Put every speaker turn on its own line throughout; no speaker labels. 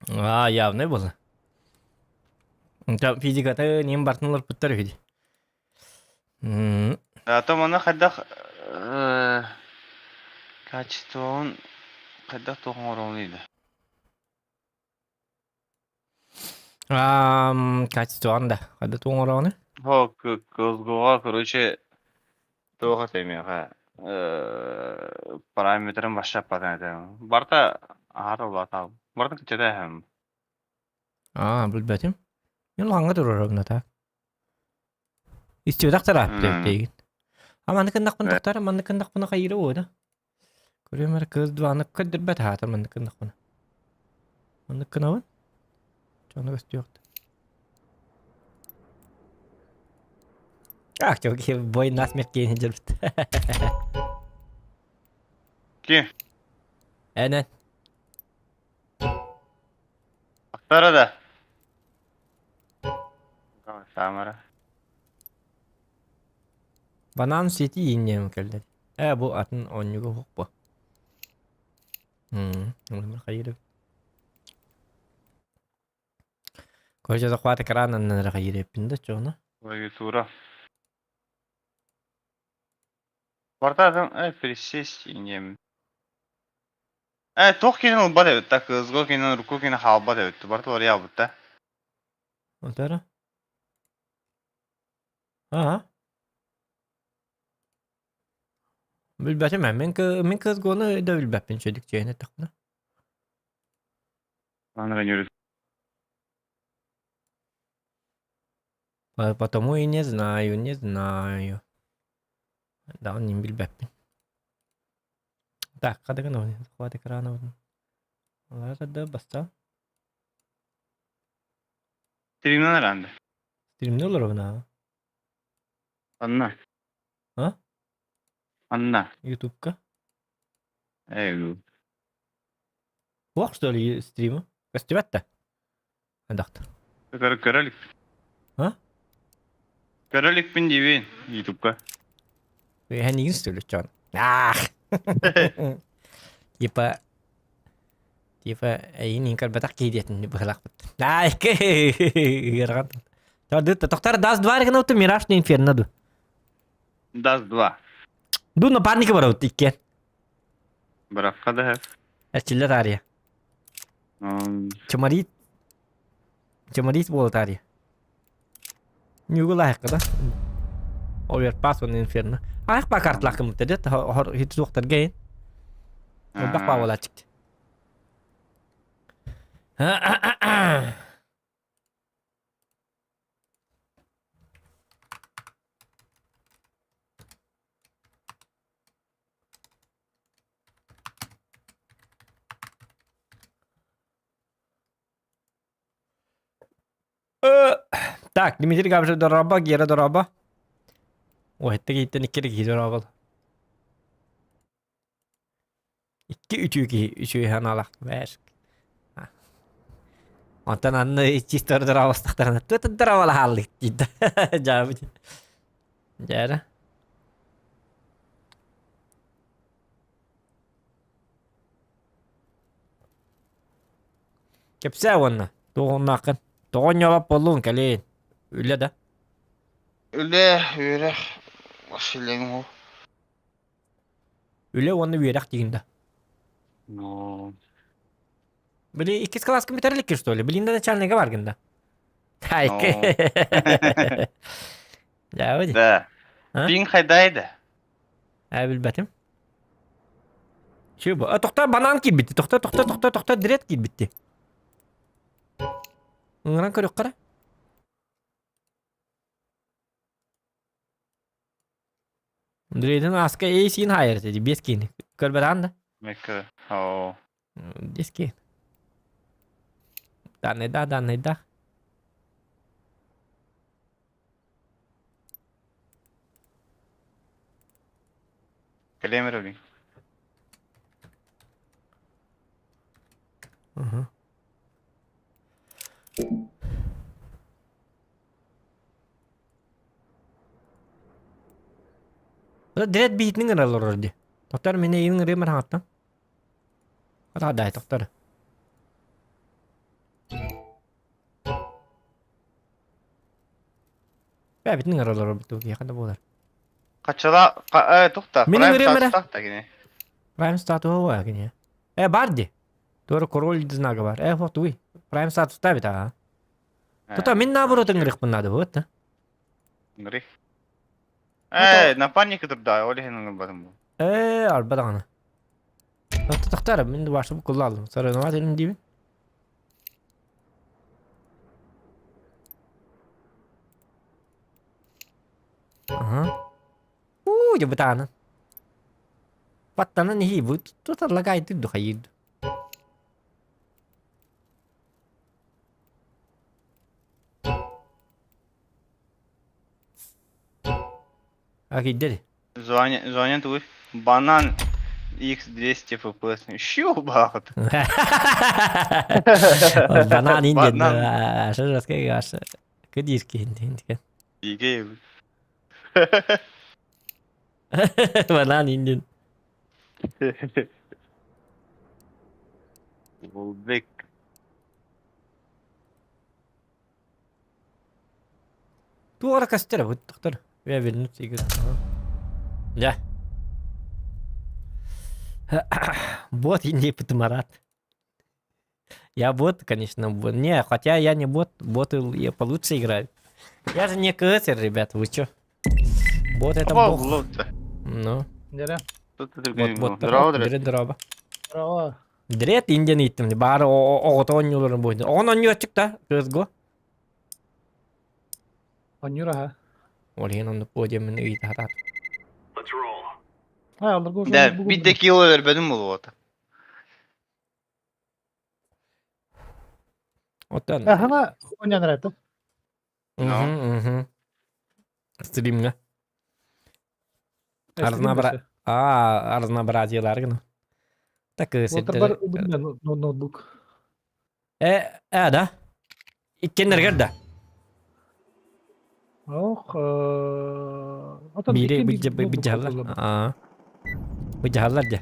А, явный буолла. Физиката нем бартын олорпуттар үһү дии.
А то маны хайдах качествоҕун хайдах туох оҥороҕунуй да?
Качествоҕун да хайдах туох оҥороҕунуй?
О, кылгуга, короче, туох этэй миэхэ параметрын башшаппатын этэ. Барыта аһара улаатаал. Барыта кыччата
Аа, билбэтим. Мен улахаҥҥа турарабын так. Истибэтэх тарааппыт эбит А маннык гыннахпына тохтоор, маннык гыннахпына хайыыра буолуо да? Көрүөм эрэ кыыс дубааны көрдөрбөт аһаатар маннык гыннахпына. Маннык гынабын. Дьону көстүөхтэ. Ах, чё, бой насмерть кейин дьэрбит.
Ки?
Энен.
Актара да. Камера.
Банан сити иинньэм кэллэ. Ээ бу атын оонньууга уһук бу. Хайыр. Короче, захват экрана аннан хайыр эппин да чоно.
Клавиатура. Барта присесть иинньэм. Э, туох киһини ылбат эбит да, кыызго кинин, урукку кини хаалбат эбит. Барыта уларыйа да.
Отара? Аа. Билбэтим ээ. Мин мин кыызгону да билбэппин чөдүк чэйин эттэхпинэ.
Аны
Потому и не знаю, не знаю. Да, не билбэппин. Так, хадыгын захват экрана. Алар да баста.
Стримнен аранды.
Стримне олоробун аа.
Анна.
А?
Анна.
Ютубка.
Эй,
Суох что ли стрима? Көстүбэт да. Андахта.
Көрө көрөлүк.
А?
Көрөлүкпүн диибин Ютубка.
Эһэнигин что ли чон? Ах! Типа типа эйин көрбөтөх киһи диэтин быһылаахпыт. Ай, ыархан. Тохтар даст два гына Мираж не инферно ду.
Даст два.
Ду напарника барабыт иккиэн.
Барахха да
Эрчиллэ таарыйа. Чымарит Чымарит буола таарыйа. Ньугу лаайыкка да. Оверпас он инферно. Аах ба картлаах кымыттар дет хор хит суохтарга ин. Элбэх баа буолааччык. Так, Дмитрий Габышев дорообо, Гера дорообо. Ой, это киһиттэн икки киһи дорообол. Икки үтүө киһи үчүгэй санаалаах. Бэс. Онтон анны чисто дорообостохторуна тута дорооболаһааллык диир дьаабы. Дьээрэ. Кэпсээ уонна туоҕуннааххын. Тоҕо ньолоп буоллуҥ кэлин. Үлэ да?
Үлэ, үөрэх, Василиҥ ол.
Үлэ уонна үөрэх диигин да?
Ну.
Били иккис кылааска бүтэр иликкин что ли? Билин да начальнига баргын да? Хайкы. Дьаабы
Да. Пин хайдайды?
Ээ билбэтим. Чү бу. Тохтоо банан киирбитти. Тохтоо, тохтоо, тохтоо, тохтоо, дред киирбитти. Ыҥыран көрүөххэ эрэ. Дредин ааска эй сиин хаайар этэ биэс киини. Көрбөтөҕүн да?
Мекке. Оо.
Биэс киин. Данныйдаах, данныйдаах.
Кэлиэм эрэ билин.
Угу. Дред биитин ыҥырал олорор дии. Тоқтар мин эйигин ыҥырыам хаҥаттан. Атаҕа даай тоқтар. Бэбитин ыҥыралар бу киһиэхэ да буолар.
Хаччала тух та
Мин
Prime
ыҥырыам эрэ.
статустаах да кини.
Prime статуһа буолар кини. Э бар ди. Туора король знага бар. Э вот туй. Prime статуста бит аа. Тута мин наоборот ыҥырыахпын наада вот да.
Ыҥырый. Э, напарник турда, ол иһин ыҥырбатым бу.
Э, арба даҕаны. Тахтар, мин башы куллалым. Сарыноват этим диибин. Ага. Уу, дьэ бытаанын. Баттанан иһии бу туталлагайдыр духайыыр. А кийдери.
Звание, звание тугуй? Банан X200 FPS. Щу баахыт.
Банан инден.
Банан.
Аша аша. Кыдир киһин
Игей.
Банан инден.
Волбек.
Туора көстөр бу доктор. Я вернуться игры. Да. Бот и не Марат. Я бот, конечно, бот. Не, хотя я не бот, боты я получше играю. Я же не КСер, ребят, вы чё? Бот это бог. Ну.
Дere.
Бот бот.
Здорово,
Дре дроба.
Браво.
Дрет инден иттим. Бары оҕото оонньууларын буйдун. Оҕон оонньуоччук да, CSGO.
Оонньуур аха.
Ол иһин оннук буо диэммин ыйыта сатаатым.
Ай, алларга
Да, биир кило өлөрбөтүм буолуота.
Оттон.
Ахана оонньоон эрэ
Мгм, Стримҥа. Арнабра... А, разнообразиелар гына. Так
Уолтарбар ылбын ноутбук.
Э, э, да. Иккеннергер да.
Ох,
Бири быдьаллар. Аа. Быдьаллар дьэ.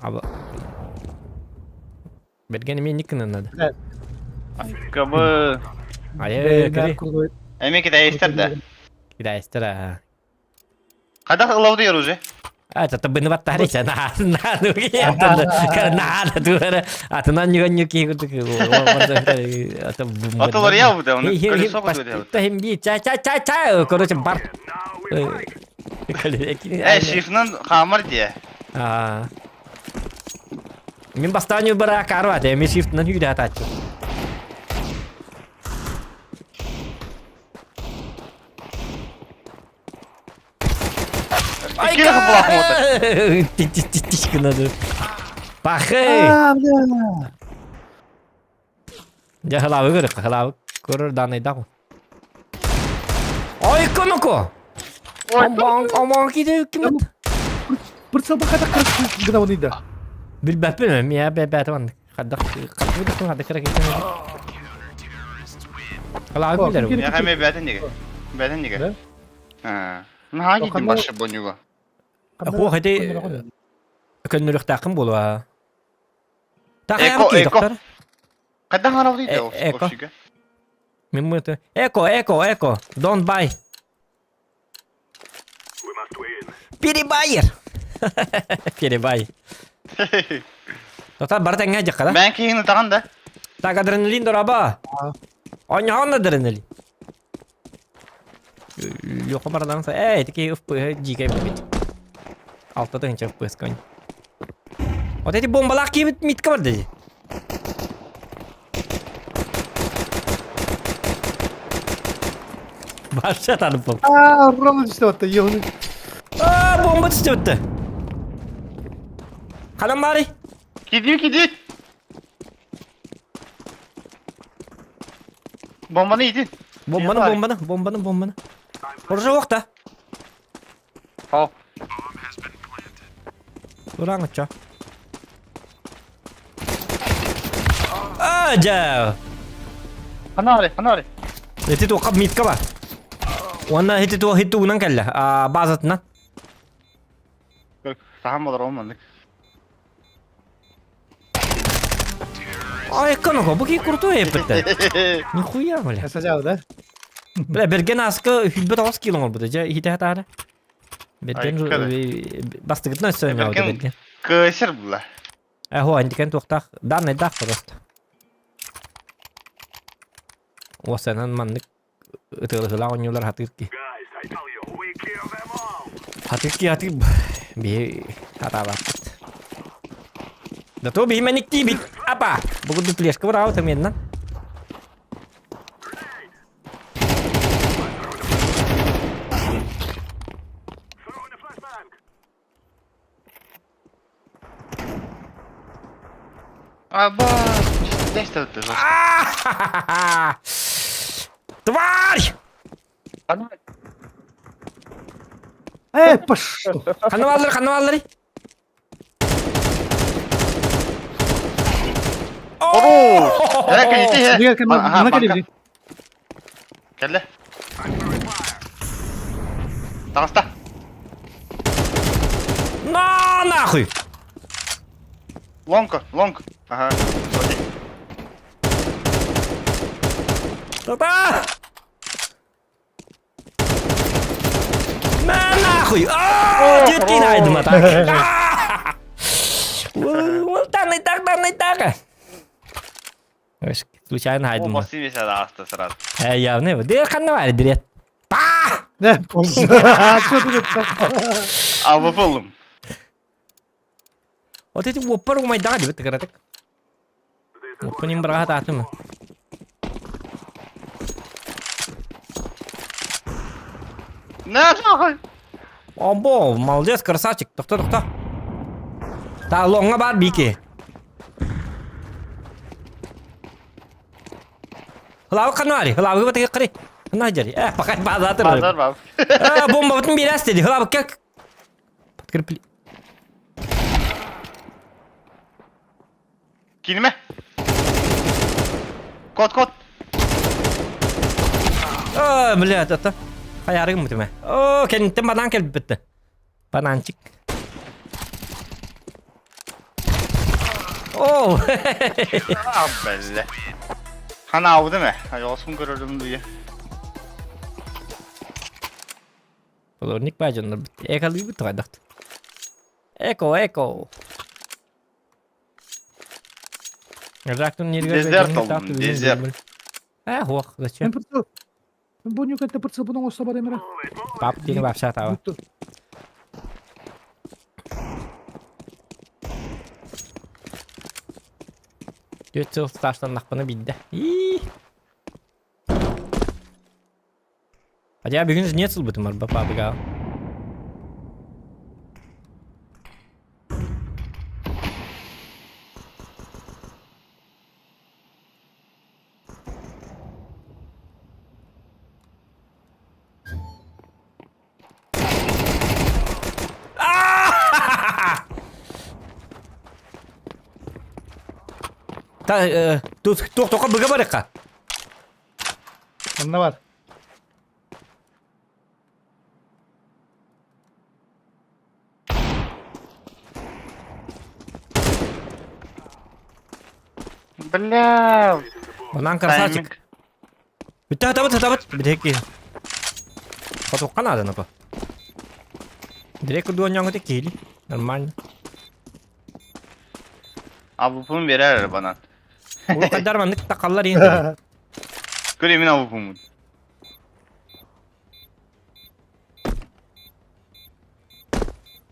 Аба. Бэргэн эмиэ инник гынан надо.
Кабы
Айы, кири.
Эмиэ китайстар да.
Китайстар аа.
Хайдах ылабытый уже?
А, это быны баттарыйса, на, на, ну, на, на, туара, атынан ньүгэн ньүки курдук,
Атылар я бу да, оны колесо курдук.
Тахим би, ча ча ча ча, короче, бар.
Э, шифнан хамар дие.
Аа. Мин бастаан ньурбара акаарбат, эми шифтынан сүүрэ сатааччы.
Икки хапылаах муота.
Тик гынады. Пахы!
А, бля!
Дьэ халаабы көрүөххэ, халаабы көрөр даанайдаах. Ой, коноко! Омон, омон киде кимит?
Прицел бахата кырыс гына оныйда.
Билбэппин миэ бэбэт маннык. Хаддах хаддах хаддах кыра киһи. Халаабы билэр.
Миэхэ эмиэ бээтин дигэ. Бээтин дигэ. Аа. Наһаа киирдим барша бонньуга.
Хуох ити көннөрүөхтээххин буолуо.
Эко, эко. Хайдах аналый да
Эко. Мин мыты. Эко, эко, эко. Don't buy. Перебайер. Перебай. Тота бар тэҥҥэ дьахха да.
Бээн киһини ытаҕын да.
Так адреналин дораба. Онньоһон адреналин. Леха бардан Эй, такие ФП дикая бит. Алта тысяча ФП сконь. Вот эти бомбалар киибит митка бар дии. Барша танып
Аа, Рома түстэ ебаный.
Аа, бомба түстэ өттө. Ханан баарый?
Киди киди. Бомбаны иди.
Бомбаны, бомбаны, бомбаны, бомбаны. Оружие уохта.
Хоо.
Тураҥ оччо. Аа, дьэ.
Ханаары, ханаары.
Ити туохха митка бар. Уонна ити туох ити тугунан кэллэ. Аа, базатынан.
Сахан болор ол маннык.
Ай, канаго, бу ки крутой эппиттэр. Нихуя, бля.
Сажал, да?
Бля, Берген аска хүлбет оҕус кило оҥорбута, дьэ, иһитэ хатаары. Берген бастыгытынан өссө
Берген
Берген.
кысыр була.
Эхо, антикен туохтаах, данныйдаах просто. Уосанан маннык ытыалыһылаах оонньуулар хатыыр ки. Хатыыр ки хатыыр биһи хатаабаппыт. Да то биһи мэниктиибит. Апа! Бу курдук флешка быраабыт меннан.
Аба, здесь-то ты
Тварь!
Э, пошел.
Ханна бааллар, ханна бааллар?
О!
Мына кэлибин.
Кэллэ. Таҕыста.
На нахуй!
Long, long. Ага.
Та-та! На нахуй! А, Четкий найдем так. Данный так, данный так. Случайно хайдым.
Басты беседі асты сразу.
Э, явно. Дер ханна бар, дирет. Па!
Не,
А выполым.
Вот эти оппар умайдаға деп тігіратық. Оппанин браға татымы.
На нахуй!
Обо, молодец, красавчик. Тоқта, тоқта. Та лоңға бар бике. Хылабы қануари, хылабы батыгы қыры. Хына жери. Э, пока базатыр.
Базар баб.
Э, бомба бутын берәс деді. Хылабы как? Подкрепли.
Килме. Кот, кот.
О, блядь, это. Хаярыгым бутыма. О, кенттен банан келип битти. Бананчик. О!
А, бля. Хана ауды ме? Айосун көрөрүм дуя.
Полорник бажоннор битти. Экалыы битти кайдакт. Эко, эко.
Дезерт алдым, дезерт.
Э, ох, зачем?
Бу нюкатта прицел бұның осы бар емірі.
Пап деген вообще таба. Төрт сыл сташтан бидде. Хотя бүгүн нет сыл бутым бар папыга. Та тут туох тоқа быга барыққа.
Онна бар.
Бля.
Банан красавчик. Бүтті табыт табыт. Бітеки. Потоққа надо напа. Директ дуан яңы кейли. Нормально.
Абупун берер банан.
Ол қайдар маннык тақаллар енді.
Көреймін абупумун.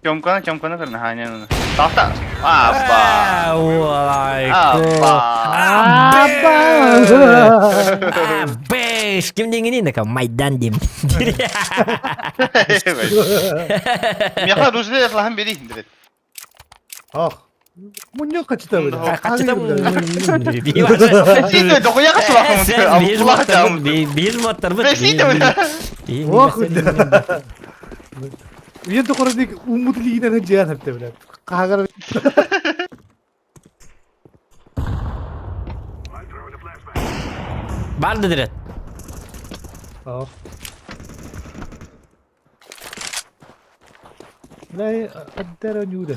Тёмканы, тёмканы көрін, хайнен оны. Таста. Апа.
Апа.
Апа.
Бэш, ким деңгенин ака Майдан дем.
Мияха ружды ятлаһын бери дирет.
Ах. Муньо качыта били.
Качыта.
Сите дохуя качылахын.
Биз моттар бит.
Ох, Үйен тоқырдик умутлигинен жиан хепте билет. Кагар.
Барды дирет.
Ах. Бля, аддара нюда.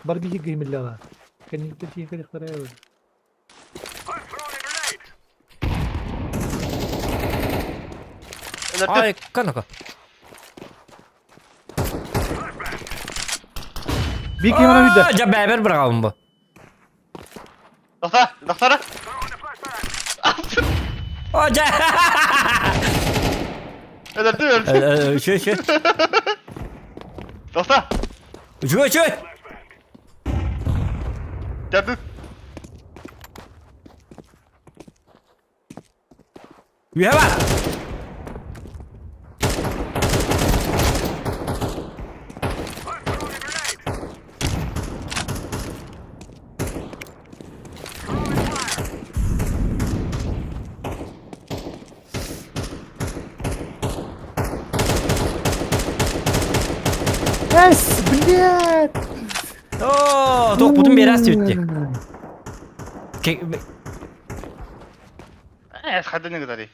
Барби геймилляла. Кенникте тиекер ихтарая.
Ай, канака.
Бик кемера үйдө.
Жа бәбер бырағабын бу.
Доктор, доктора.
О, жа.
Өлөрдү, өлөрдү.
Үчү, үчү.
Доктор.
Үчү, үчү.
Geldi.
Үһэ бар.
Эс, блядь!
Оо, туохпутун биэрээс түбүттэ.
Хадыны кытары.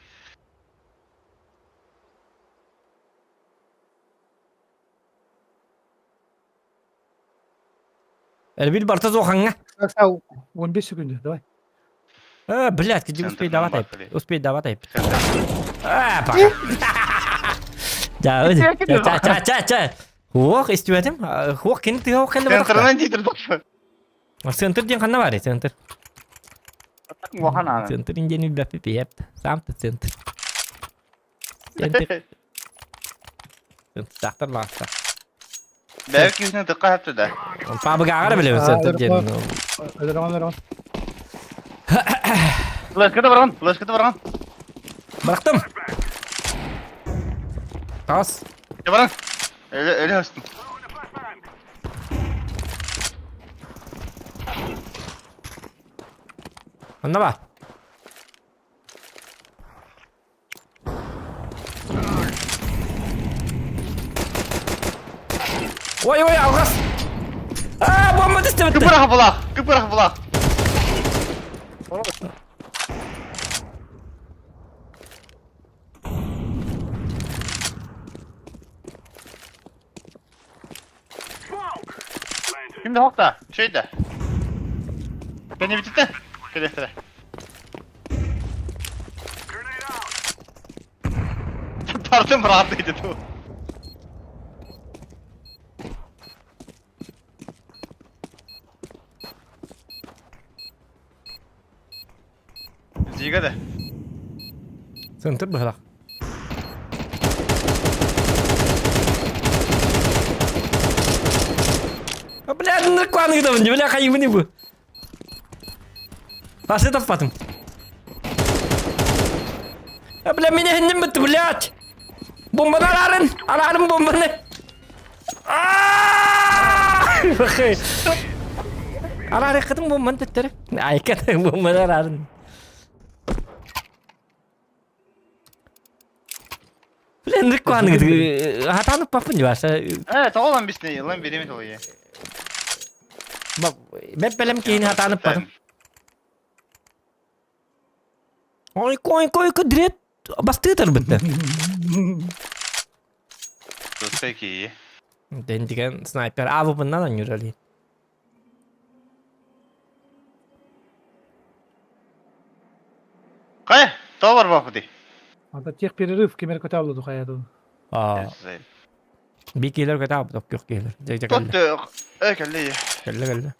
Эрбил барта зоханга.
15 секунд, давай.
Э, блядь, где успей давать айп. Успей давать айп. А, пока. Да, ча ча ча ча. Хуох истибэтим. Хуох кини тыга хуох кэннэ барахта.
Центрынан дейдір бақшы.
Центр диэн ханна баарый центр?
Уахан аны.
Центр диэн билбэппит иһэп. Сам да центр. Центр. Центр лааста.
Бәйі күйісіне дыққа хәпті да.
Пабыгааҕар билэбин центр диэн.
Өлөрөҕөн, өлөрөҕөн.
Флешкада барған, флешкада барған.
Бырахтым. Тас.
Баран. Өлі, өлі өстім.
Онно ба. Ой, ой, алғас. А, бомба түсті бітті.
Кыпырақ бұлақ, кыпырақ бұлақ. Кимде хокта? Шөйдө. Кене битте. Келестире. Тартым rahat idi bu. Зига да.
Центр быһылах. Бля, ныркваны гытабын, бля, хайыбыны бу. Асы таппатым. Бля, меня хиннем бітті, блядь. Бомбаны арарын, арарын бомбаны. Арары кытым бомбаны төттөрү. Айка бомбаны арарын. Бля, ныркваны хатанып баппын дебаса.
Э, тоҕо ылан бисне, ылан биремит ол ие.
Бэп бэлэм киһини хатанып бардым. Ой, кой, кой, дрет бастыытар бытты.
Пeki.
Дендиген снайпер авыбынан анюрали.
Кай, товар бапы
Анда тех перерыв кемер көтә алды хаятын.
Аа. Бикилер көтә алып юк килер. Жек
Тот э кэлли.
Кэлле кэлле.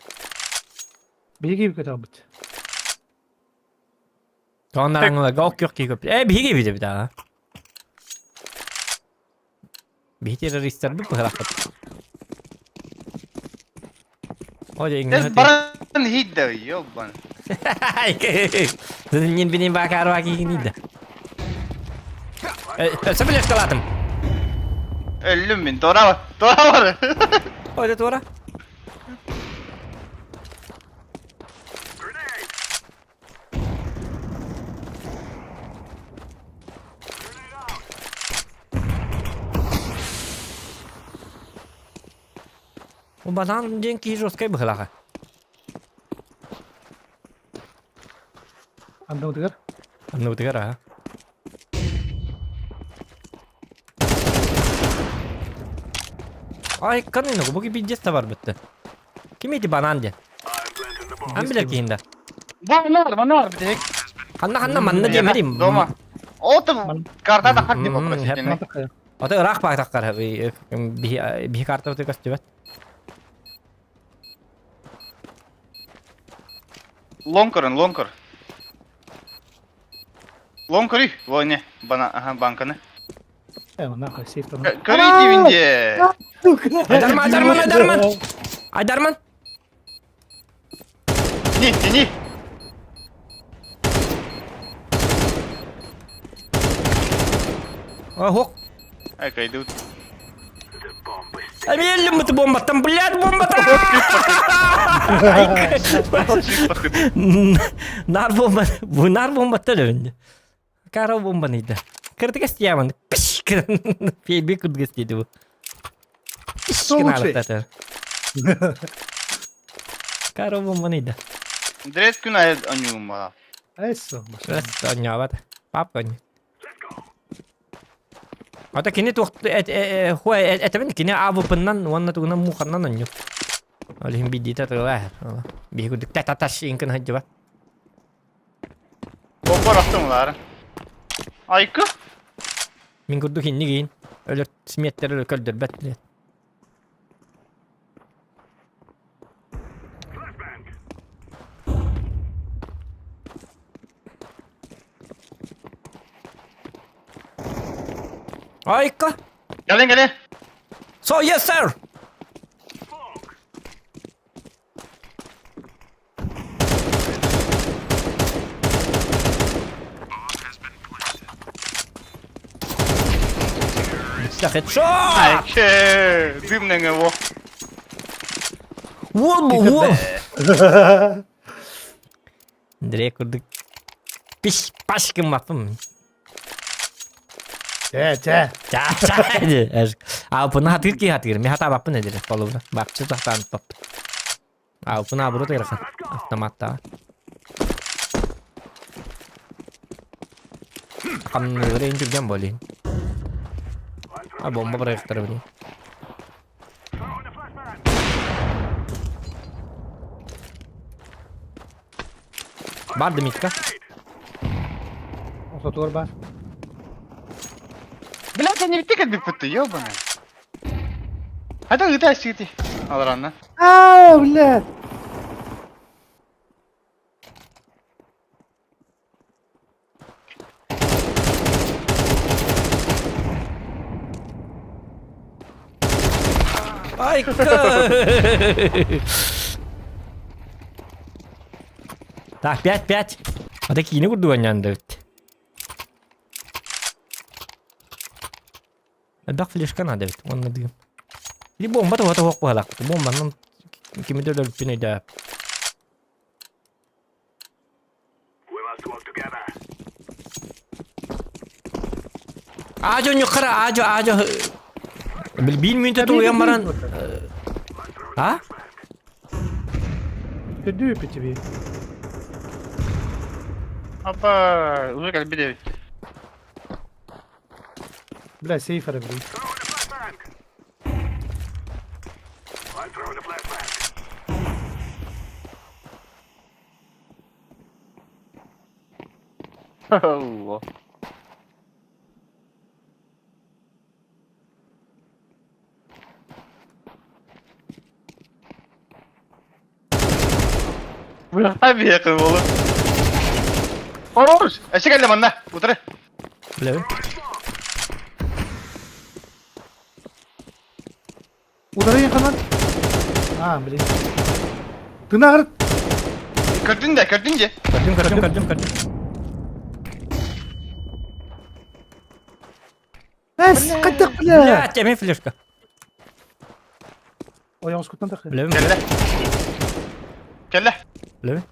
Биги көтә албыт.
Тоннарыңла гок юк ки көп. Э биги биде бит аа. Биһи террористтер бу быһылахпыт. Ой,
Эс баран хидда ёбан.
Нин бинин бакар бакигин иде. Э, сөбүлэс калатым.
Өллүм мин тора бар. Тора бар.
Ой, туора. У банан диэн киһи жесткай быһылаха.
Анда утыгар.
Анны утыгар аа. Ай, канын бу пиздец бар бітті. Ким эти банан диэн? Ан билер киһинда.
Бу бар, мана бар битек.
Ханна ханна манна диэмэрим.
Дома. Ол там карта тахар деп вопросительный.
Ото ыраах баатаххар биһи картабыты көстүбэт.
Лонкорын, лонкор. Лонкоры, войне, бана, ага, банканы.
Нахуй, сейф там.
Көрүй дивинде.
Айдарман, Айдарман, Айдарман! Айдарман!
Не, не, не.
Ох.
Ай, кайдут.
Амелли ты бомба там, блядь, бомба там! Нар бомба, нар бомба төлөвүндө. Кара бомба нейді. Кырдык эстиямын. Пиш! Пейби кырдык эстиди бу. Пиш!
Лучше.
Кара бомба нейді.
Дрет күн ай анюм бала.
Эссо.
Онньообат. Папка онньо. Ата кини туох этэбин кини АВП-нан уонна тугунан мууханнан онньу. Ол иһин биирдиитэ тыла биһи курдук та-та-таш иҥкин сылдьыбат.
Бомба рахтым улары. Айкы.
Мин курдук иннигиин өлөр сметтер көрдөрбөт билет. Айка!
Gelin gelin.
So yes sir! Headshot!
Айкы. Дымныңы во.
Уол бу уол! Андрей курдук пиш паш гыммаппын.
Чэ, чэ.
Ча ча А бұны хатыр ки хатыр. Мен хатабаппын эдир полубна. Бапчы тахтан топ. А бұны абыры тырхан. Автоматта. Камныры инжирген болейин. А бомба бырайыктар билейин. Бар Дмитка.
Ортотугар баар.
Блядь, я не тикет бүппүттү, ёбаный. Хайда ыта сити. Аларанна.
Аа, блядь.
Ай, Так, 5-5. А такие не курдук анньан эбит. Элбэх флешка надо эбит. Уонна дыым. Или бомба туһа туһуох быһалаах. Бомбанан кими да өлөрбүппүн өйдөөп. Аажо ньуккара аажо аажо Бил мүнтэ тулуйан баран А?
Көрдүү тебе.
Апа, уже как беде.
Бля, сейф эрэ блин.
Allah. Бля, yakın oğlum. Хорош! Эшек әлі манна, утыры.
Билэбин.
Ударайын ханан. А, блин. Тынагыр.
Көрдүн де, көрдүн де.
Көрдүм, көрдүм, көрдүм, көрдүм.
Эс, кайтак бля.
Блядь, эмиэ флешка.
Ойоҕоскуттан тахы.
Билэбин.
Кэллэ. Кэллэ.
Билэбин.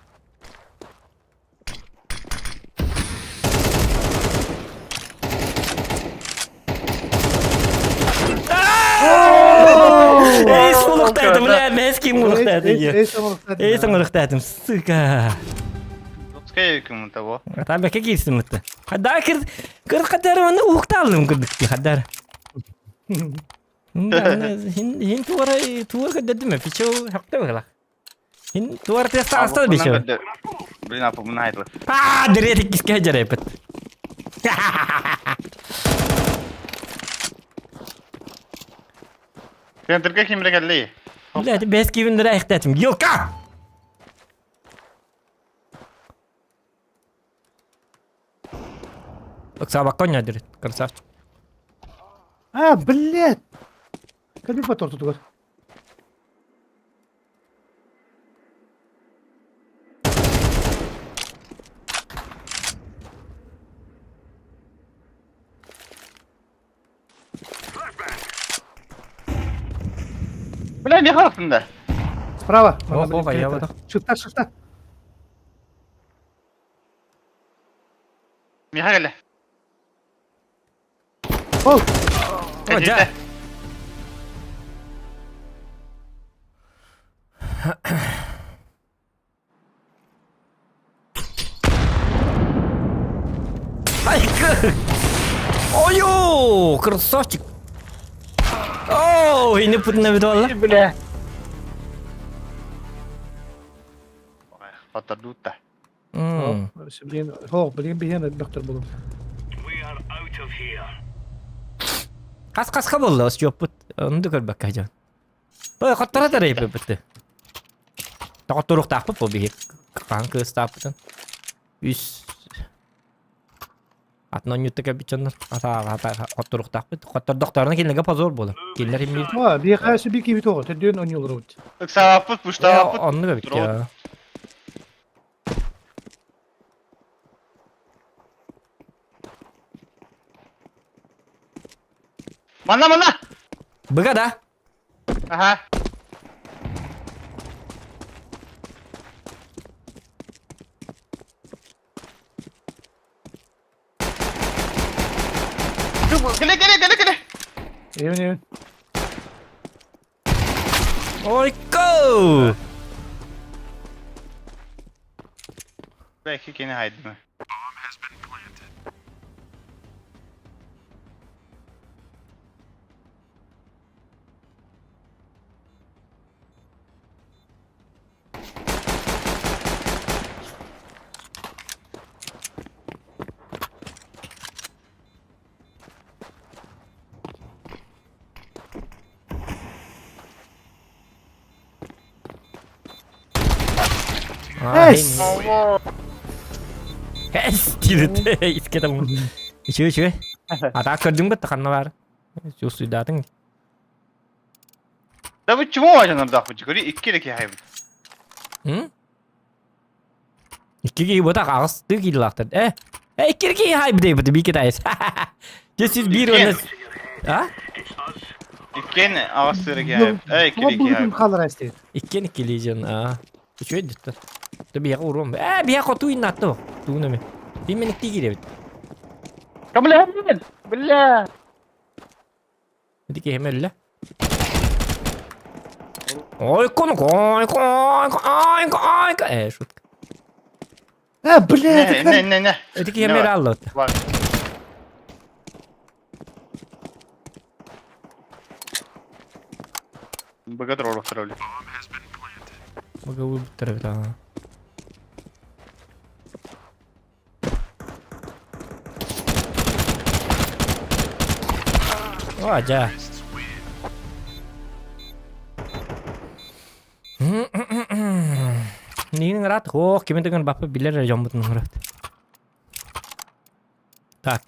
Эй, сулуктаатым, бля, мэским улуктаатым. Эй, сулуктаатым, сука.
Скай кым того.
Та бэкэ киирсим мытты. Хаддар кыр кыр хаддар оны ухталым кырдыкти хаддар. Хин хин туара туар кырдыдым пичо хакта бала. Хин туар теста аста бичо.
Блин, а поминайтлы.
А, дырет киске жарайпыт.
Центрга ким эрэ кэллий?
Блядь, бэс кивиндere айхтатым. Елка! Ыксаабакка оонньоодур, красавчик.
А, блядь! Кэлбит ба тортутугар.
Бля, не хаалтында.
Справа.
Ох, ох, я вот.
Шифта, шифта.
Миха кэлэ.
Ол.
О, дьэ. Айка! Ой, красавчик! О, и не путна видуала.
Бля. Хотордуутта.
Блин, о, блин, биһиэн элбэхтэр булум.
Хас хаска буолла, Степпут. Ону да көрбөккө дьон. Ой, хоттора тарайбыппыт. Тоҕотторуохтаахпыт бу биһи хаһан кыыстаахпытын. Үс атын онньутта кэлбит дьоннор хотторуохтаахпыт. Хоттордохторуна кинилэргэ позор буолар. Кинилэр иммиир.
О, биэхэ сүби киһи тоҕо, төрдүөн онньууларбыт.
Ыксаабаппыт, пуштаабаппыт.
Оннук эбит я.
Манна, манна!
Быга да?
Ага. Кэлэ, кэлэ, кэлэ, кэлэ!
Эвен, эвен.
Ойко!
Belki кини хайдымы.
Эс!
Эс диэбит иске талын. Үчүгэй үчүгэй. А так көрдүҥ бытта ханна баар? Чувствуйдаатыҥ.
Да вы чего ажанардаахпыт көрү икки эрэ киһи айбыт.
М? Икки киһи буотах аҕыстыы киилэлээхтэр. Э, э икки киһи хайбыт дейбит би китаец. Дьэ сис биир уонна А?
Иккиэн аҕыстыы эрэ киһи айбыт. Э икки эрэ киһи айбыт.
Хаалар эстиит.
Иккиэн иккилии дьон аа. Үчүгэй дьиттэр. Ты биһиэхэ уруом. Э, биһиэхэ хотуу иннатты. Тугун эми. Бин мен икки киирэбит.
Бля, бля.
Ити киһим өллө. Ой, кон, ой, ой, ой, ой, э, шутка.
Э, бля,
Не, не, не.
Ити киһим эрэ аллыбыт.
Богатырь устроили.
Бога бүттэрбит аа. О, дьэ. Миигин ыраат, ох, кими да баппа билэр эрэ дьоммутун ыҥырат. Так.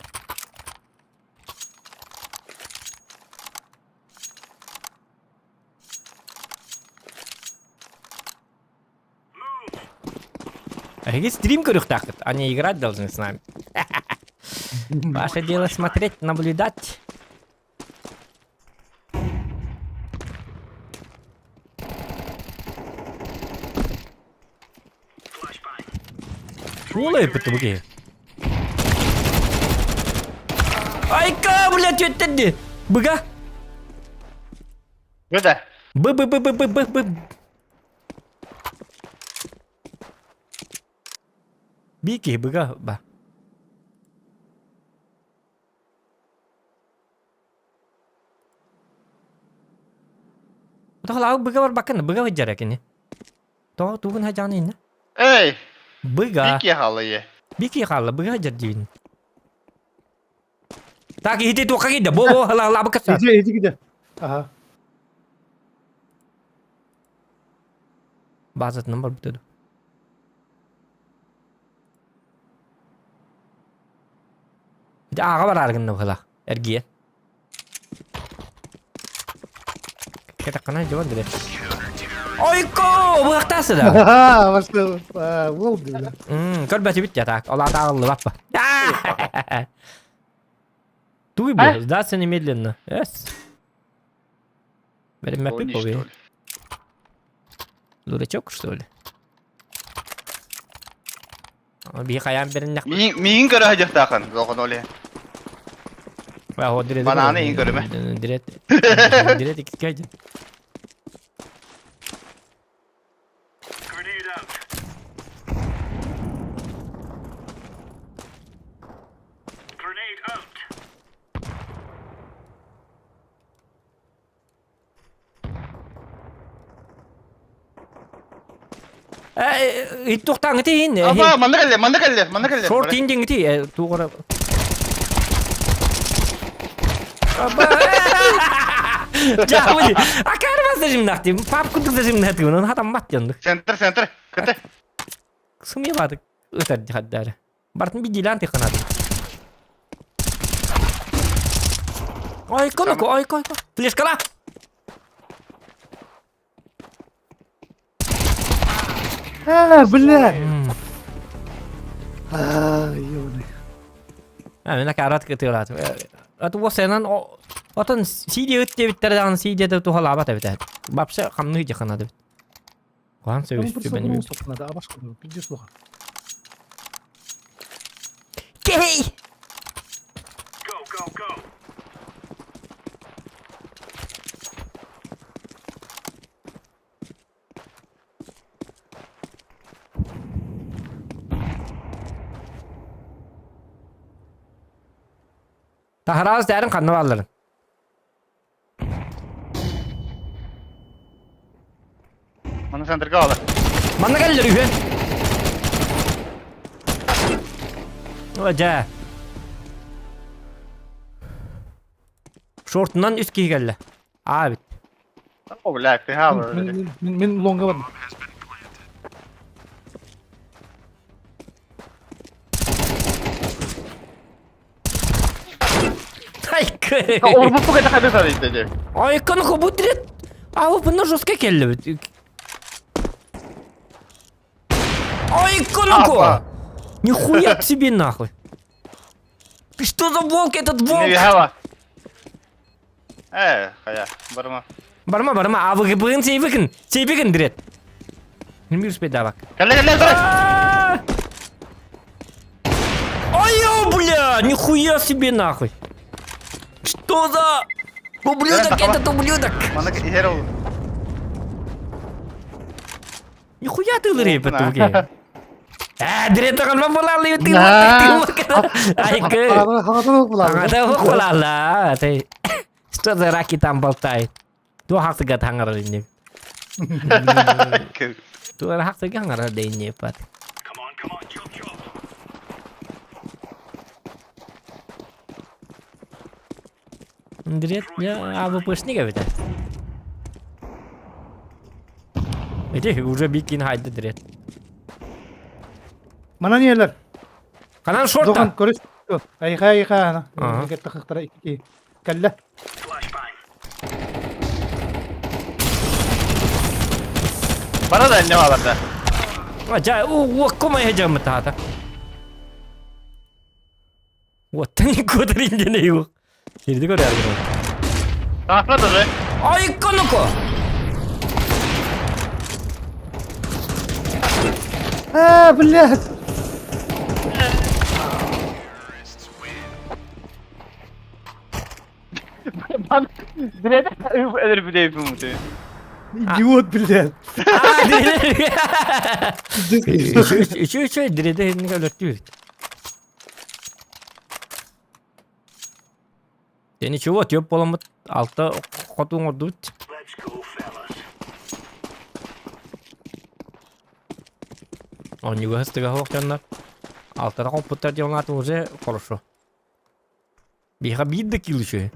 Эһиги стрим көрүөхтааххыт, они играть должны с нами. Ваше дело смотреть, наблюдать. Уолай эппит бу киһи. Айка, блядь, өттенди. Быга.
Быда.
Б б б б б б б. Биир киһи быга ба. Тохолаабыт быга барбаккын быга сылдьара кини. Тоҕо тугун хадьааны иннэ?
Эй!
Быга.
Бики хаалла
Бики хаалла быга сылдьар диибин. Так, иһити туохха киирдэ? Бо бо лабы кытта.
Иди, иди киде. Ага.
Базатынан барбыт ду. Ити ааҕа бараар гынна быһылаах. Эргийэн. Кэтэххинэ дьон билэр. Ойко! Быһахтаасы да.
Баста уол дии.
Көрбөтүбүт я так. Ол ата аҕыллыбаппа. Туй бу, сдаться немедленно. Эс. Береммеппит бу. Дурачок, что ли? Биһи хайаан бериннэх.
Миин көрө сылдьахтаахын, зохон оле. Бананы иин көрүмэ.
Дирет. Дирет икки Иттухтаҥ ити
Аба, манна кэллэ, манна кэллэ, манна кэллэ.
Шорт индиҥ ити тугара. Жабы. Акар зажимнахти. Пап курдук зажимнахти. Онон хатаммат дьоннук.
Центр, центр. Кыты.
Сымыйабатык ытар хаддары. Бартын бидилаан тиханады. Ойко, ну ойко, ойко. Флешкала!
А, бля! А, ёбаный.
А, мен акарат кытыылаатым. Аты уосайынан отон сидия ыт диэбиттэр даҕаны сидия да туһалаабат эбит. Вообще хамныы дьаханады эбит. Куһаҕан сөбүстүү бэним. Кей! Таһараас дээрин ханна баалларын?
Манна центрга алар.
Манна кэллэр үһү. Дьэ. Шортунан үс киһи кэллэ. Аа бит.
О, блядь, ты хавал.
Мин лонга бардым.
Айкы.
Орбуппу кэтэ хады сарыйда дьэ.
Айкын хобутрет. А бұны жестко келді. Айкын Нихуя себе нахуй. Ты что за волк этот волк?
Э, хайа, барма.
Барма, барма, а вы быгын сейбигин, сейбигин дирет. Не успеть давак.
Кэллэ, кэллэ, кэллэ.
Ай, бля, нихуя себе нахуй. Что за ублюдок этот ублюдок? Нихуя ты лырей потуги. Э, дирет оҕолон булаллы тыылмак Айкы. Ага, Что за раки там болтает? Туох хахсыга таҥарар инник. Туох хахсыга хаҥарар да инниппат. Андрет, я АВПшник эбит. Эти уже бикин хайды дирет.
Манан иһэллэр.
Канан шорта.
Доҕон, көрүс. Айха, айха, ана. Кеттахтара икки. Кэллэ.
Бара да энньэ бааларда.
Дьэ, уокка майа дьаммытаата. Уоттан куотарин диэн эйуох. Сирди көрөөргүн.
Таахла даже.
Айконуко!
А, блядь! Идиот, блядь!
Үчү үчү диреде хинник өлөртүүр. Дэ ничего, төп боламмыт алта хоту оҥордубут. Оонньууга сыстыга суох дьоннор. Алтара хоппуттар диэн аата уже хорошо. Биһиэхэ биир да килл үчүгэй.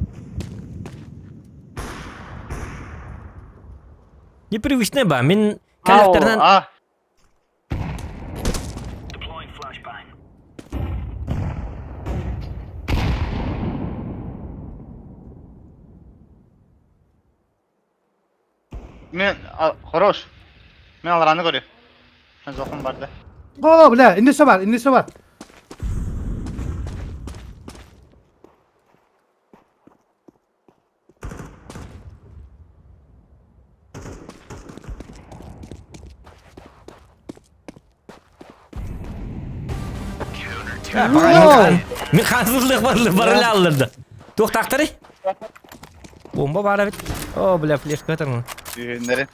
Непривычная ба, мин кэллэхтэринэн
А, Мен хорош. Мен алараны көрү. Мен зохум барды.
О, бля, иннесе бар, иннесе бар.
Мин хансызлык барыла аллырды. Туохтаахтарый? Бомба баар эбит. О, бля, флешка атармын.
Düğünleri.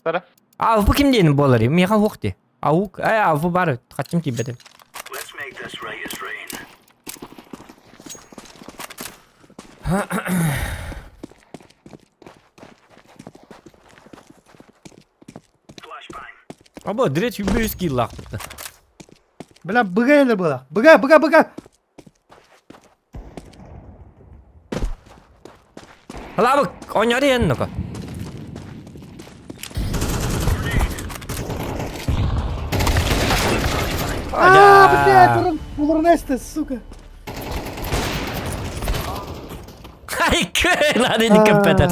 Сара.
Алпы ким диэн буолар? Миэхэ уох дии. Аук, э, алпы баар эбит. Хаччым тиийбэтим. Або, дречь үбүс кииллаахпытта.
Бля, быга эле была. Быга, быга, быга.
Лабык, оонньоро иһэн ноко.
А, блядь, урон, урон эсте, сука.
Ай, кыылааны көппөтөр.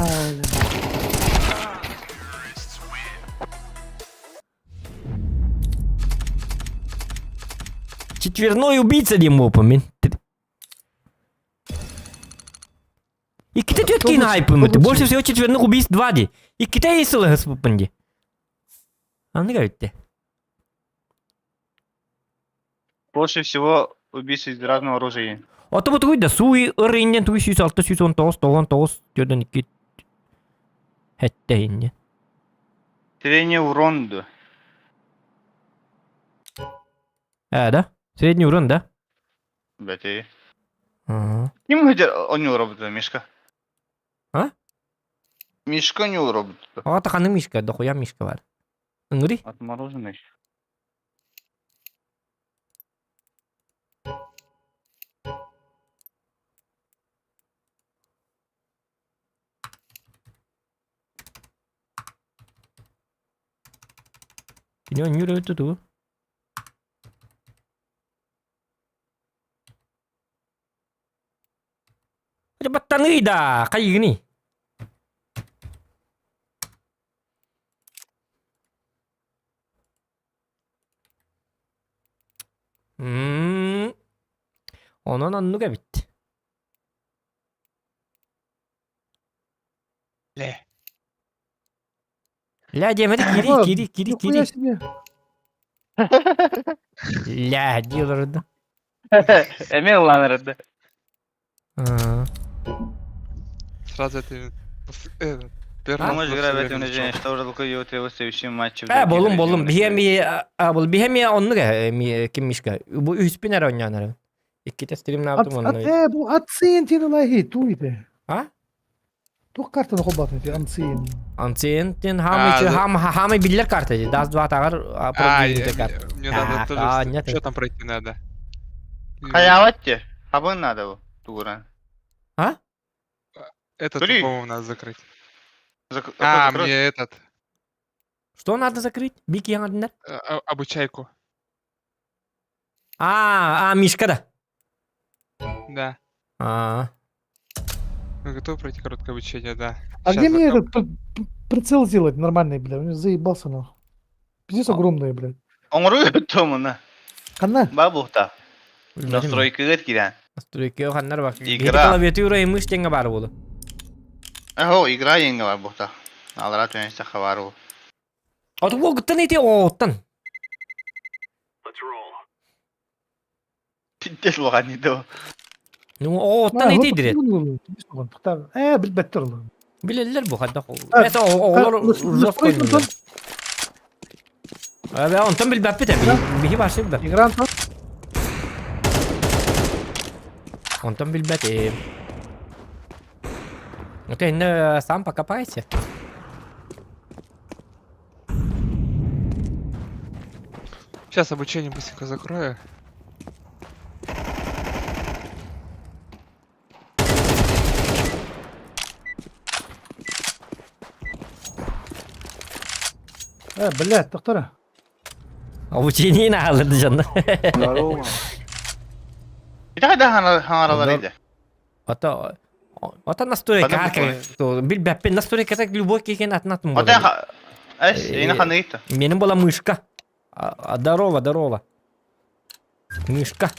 Четверной убийца диэн буолпун мин. Иккитэ түөрт киһини хайпыммыт. Больше всего четверных убийств два дии. Иккитэ сылыһыспыппын дии. Анныга бүттэ.
Больше всего убийств из разного оружия.
Ото бу тугуй да сууй ыр иннен тугуй 106 119 99 4 2 хэттэ иннен.
Средний урон да.
Ээ да? Средний урон да?
Бэти.
Ага.
Ким хотел у него робота, Мишка?
А?
Мишка у него робота.
Аҕата ханнык Мишка? Дохуя Мишка бар. Ыҥырый.
Отмороженный.
Кини оонньуур эбит тутуу. Баттаный да, хайыгыный? М Онон оннук эбит.
Ле.
Ля диэмэти кири
О,
кири кири
Нихуя
кири.
себе.
Ля дии олордо.
Эмиэ ылланар
Аа.
Сразу это... Первый
А?
Можешь
вопрос
играть в
я
этом режиме,
начал.
что уже только его требует в следующем матче. в
Ээ
других
болум болум.
регионах.
Биһиэми бұл биһиэми оннук ээ ким Мишка. Бу үһүспүн эрэ оонньоон Иккитэ стримнаабытым
От,
онно.
от, э, бу ацин лайхи, туйте.
А?
Туох картаны холбаатын ти анцин.
Анцентен хамы
А, да.
хам хамы биллер карта ди. Даст два тагар
А,
карта.
мне надо
Так,
тоже...
а, нет.
Что там пройти надо?
Хаявать те. Хабын надо бу. Тугуран.
А?
Этот,
Тури.
по-моему, надо закрыть. А,
Закрой.
мне этот...
Что надо закрыть? Бики яңадындар.
Обучайку.
А, а, Мишка да.
Да.
А.
Вы готовы пройти короткое обучение, да.
А
Щас
где мне
закрою.
этот прицел сделать нормальный, бля? Он заебался нахуй. Пиздец
А.
огромный, блядь.
Оҥору томуна.
Ханна?
Бабухта. Настройкыгар кирэн.
Настройка ханнар бак.
Игра.
Клавиатура и мышь теңге бар болу.
Эхо, игра енге бар бухта. Алара түнесте хабар бу.
Аты оғыттан ете оғыттан.
Пиздец лоған не то.
Ну, оғыттан ете дирет.
Э, билбеттер ол.
Билелер бу хадда.
А,
Это оғылар жестко ойнуулар. Э, онтон билбэппит э, биһи башы билбэп.
Игра Антон.
Онтон билбэт э. Ну ты инне сам покопайся.
Сейчас обучение быстренько закрою.
Э, блядь, доктора.
Обучение аалырды дьонно.
Здорово.
Ити да хаҥаралар иде.
Ото Ото настройка билбэппин настройката любой киһи атын атын
буолар. Эс, ина ханыйта.
Менин была мышка. Здорово, здорово. Мышка.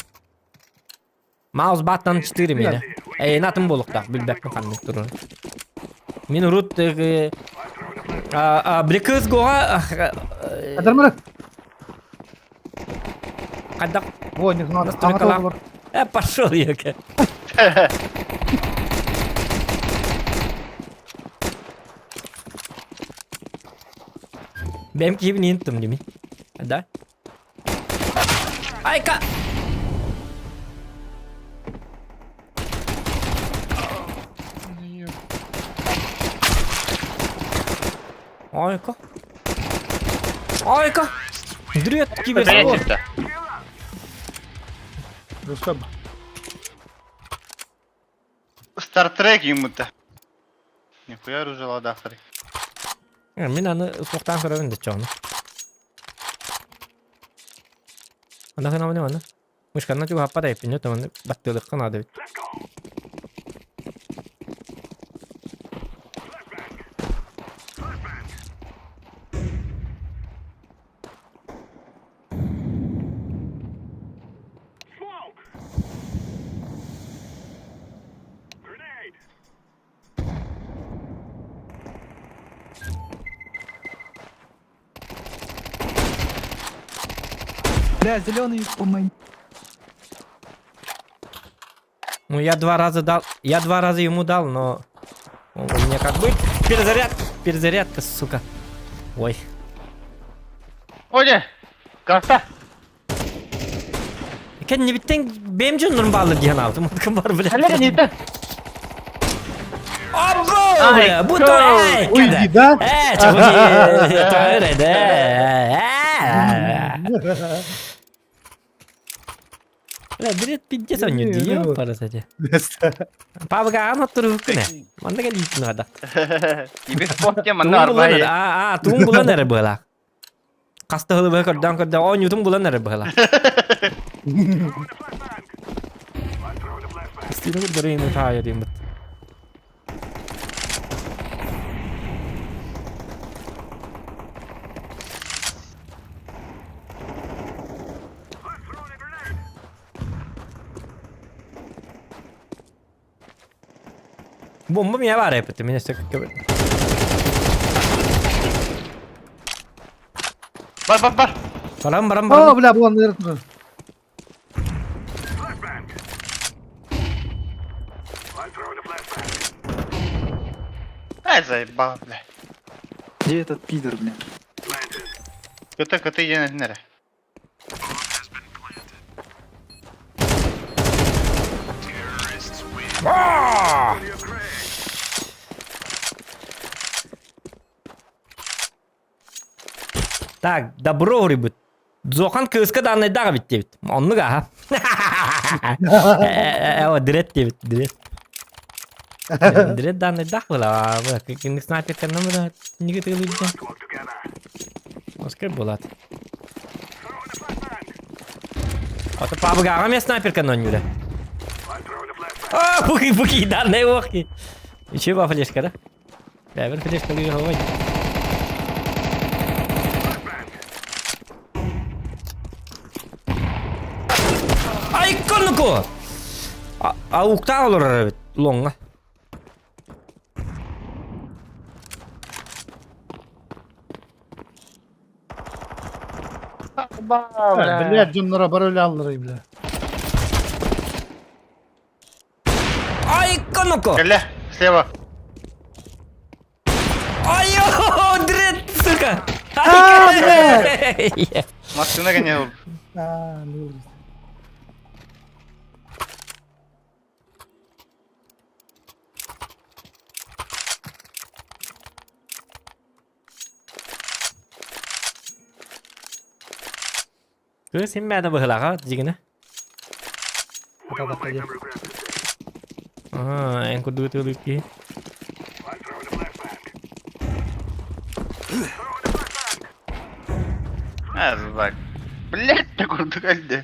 Mouse button 4 мені. Эй, атын буолуохтаах билбэппин ханнык турар. Мин урут били гоға
Адармара.
Хайдах
Во, не знаю,
настройкалаах. Э, пошел я. Бэм киһибин иһиттим дими. Да? Айка! Айка! Айка! Дрет киберспорт!
Рустам.
Стартрек ему-то. Нихуя оружие ладахары.
Мин аны суохтаан көрөбүн да чоҕуну. Ана хына маны. Мышканна чугаһаппат эппин өтө баттыылыкка наада эбит.
Бля, зеленый помоги.
Ну я два раза дал, я два раза ему дал, но у меня как бы перезарядка, перезарядка, сука. Ой.
Ой, карта.
Кэннибиттэн бэйэм дьоннорум бааллар диэн аабытым. Ким бар бля.
Әле не
Або! Бля, бу то эй,
Уйди, да?
Э, чего это, да. Бля, бред пиздец он не дьё, парасати. Павга ана туруккуне. Манна кэлиитин хада.
Киберспорт манна арбай.
Аа, туун булан эрэ быһалаах. Хаста хылы быһа көрдөөн көрдөөн оонньуутун булан эрэ быһалаах. Стилі көрдөрейін таайа деймін бит. Бомба меня баар эппит, меня все как
Бар бар бар.
Барам барам
О,
барам.
бля, буолан эрэ
Ай, заебал, бля.
Где этот пидор, бля?
КТ, КТ, иди на
Так, добро говорит. Зохан кыыска даанайдаах эбит диэбит. Оннук аха. Э, дрет диэбит, дрет. Дрет даанайдаах была. Кинник снайпер номер ниге тыгылыйдьан. Оскар булат. Ото пабыгаҕа мен снайперка ноннюра. А, буки буки данный охи. Еще ба флешка, да? Бәбір флешка лыгы Ай, конуку! А уктаа олорор эбит, лоҥҥа.
Блядь, дьонноро бары өлө алларай, бля.
Ай, конуку!
Кэллэ, слева.
Ай, дрет, сука!
А, блядь!
Машина гонял.
А, ну,
Кыыс симмээтэ быһылаха дьигинэ.
Аталахха диэн.
Аа, эн курдук ытыалыыр киһи.
Э, Блять, да курдук элди.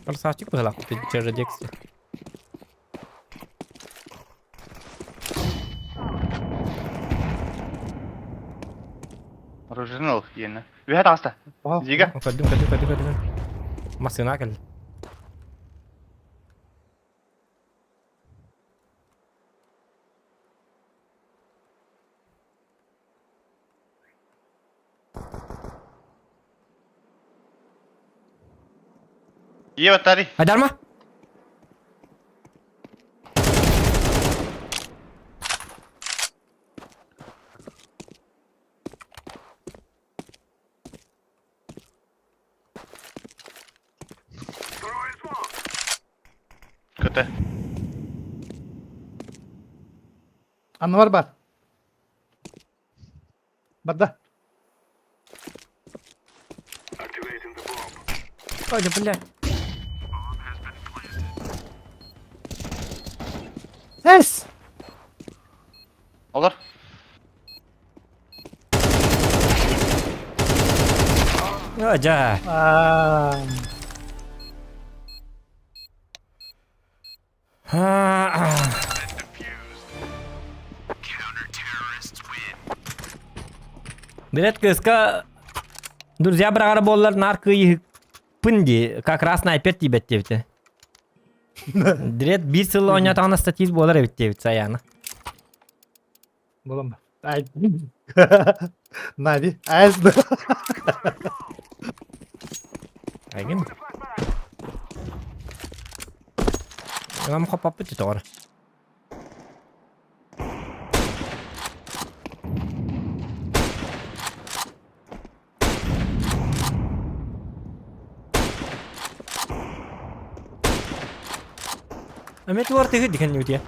Красавчик быһылаах Чародекс.
Оружинал диэни. Үһэ таҕыста. Зига.
Көрдүм, көрдүм, көрдүм, көрдүм. Массыына кэлли.
Ева тари.
Айдарма!
КТ.
Анвар бар. Барда.
Ой, да блядь.
Эс!
Олор.
О, дьэ.
Аа.
Билет кыыска друзья быраҕара буоллар наар кыайыһыкпын дии, как раз снайпер тиийбэт диэбитэ. Дред биир сыл оонньоотоҕуна статист буолар эбит диэбит Саяна.
Буолан Ай. Нави. Айс да.
Айгын. Нам хоппаппыт тоҕор. Эмиэ туор тыһы дихэн ньүтиэ.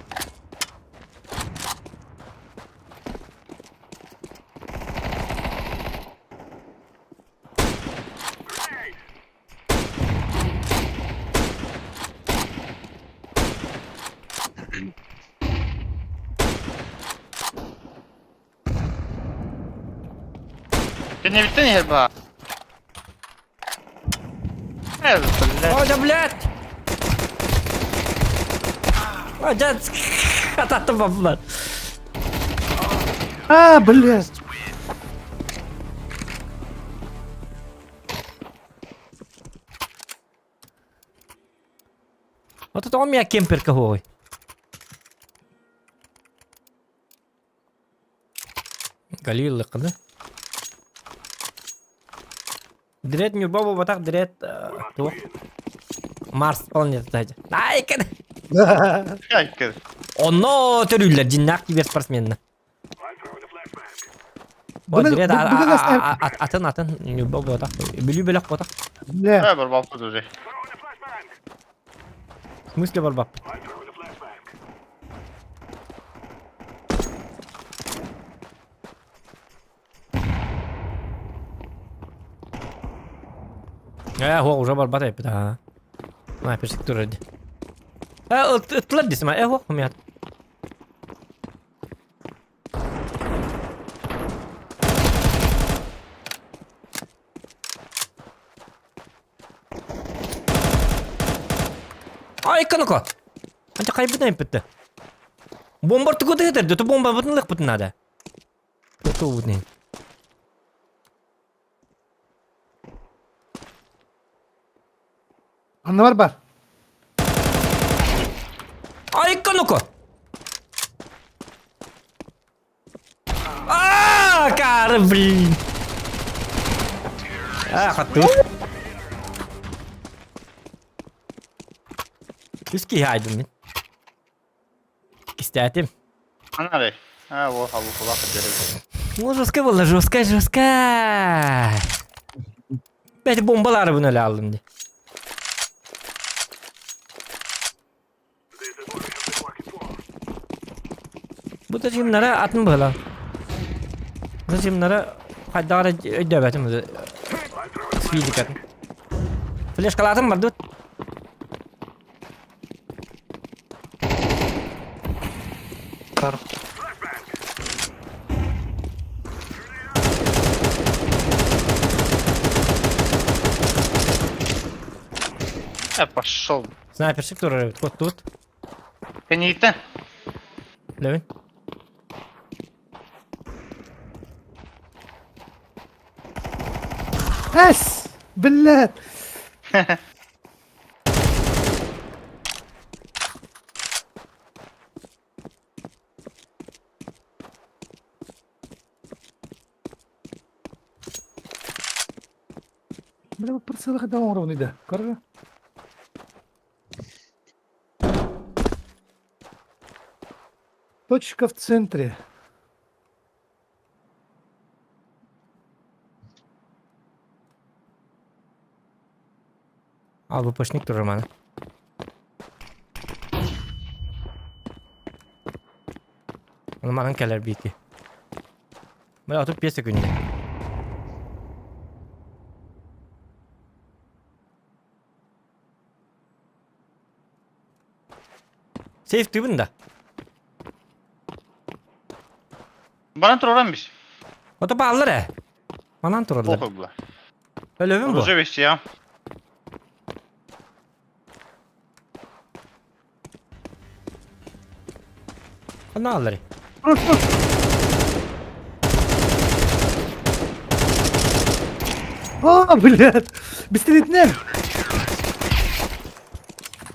Кэннибиттэн иһэр баа. Э, блядь.
Ой, да блядь! Ой, да, хататтым бабылар.
А, блядь.
Вот это он меня кемпер кого Галил да? Дред Нюрба буолбатах Дред туох Марс планетата Айкын!
Айкын.
Онно төрүүллэр дьиннээх киберспортсменна. Дред атын атын Нюрба буолбатах. Бүлүү бөлөх буолбатах.
Бля. Барбаппыт уже.
В смысле барбаппыт? Э, хуох уже барбат эппит аа. Маа персик турар ди. Э, ыттылар дисим э, хуох хумят. Ай, канако! Анча хайбытын эппитте. Бомбар тугу дыгытыр, дөтө бомба бутын лык надо. Туту бутын.
Анна бар.
Ай, канако! Аа, кары, блин. Аа, хаттыы. Үс киһи айдым мин. Кистээтим.
Анары. А, вот, халу кулак дерев.
Ну, жестко было, жестко, жестко. Бәти бомбалары бұны әлі алдым де. Бу тажимнара атын быһыла. Бу тажимнара Хайдах эрэ өйдөөбөтүм физикатын. Флешкалаатым бардыбыт.
Кар.
Я пошел.
Снайперщик турар вот тут.
Кэнниттэн.
Левин.
Эс! Блядь! Бля, прицелы да оҥоробун да. Көрөр. Точка в центре.
Ал выпускник турар маны. Оны манан кэлэр биити. Бля, 35 секунда. Сейф тыыбын да.
Баран тураран бис.
Ото бааллар ээ. Манан тураллар.
Похуй була.
Өлөбүн бу.
Уже вести я.
Ханна ааллар.
А, блядь! Бистилетинэн!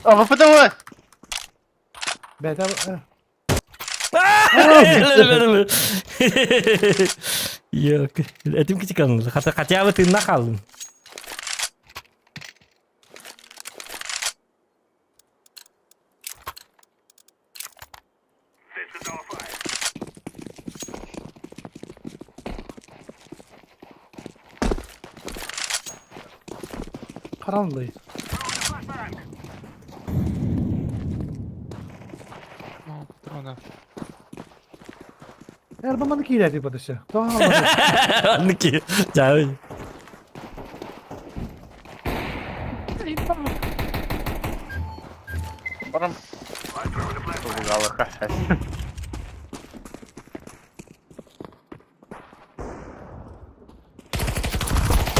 А, ВПТВ!
Бэйдэ...
Yok. Этим кичик алынды. Хотя бы тыынна хаалдым.
Харамлый.
Мало патронов.
Эрбаманы киирээти бадышы.
Анныки. Чао.
Баран.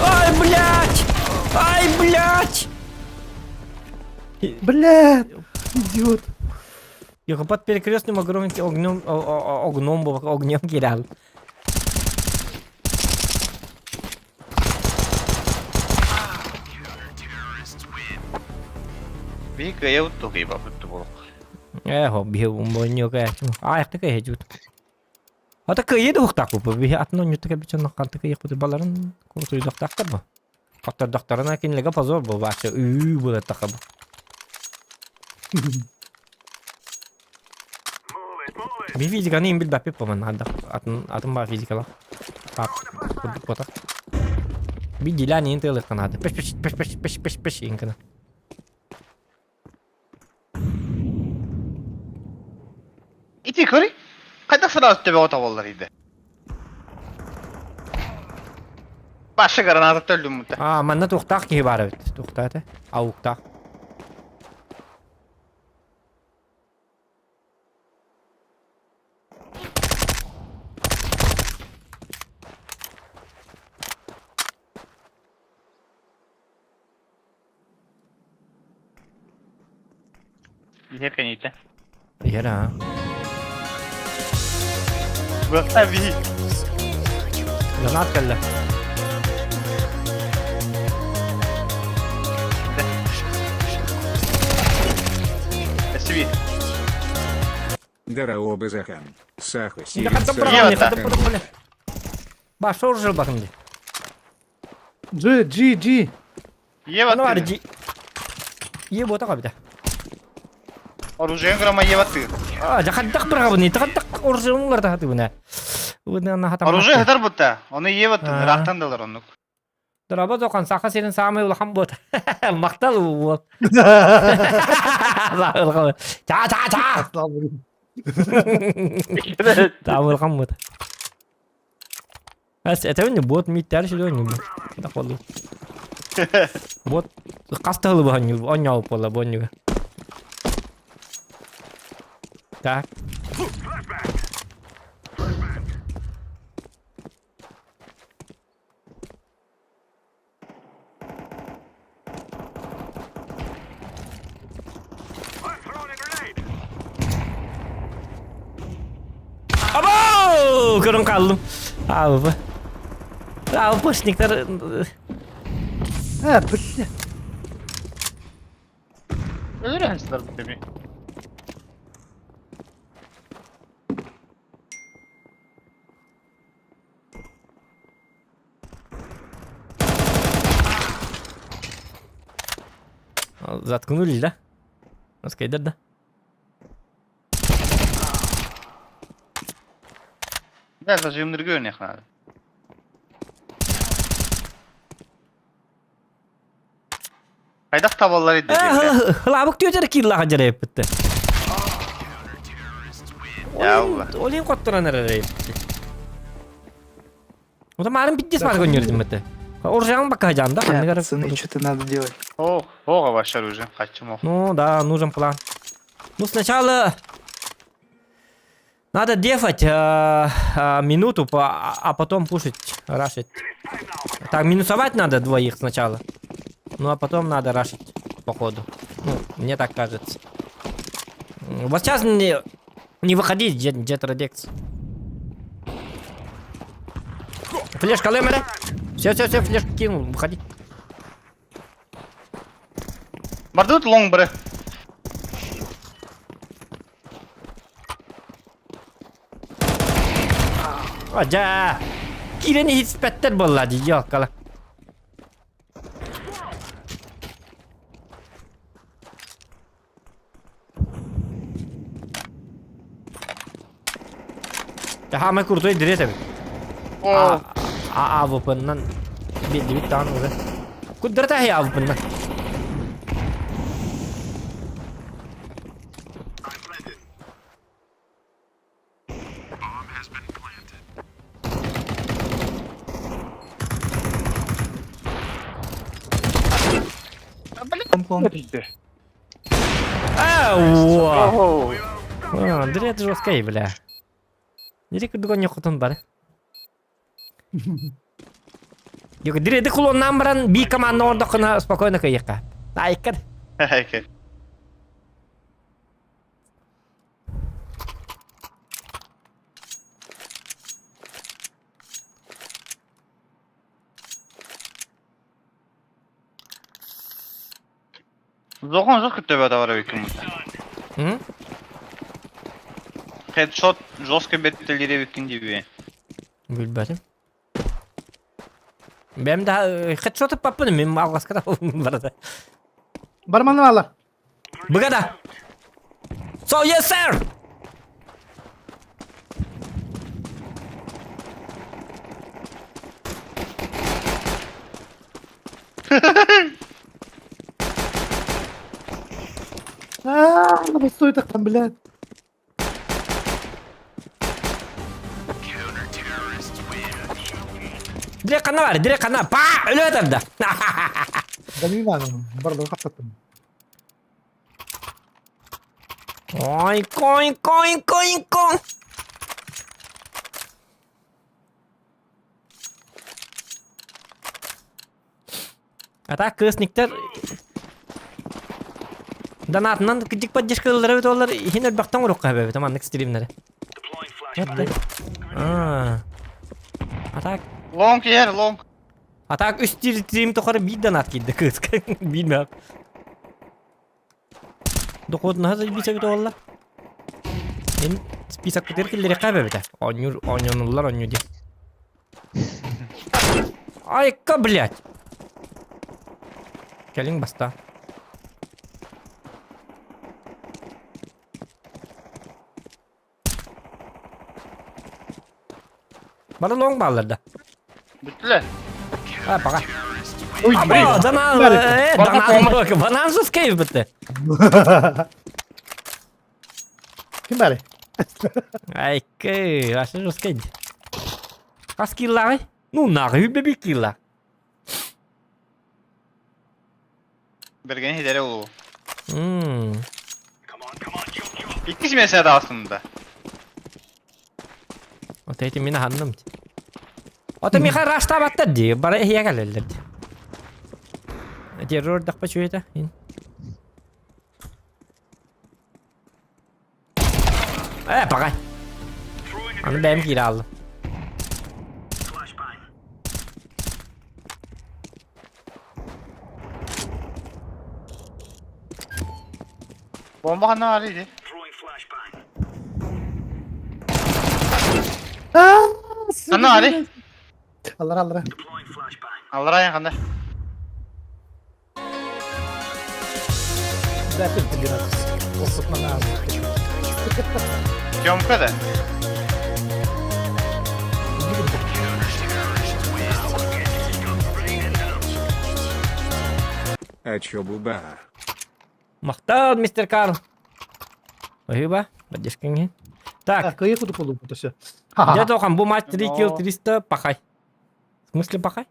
Ай, блядь! Ай, блядь!
Блядь! Идиот!
Його под перекрестным огромным огнем, огнем, огнем кидал.
Биһи кыайабыт туһуйбаппыт буолуох.
Ээ, биһи умбонньука. Аайахта кыайа Ата кыайыы да уохтаахпыт биһи атын оонньуутта кэлбит дьонно ханта кыайыахпытый баларын курутуйдахтаахтар бу. Хоттордохторуна кинилэргэ позор бу вообще үү буолаттаха бу. Би физиканы им билбэппит по манна атын атын баа физикалах. Пап курдук буотах. Би дилян иин тыалыахха наада. Пеш пеш пеш пеш пеш пеш пеш иин гына.
Ити көрүй. Хайдах сразу төбөҕө тоболлар иде. Башы граната төллүммүтэ.
Аа, манна туохтаах киһи баар эбит. Туохтаах этэ? Ауктаах.
Иһэр кэнитэ.
Иһэр аа.
Быахта биһи.
Гранат кэллэ.
Эсви.
Дараоба Захан. Саха
Баша уже бакым ди.
G, G, G.
Ева
Аны бар G. Е бота кабита.
Оружие грома ева ты.
А, жахаддак бір кабын, тахаддак оружие тахаты буна.
Оружие хатар бутта. Оны ева ты, рахтан далар оннук.
Дораба тоқан саха сенин самый улахан бот. Мактал уол. Ча ча ча. Таабылхан бот. Этэбин бот мииттээри сүдү оонньуур. Да холу. Бот хас да сылы оонньуур, оонньообут буолла бу оонньууга. Так. Абау! Көрөн хааллым. Аабы. Аабышниктар
Э, бля.
Өлөр сылар бу дemi.
Заткнулись, да? Наскайдар, да?
Да, зажимныргы өнех надо. Хайдах табаллар edi диэбитэ.
Хылаабык түөтэр кииллаха дьэрэйэппитте.
Ялла.
Олин қоттыран эрэрейппитте. Ота марын биттес бар көннөрдүм бетте. Оржаң бака жанда
Бля, пацаны, что-то надо делать.
Ох, ох, ваше оружие. Хочу мох.
Ну да, нужен план. Ну сначала надо дефать минуту, а потом пушить, рашить. Так, минусовать надо двоих сначала. Ну а потом надо рашить, походу. Ну, мне так кажется. Вот сейчас не выходить, Джет Радекс. Флешка Лемере. Все, все, все, флешку кинул, выходи.
Бардут лонг бре.
Ажа! Киирэн иһиспэттэр буолла дии, ёлкала. Хаамай крутой дирет эбит.
О,
А АВП-нан биллибит даҕаны уже. Куддара таһый АВП-нан.
Лонг, лонг.
Ау!
О,
Андрей, это жесткий, бля. Нерек курдук хотун бар. Юк, диреди кулоннан баран би команда ордоххуна спокойно кыйыхха. Айкар.
Айкар. Зохон жестко тебя давар эбиккин.
М?
Хедшот жестко беттелире эбиккин диби.
Билбэтим. Бэм да хедшот паппын мен алгаска барда.
Барманы ала.
Быгада. So yes sir.
Аа, бастуйтахтан, блядь.
Direkt kanna var, direkt kanna. Pa, өлө да.
Билбээн, барда хаттаттым.
Ой, кой, кой, кой, кой. А так кысниктер Донатынан кыдьык поддержка ыллара эбит олар иһин элбэхтэн оҥоруохха эбит маннык стримнэри. А так
Лонг ер, лонг.
А так үс стрим тухары биир донат киирдэ кыыска. Билмэм. Дохуотунаһа биир эбит буолла. Мин список кытыр киллэриэххэ эбэбитэ. Оонньуур оонньонуллар оонньуу диэн. Айка, блядь! Кэлиҥ баста. Бары лоҥ бааллар да.
Бүттүлэр.
А, пока.
Ой,
Або, донат, донат, банан жесткий бүттэ.
Ким баарый?
Айкы, вообще жесткий. Хас киллааҕый? Ну, нахуй бэбикила.
Бергени хидere улуу.
Мм.
Иккис месяда aslında.
Вот эти мин ханным. Ото миха раштабаттар ди, бара эһиэ кэлэллэр ди. Террор дахпа чуета. Э, пагай. Аны бэйэм киирэ хааллым.
Bomba ханна баар ити? Ханна баарый?
Аллара аллара.
Аллара айан ханна?
Да, ты Осупмана.
Тёмка да?
А чё бубаар?
Махтал, мистер Карл. Спасибо, поддержка. Так,
Кыйы куду полу все.
дядя Тохан, бу матч 3 килл 300, пахай. В смысле пахай?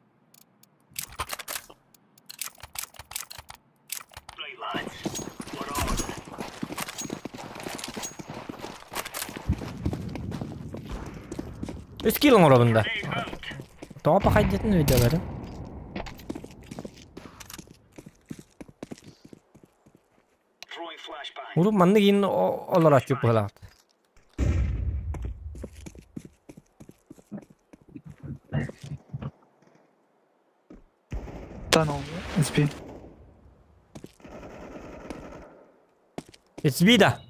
Үс килл оҥоробун да. Тоҕо пахай диэтин өйдөөбөтүм. Урут маннык иин олорооччу быһыылаах.
Tunnel, SB.
It's B да.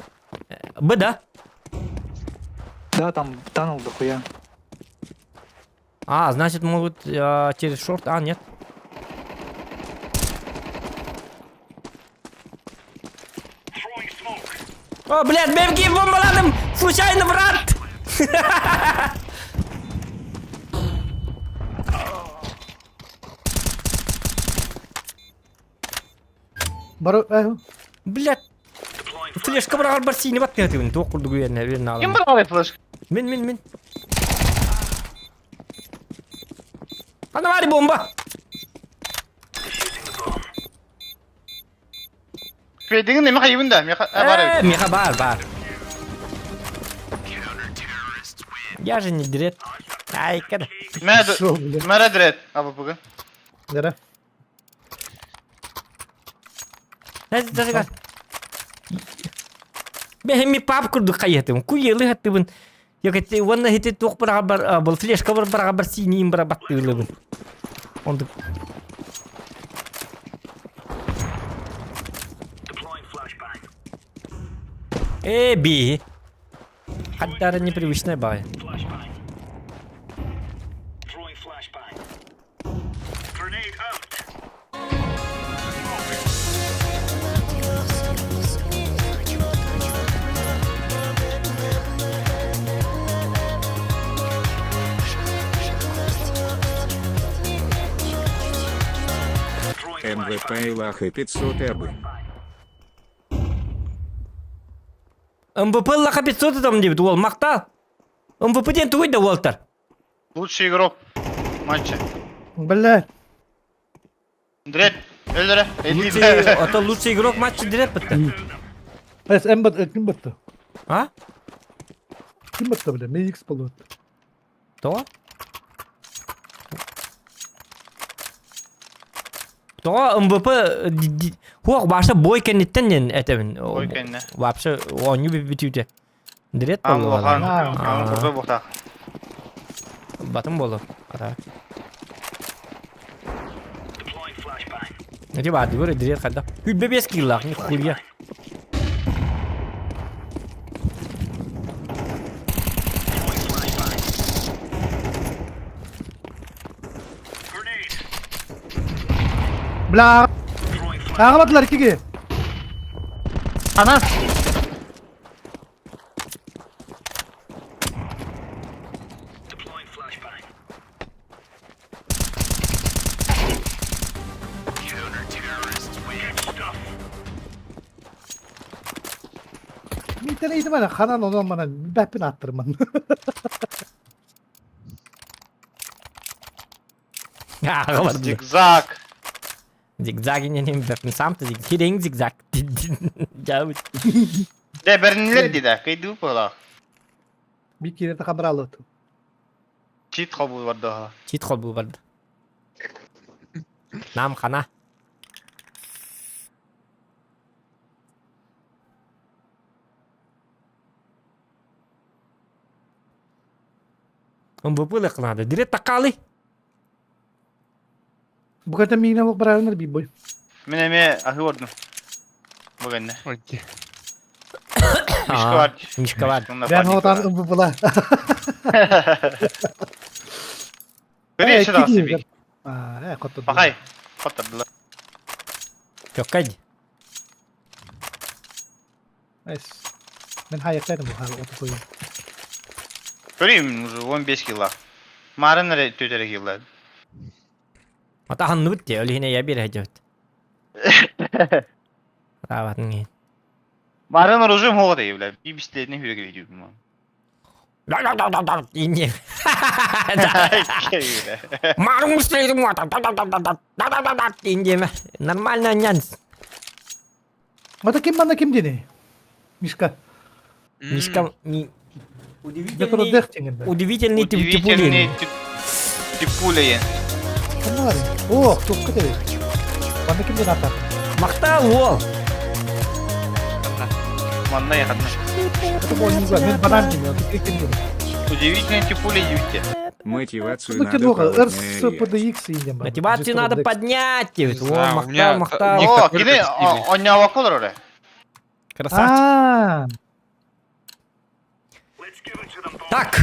Б да?
Да, там tunnel дохуя.
А, значит могут через шорт. А, нет. О, блядь, БМГ бомбаладым! Случайно, брат!
Бары э
Блядь. Флешка быраҕар бар сиини баттыатыбын. Туох курдук үөрэнэ үөрэнэ
Ким
аалым.
быралай флешка?
Мин, мин, мин. Ханна баары бомба!
Федиңин неме хайыбын да? Меха бар
Э,
эбит.
меха бар, бар. Я же не дред. Ай, када.
Мэ
Шо, бля.
мэрэ дред. Аба бүгүн.
Нера.
Даже Бэһэми пап курдук хайатым. Куйылы хаттыбын. Йокете уонна хити туох бараҕар был флешка бар бараҕар синиин бара баттыылыбын. Ондук. Э, би. Хаттара непривычная бай.
МВП и лаха 500 эбы.
МВП лаха 500 там диэбит уол махтал. МВП диэн тугуй да уолтар.
Лучший игрок матча.
Блядь.
Дред. Өлдөрө.
Лучший, это лучший игрок матча директ бітті.
Эс М бат ким батты?
А?
Ким батты, бля? Мен X болот.
То? То МВП хуох баша бой кенниттен нен этебин.
Бой кэннэ.
Вообще оонньуу бүтүүтэ. Дирет
Ам
болду
улахан.
балар.
Ам курдук буохтаах.
Батым болду. Ата. Эти баады көрө дирет кайда. Хүлбе бес киллах, нихуя.
Бля. Ағабатылар икиге.
Ана.
Митен eğitim ханан онон манан бәппин аттырман.
Ааҕа бардылар.
Зигзаг.
Зигзаг иннин бэртин сам ты хирең зигзаг. Дьабыт.
Дэ бэрнилер дии да, кыйдыы буолаах.
Бик киирэ хабралыт.
Чит хобу барда.
Чит холбуу барды. Нам хана. МВП лыхлады. Дирет такалы.
Буката миинэ бу барарынар бибой.
Мин эмиэ аһыы ордум. Бу гэннэ.
Ой.
Мишка бар.
Мишка бар.
Бэн хотан МВПла.
Көрү дасы би.
Аа, хотто.
Пахай. Хоттордулар.
Чоккай.
Найс. Мен хайактайдым бу хал оту
Көрейм уже 15 кило. Марын эрэ төтөрө кило.
Ата ханныбыт те, өлүһүнэ я бир хажабыт. Раабатын ген.
Марын оружием хоҕо дей, бля. Би бистетini хүрэ кирейдүүбүм.
Инне. Марун Индеме. Нормально нянс.
Ата ким манна ким дини? Мишка.
Мишка не
Удивительный.
Удивительный
Удивительный типулин.
О, тупка ты. Манна ким дин ата?
Махта уол.
Манна яхатна.
Мен банан дини, ким дини.
Удивительный типулин юте.
Мотивацию
Ну
надо
киноха,
поднять.
РСПДХ индем.
Мотивацию надо поднять.
Не
О,
знаю, у
махта,
меня
махта.
ник
О,
такой
кини
же стиле.
онньообокко олорор.
Красавчик.
А,
Так.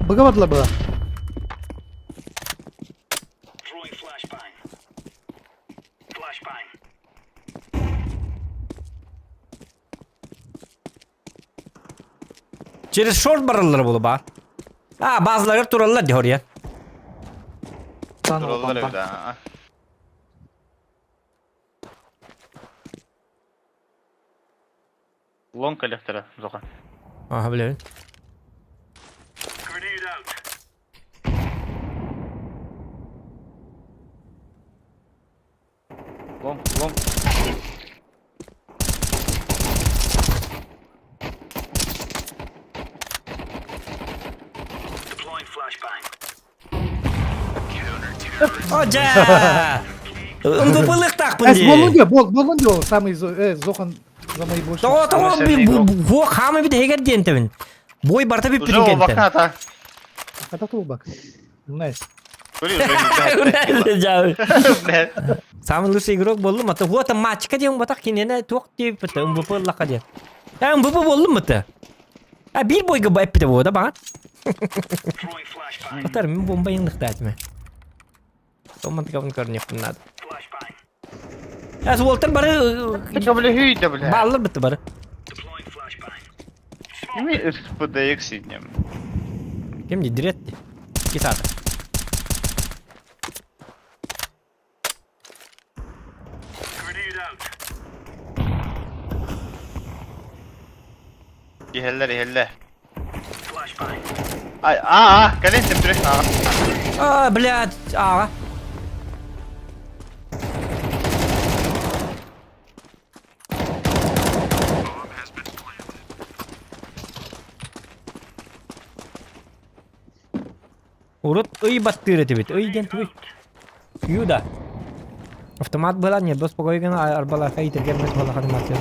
Быга быга.
Через шорт бараллар буолу ба. А, базалар тураллар дии хорья.
Танул
Тураллар
бомба.
эбит, аа. Лон коллектора, зоха.
Ага, блин.
Лон, лон.
О, дьэ! МВП-лыхтаахпын
Эс болун
дии.
диye, бол болун диye самый зохан за мои больше.
Тоҕо, тоҕо, бу хаамы бит эгер диэн тэбин. Бой барта
Уже
бүппүтүн
ол
кэнтэн.
бакна
Хата тулбак. Найс.
Көрү уже. Бля.
Самый лучший игрок боллум, а то вот там матчка диэн батах кинене туох диэбит МВП лаха диэн. А МВП боллум это. А биир бойга эппите буо да баҕар. Атар мин бомба иҥныхтаатыма. Томмантыкабын көрүнүөхпүн наада. Эс уолтар бары
Бля, бля, бля.
бааллар бытты бары.
Кими РСПДХ сиднем.
Ким ди диретти. Кисата.
Иһэллэр, иһэллэр. Ай, аа, аа, кэлин сөптүрү. Аа.
А, блядь, ага. Урут ый баттыыр этибит. Ый диэн тугуй? Юда. Автомат была не, бос погойган арбалаха итергер мет балахан матер.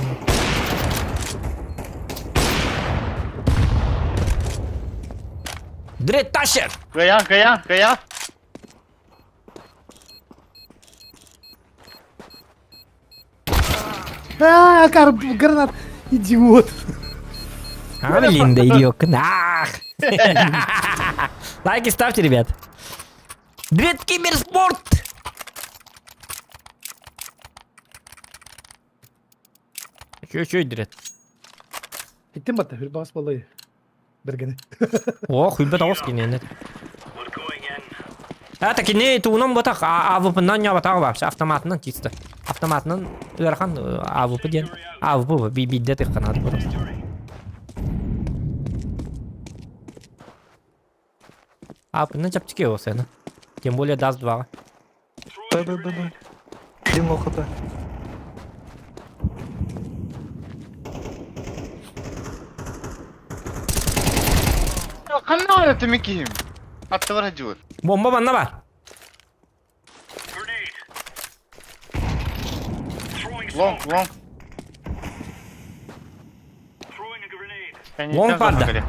Дред тащер!
Кыйан, кыйан, кыйан.
А, кар гранат. Идиот.
А, Линда, идиот. Ах! Лайки ставьте, ребят. Дред Киберспорт! Чё, чё, Дред?
Gittim batta, hür bas balayı. Бергени.
О, хуйбет ауыз кинені. Это кини тугунан ботах АВП-нан ньабатаҕа вообще автоматынан чисто. Автоматынан ыарахан АВП диэн АВП биирдэ тыхханаат просто. АВП-нан чэпчэки осена. Тем более даст 2.
Б, Б, Б, Б. Один лоу хп.
Ханна это микиһим? Аттыбар хадьыбыт.
Бомба манна бар.
Лонг, лонг.
Лонг барда.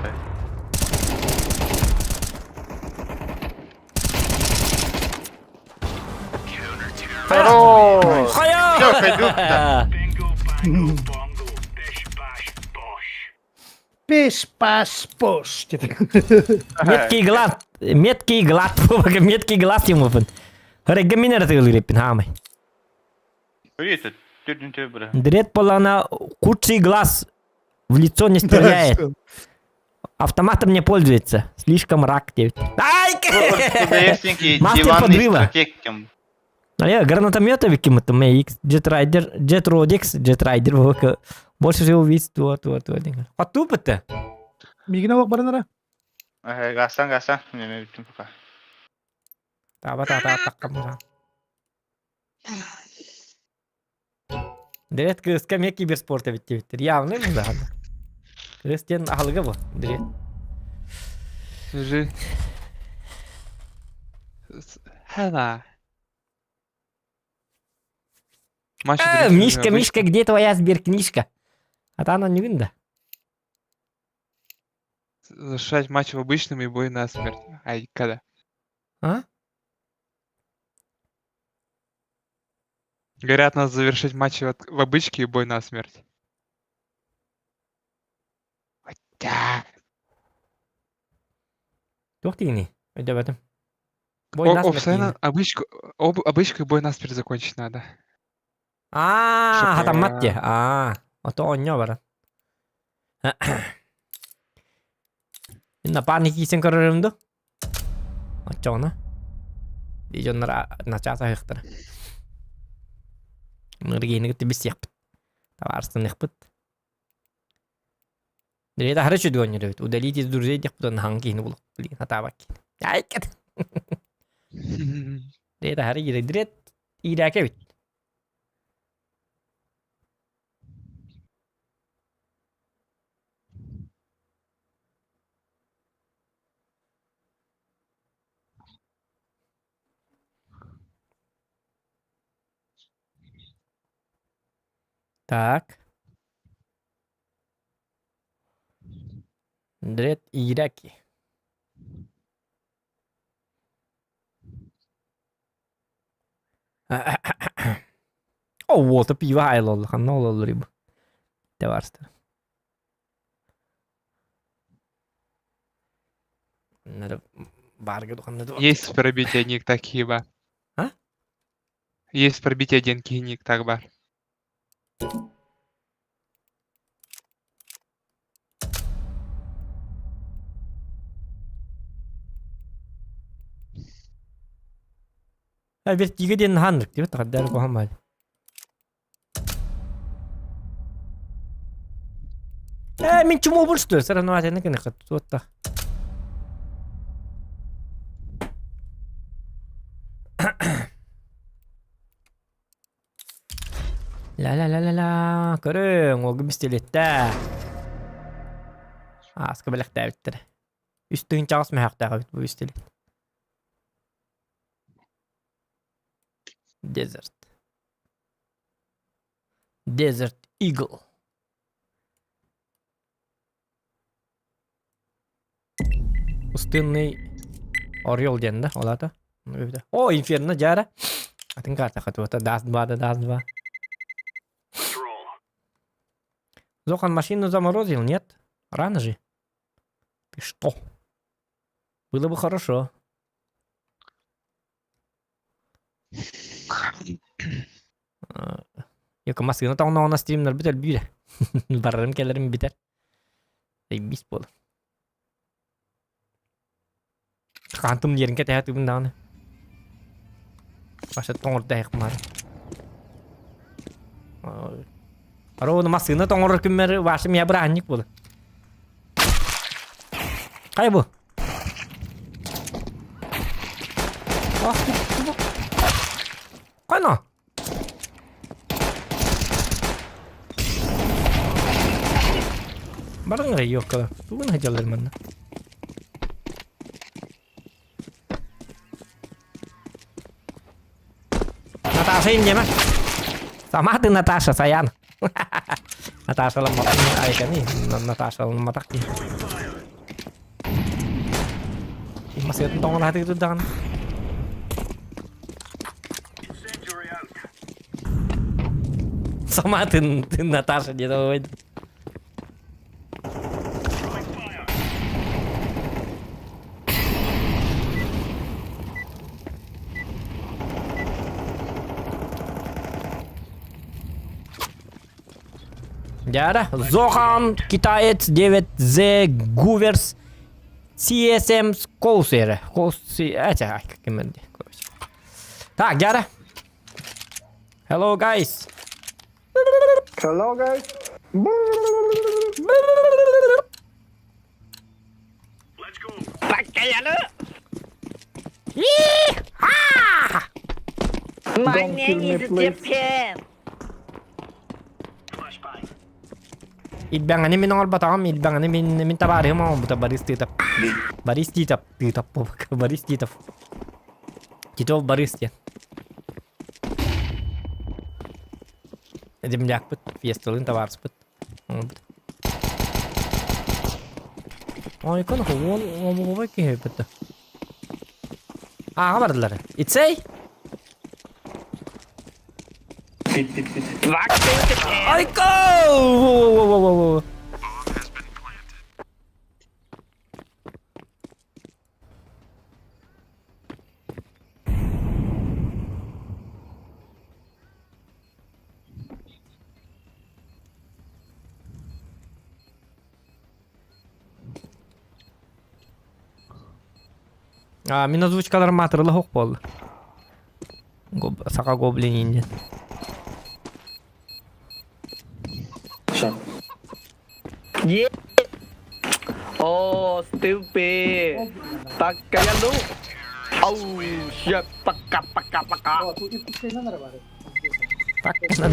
Хорош!
Хайа!
Всё, пойду-ка.
Пиш паш пош.
Меткий глаз, меткий глаз, меткий глаз ему пын. Регге мин эрэ хаамай.
Привет, төрдүн төбүрэ.
Дред полана худший глаз в лицо не стреляет. Автоматом не пользуется. Слишком рак девять. Ай! Мастер
Диванный
подрыва.
стратег кем.
А я гранатометовик кем-то MX, Jet Rider, Jet Rodix, Jet Rider вот. Больше всего увидеть вот, вот, вот. А тупо-то?
Миигин олох баран эрэ.
Гасан, гасан. Неме бүттүм пока.
Таба та та таккам. Дред кыыска эмиэ киберспорт эбит диэбиттэр. Явно быһаана. Кыыс диэн аһылыга бу, Дред.
Жи. Хана. Матч
Э, Мишка, Мишка, где твоя сберкнижка? А та она не видно.
Завершать матч в обычном и бой на смерть. Ай, когда?
А?
Говорят, надо завершить матч в, в обычке и бой на смерть. Хотя.
Туох диигиний? Өйдөөбөтүм. Бой
О,
насмерть
офсайна
диигин.
обычку, об, обычку и бой насмерть закончить надо.
Аа,
Чтоб,
хатаммат дии. Аа, ото оонньоо баран. Напарник киирсэн көрөрүм дуу? Оччоҕуна дьоннор начаас аһыахтара. Ныргиини кытта билсиэхпит. Табаарыстаныахпыт. Дьэ, аһары үчүгэй оонньуур эбит. Удалить из друзей диэхпит уонна хаҥ киһини булуох. Блин, хатаабат киһини. Айкат! Дьэ, аһары иирэ. Иирээки эбит. Так. Дред Ираки. О, вот, пиво айлол, ханнол рыбу. Теварста. Надо барга духанна
Есть пробитие ник так хиба.
А?
Есть пробитие один ник так бар.
Бер тиге диэн ханнык диэбит тахаддар куһаммал. Э, мин чуму булсту, сарано атена кene хат туотта. Ла-ла-ла-ла-ла, көрүҥ, уолга бистилиттэ. Ааска бэлэхтээбиттэрэ. Үс тыһыынчаҕас мөһөөхтөөх эбит бу бистилит. Desert. Desert Eagle. Пустынный Орел диэн да, ол аата. О, Инферно дьаара. Атын карта хатуата даст 2 да даст 2. Зохан машину заморозил, нет? Рано же. Ты что? Было бы хорошо. Йока массыына тоҥноҕуна стримнарбыт өлбүүрэ. Барарым кэлэрим бүтэр. Бис буолар. Хантым диэрин кэтэһэ тыыбын даҕаны. Баша тоҥордоһуохпун Ровно массыына тоҥорор күммэр Ваша мия бырааһынньык буолар. Хайа бу? Хайна? Барың эрэ ёккала. Тугун сылдьаллар манна? Наташа им диэмэ. Сама ты Наташа, Саян. Наташа айкани, Наташа ламматах дии. Масыатын тоҥон хатыы турдаҕына. Сама ты, ты Наташа диэн ой. Дяра, Зохан, китаец 9Z Гуверс CSM Скоусера. Так, Дяра. Hello, guys.
Hello, guys.
My
Don't kill
name
me,
is
please.
Japan.
Илбэҥэни мин оҥорботоҕум, илбэҥэни мин мин табаарыһым оҥорбута Борис Титов. Борис Титов, Титов, Борис Титов. Титов Борис диэн. Землякпыт, фиесталыын табаарыспыт. Оҥорбут. Ой, кон уол омугубай киһи бытта. Ааҕа бардылар. Ицей?
Пит, пит, пит.
Айко! Во-во-во-во-во. А, мин озвучкаларым маатырыла суох буолла. Саха гоблин диэн.
Yeah. Oh, stupid. Pakkayalu. Oh, shit. Pakka, pakka, pakka.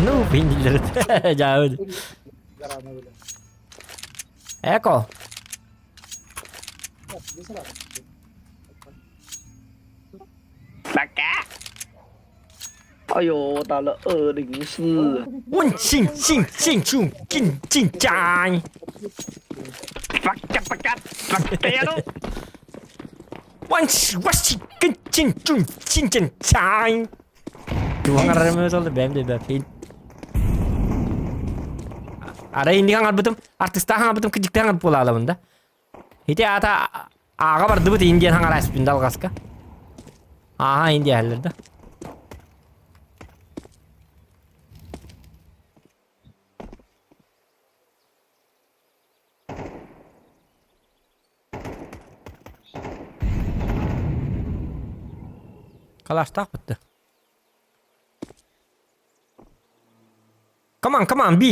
Ну, пиндилер. Дьаабыт. Эко.
Pakka. 哎呦，我打了204。
问信信信信进进加。
Pakka, pakka, pakkayalu.
万事万事跟进进进进加。Туһаҥарарым ол бэм да бэм. Арай инник хаҥарбытым, артыстаах хаҥарбытым кыдьыктаах хаҥарбыт буолаалабын да. Ити аата ааҕа бардыбыт иин диэн хаҥара испин да алҕаска. Ааха иин диэһэллэр да. Калаштаах бытты. Come on, come on, B.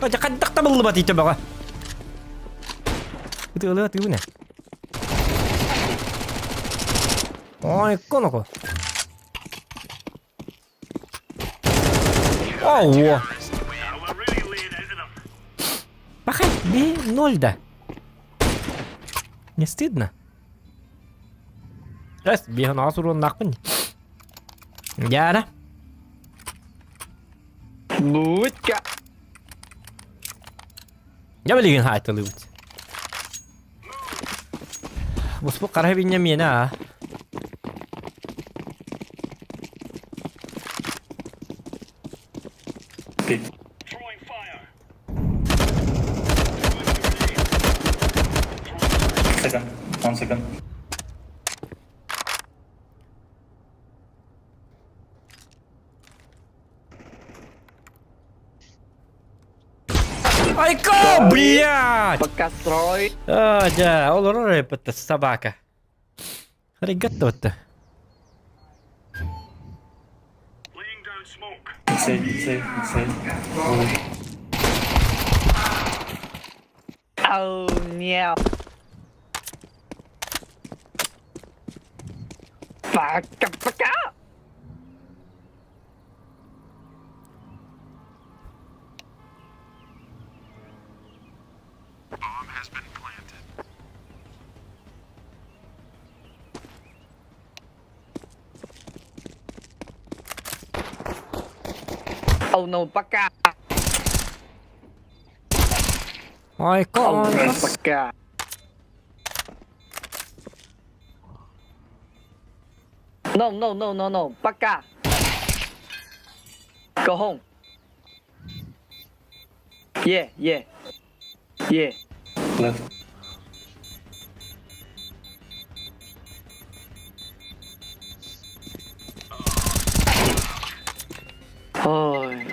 Дьэ хайдах табыллыбат ити бөҕө. Ытыалыа тыыбын ээ. Ой, коноко. Ого! Пахай, бей ноль да. Не стыдно? Эс, биһанаҕа суруоннаахпын. Дьаара.
Будька.
Я билигин хаайталыыбыт. Буспут хара бинньэ миэнэ аа.
Second. One second.
Айка, блядь!
Пока строй.
А, да, олорор эппит собака. Регатто вот.
Inside, inside, inside.
Oh, нет. Пока-пока. Oh no, пока.
Айка,
Oh
айка.
no, пока. No, no, no, no, no. Пока. Go home. Yeah, yeah. Yeah.
Left.
Ой.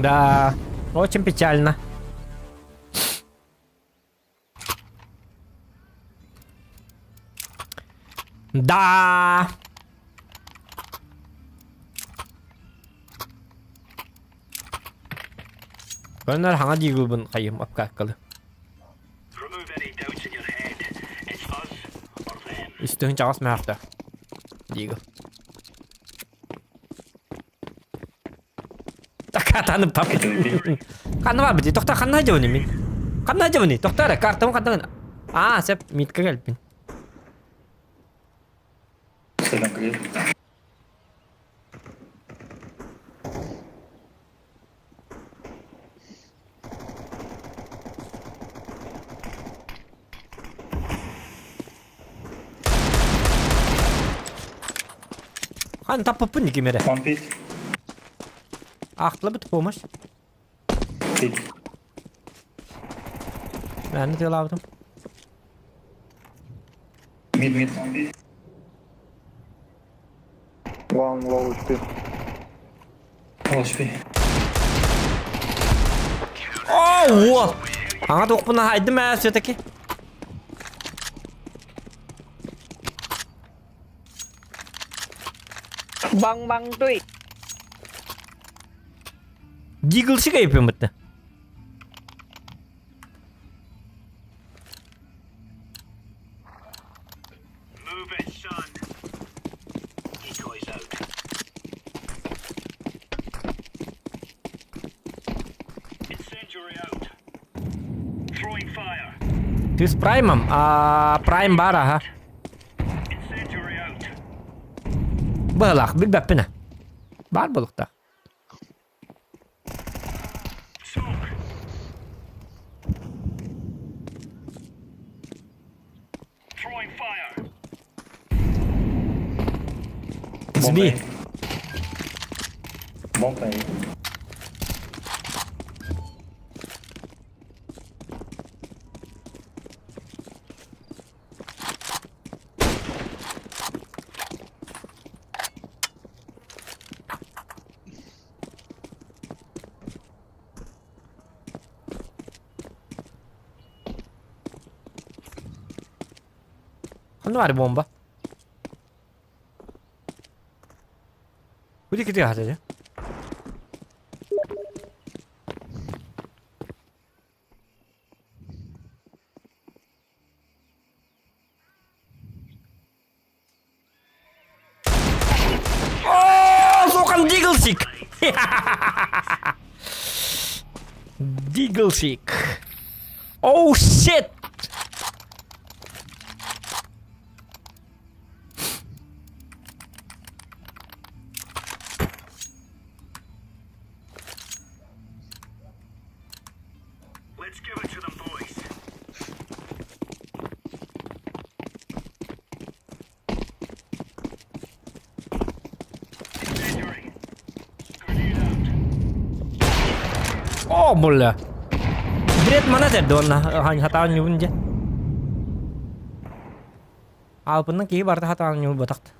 Да, очень печально. Да. Көннөр хаҥа диигылбын хайым апкааккалы. Үстүһүн чаҕас мөһөхтө. Диигыл. Такатанып тап. Ханна бар бити? Тохта ханна дьабыны мин? Ханна дьабыны? Тохта эрэ, картам ханна Аа, сеп, митка кэлбин.
Second clear.
Хан таппыппын ким эрэ.
One pit.
Аахтыла бит помощь.
Pit.
Мэнни тыалаабытым.
Mid, mid. One pit.
One low HP.
Low HP.
Оо, Аҥа туохпун аһайдым ээ все-таки.
Bang bang tuy.
Диглшик айыппын Ты с праймом? А, прайм бар, ага. Быһылаах, билбэппин Бар буолуохтаах. Сби.
Bomb A.
Ханна баар бомба? Куда киди хатады? О, сука, диглсик! Диглсик. Oh shit! О, бля. Бред манатер донна хатаан ньубун дьэ. Алпыннан киһи барда хатаан ньубатахт.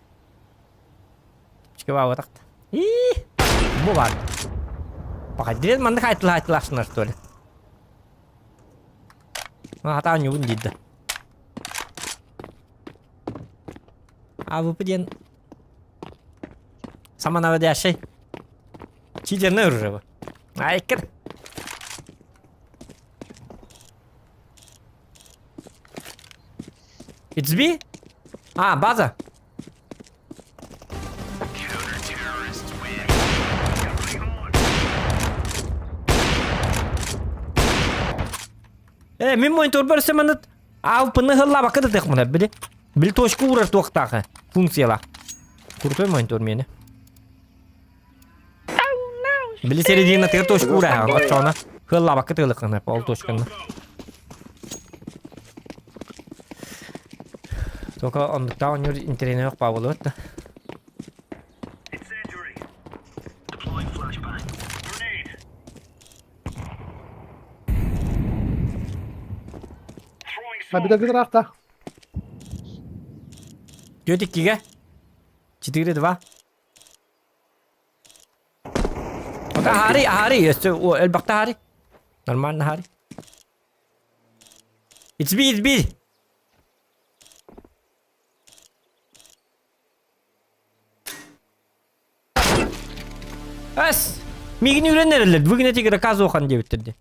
Чикабаабатахт. Ии! Бу баар. Паха, дирен маннык айтылаахсынар что ли? Хата оонньуубун диир да. АВП диэн самонаводящий. Читерный оружие. Айкыр. It's B? А, база. Э, мин мониторбар өссө маннык алпыны хыллаабакка да тыахмына били. Били точка уурар туохтаах функцияла. Крутой монитор миэнэ. Били серединатыгар точка уураа оччоҕуна хыллаабакка тыалыккына ол точканы. Только оннуктаах оонньуур интэриэһинэй баа буолуо да.
Мобиль ыраахта.
Түөрт иккигэ. Четыре два. Аһари, аһари, өссө элбэхтэ аһари. Нормально аһари. It's B, it's B. Эс! Миигин үүрэн эрэллэр. Бүгүн этигэр казухан диэбиттэр дии.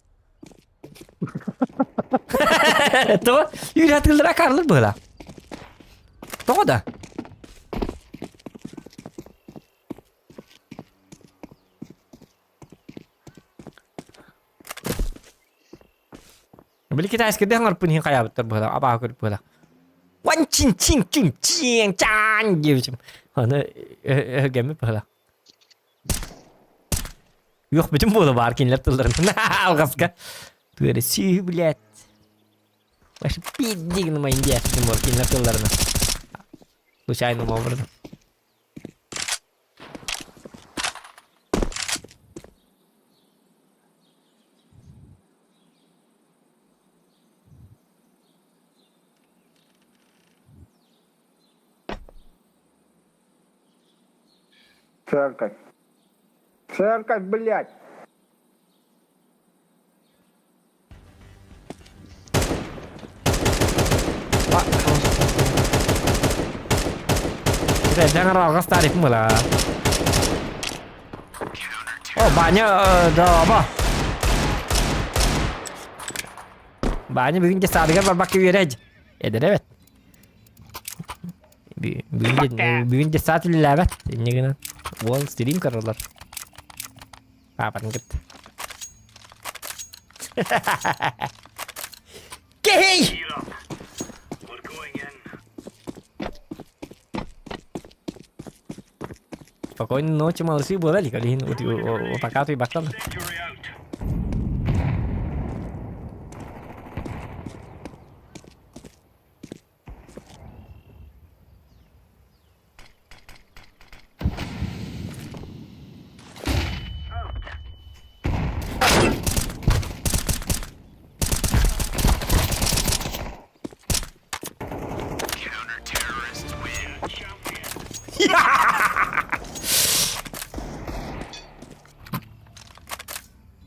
Тоҕо? Үүрэ акаарлар быһыылаах. Тоҕо да? Били китайскайдыы хаҥарпын иһин хайаабыттар быһыылаах, абааһы көрүп быһыылаах. Ван чин чин чун чиэн чаан диэбитим. Аны өһүргэммит быһыылаах. Үөхпүтүм буола баар кинилэр тылларын алҕаска. Тугу эрэ сүүһү блядь. Вообще пиздигин моим диэхпитим буола кинилэр тылларынан. Случайным образом.
Церковь. Церковь, блядь!
Дьаҥар алҕас тарифым ыла. О, Баня, дорообо. Баня бүгүн детсадыгар барбакка үөрэж. Эдэр эбит. Бүгүн бүгүн детсад үлэлээбэт. Инньэ гынан уол стрим көрөлөр. Паапатын кытта. Кей! Спокойной ночи, малыши, буолар илин пока утуйбаттан.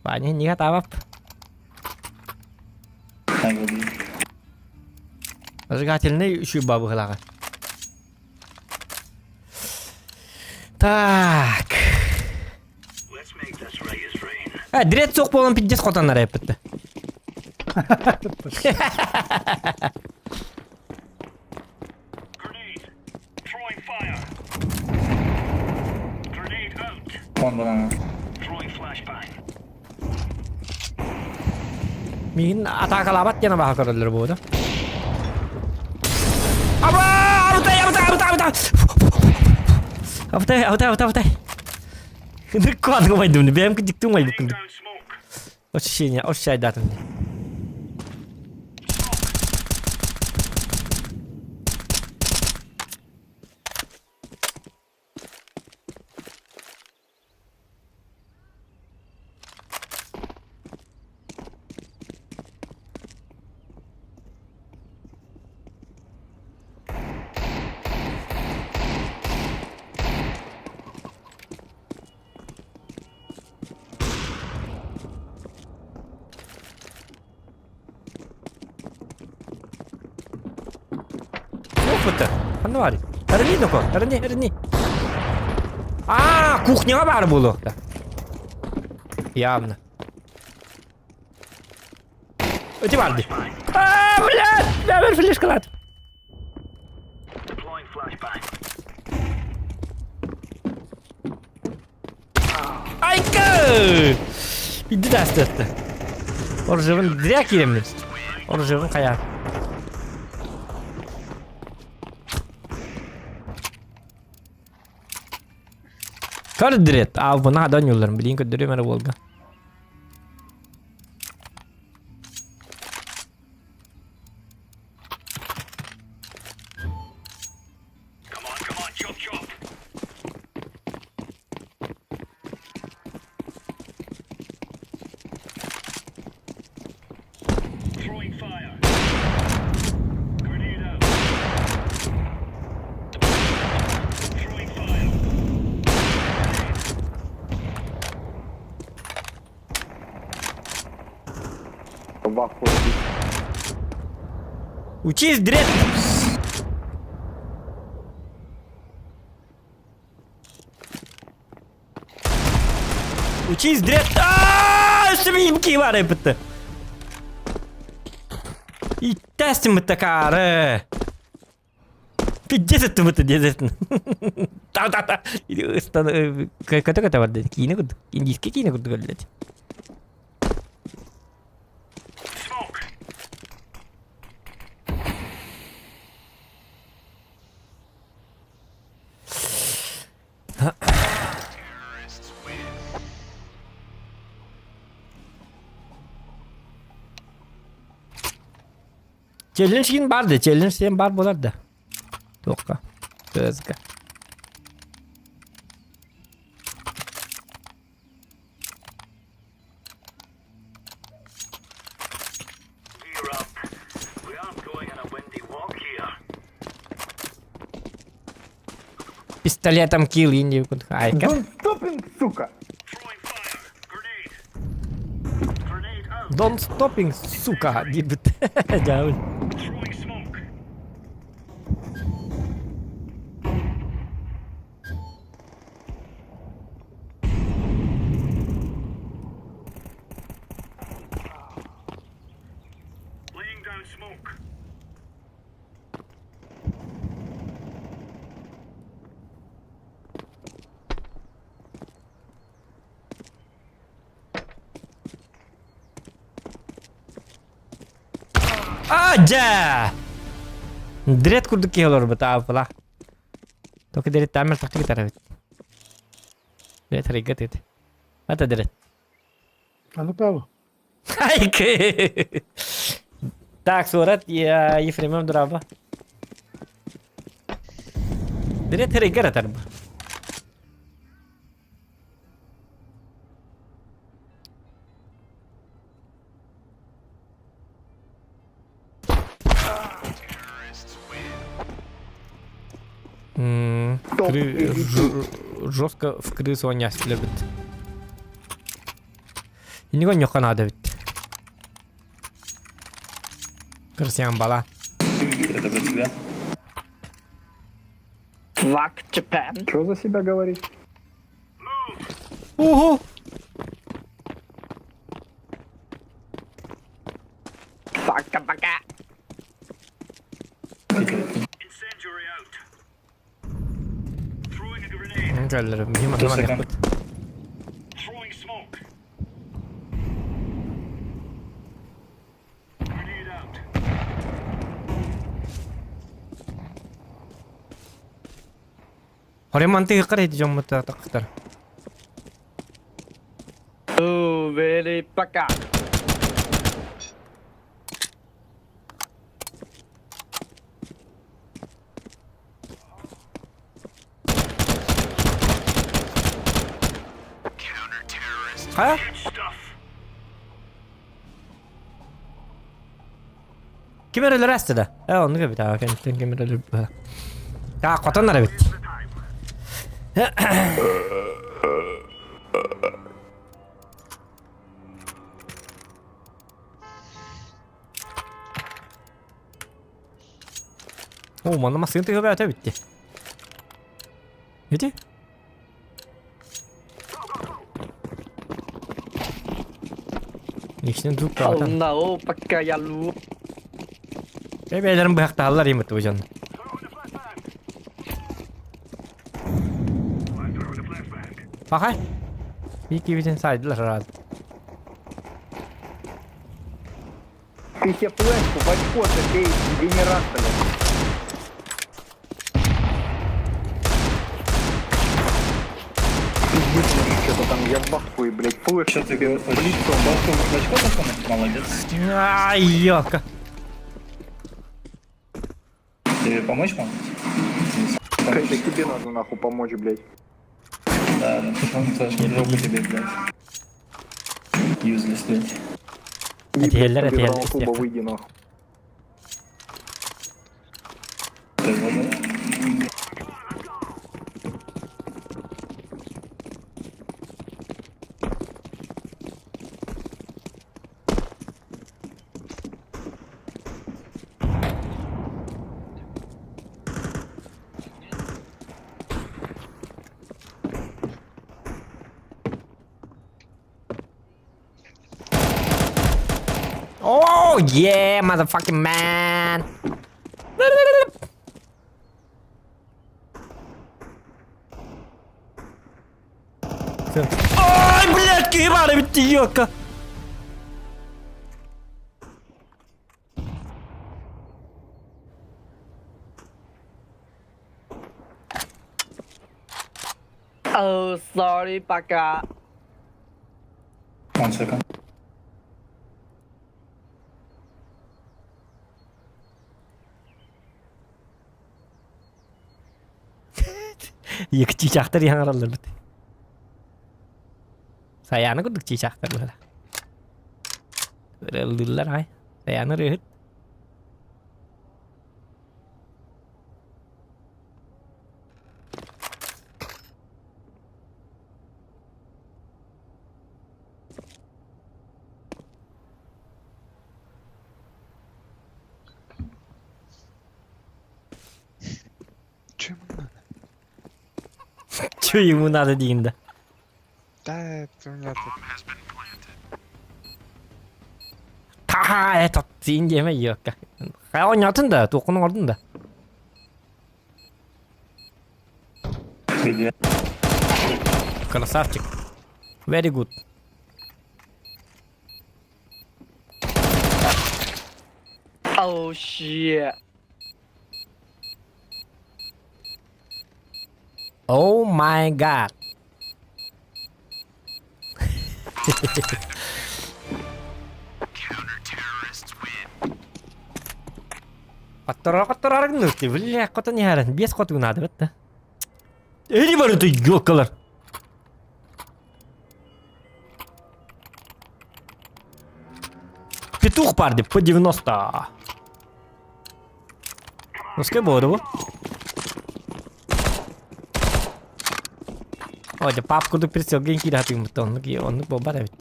Ваня, не готова. Зажигательный үчү бабыгылаҕа. Так. А, дрет суох буолан пиздец хотоннор эппитте.
One banana.
Миигин атаакалаабат диэн абааһы көрөллөр буолуо. Аба! Абытай, абытай, абытай, абытай! Абытай, абытай, абытай, абытай! Ынырык куһаҕан умайдым, бэйэм кырдьыктыы умайбыккын. Ощущение, ощущайдаатым. Туппуттар. Ханна баарый? Эрни доко, эрни, эрни. Аа, кухняҕа баар буолуохта. Явно. Эти баар дии. Аа, блядь! Бэбэр флешкалаат. Айка! Иди да Оружиебын зря кииреммин. Оружиебын хайа. Көрдүрет. А, бұны адан юлларым. Билин көрдүрүм эрэ буолга.
В ахуе.
Учись, дред! Учись, дред! Ааа, өссө кии бар эбитті. Иттәстім такары. Пиздец это дезетін. Та та та. Көтө көтө бар деді. Киіне күрдік. Индийский киіне күрдік өлдеді. Челлендж кийин бар да, челлендж сен бар болар да. Тоққа. Көзге. Пистолетом килл инди Айка.
Don't stopping, сука!
Don't stopping, сука, диэбит. Дьаабын. Адя! Дрет курдук киһи олорбут ааппыла. Токи дрет тамер тахты тарабит. Дрет харигат ит. Ата дрет.
А ну право.
Айкы! Так, сурат я Ефремов драба. Дрет харигат тарба.
Топ
Жестко в крысу онясь любит. Инего нюха надо ведь. Крысян бала.
Это про тебя.
Fuck Japan.
Что за себя говорить?
Ого!
Пока пока.
Кэллэр, мимо
Two second.
Хореманты кар эти жоммута тактар.
Oh, very пока.
Ха? Ким эрэлэр аста да? Э, онну кэбит аа, кэнниттэн ким эрэлэр Таа, хотон эбит. О, манна массыына тыһыба эбитти. Ити? Иксин звук
Oh
таҕатан.
no, пока я лу.
Бэйэлэрин быһахтаһаллар имит бу дьон. Пахай. Биир киһибитин саайдылар араас.
Ты себе флешку в очко забей, дегенерат, блядь. Пиздит мне что-то там, я в ахуе, блядь, флешку
Что ты
тебе
говоришь?
в лицо.
Бабку в очко засунуть? Молодец.
Ай, ёлка.
Тебе помочь могут?
Это тебе надо нахуй помочь, блядь.
Да, да. Он флешку в жопу тебе, блядь. Юзлес, блядь.
Этиһэллэр,
Без
этиһэллэр,
клуба
истиэххэ.
выйди нахуй.
Ты вот, да?
Oh yeah, motherfucking man. Ай, блядь, киһи баар эбит ёлка.
Oh, sorry, пока.
One second.
Екі чичахтар яңараллар бит. Саяны курдук чичахтар быһыла. Ырылдылар ай. Саяны рыһыт.
Че ему надо?
Че ему надо дейін да.
Да, это у меня тут.
Та, этот син диэмэ ёлка. Хайа оонньоотун да, туоххун оҥордун да.
Где?
Красавчик. Very good.
Oh shit.
Oh my god. Хотторор гыннырты, бля, хотон яран, бес хоту надо, бітті. Эри бар это ёлкалар. Петух баар по 90. Ну, с буолар бу? О, дьэ, пап курдук прицелга киирэ хатыгыммыт оннук оннук буолбат эбит.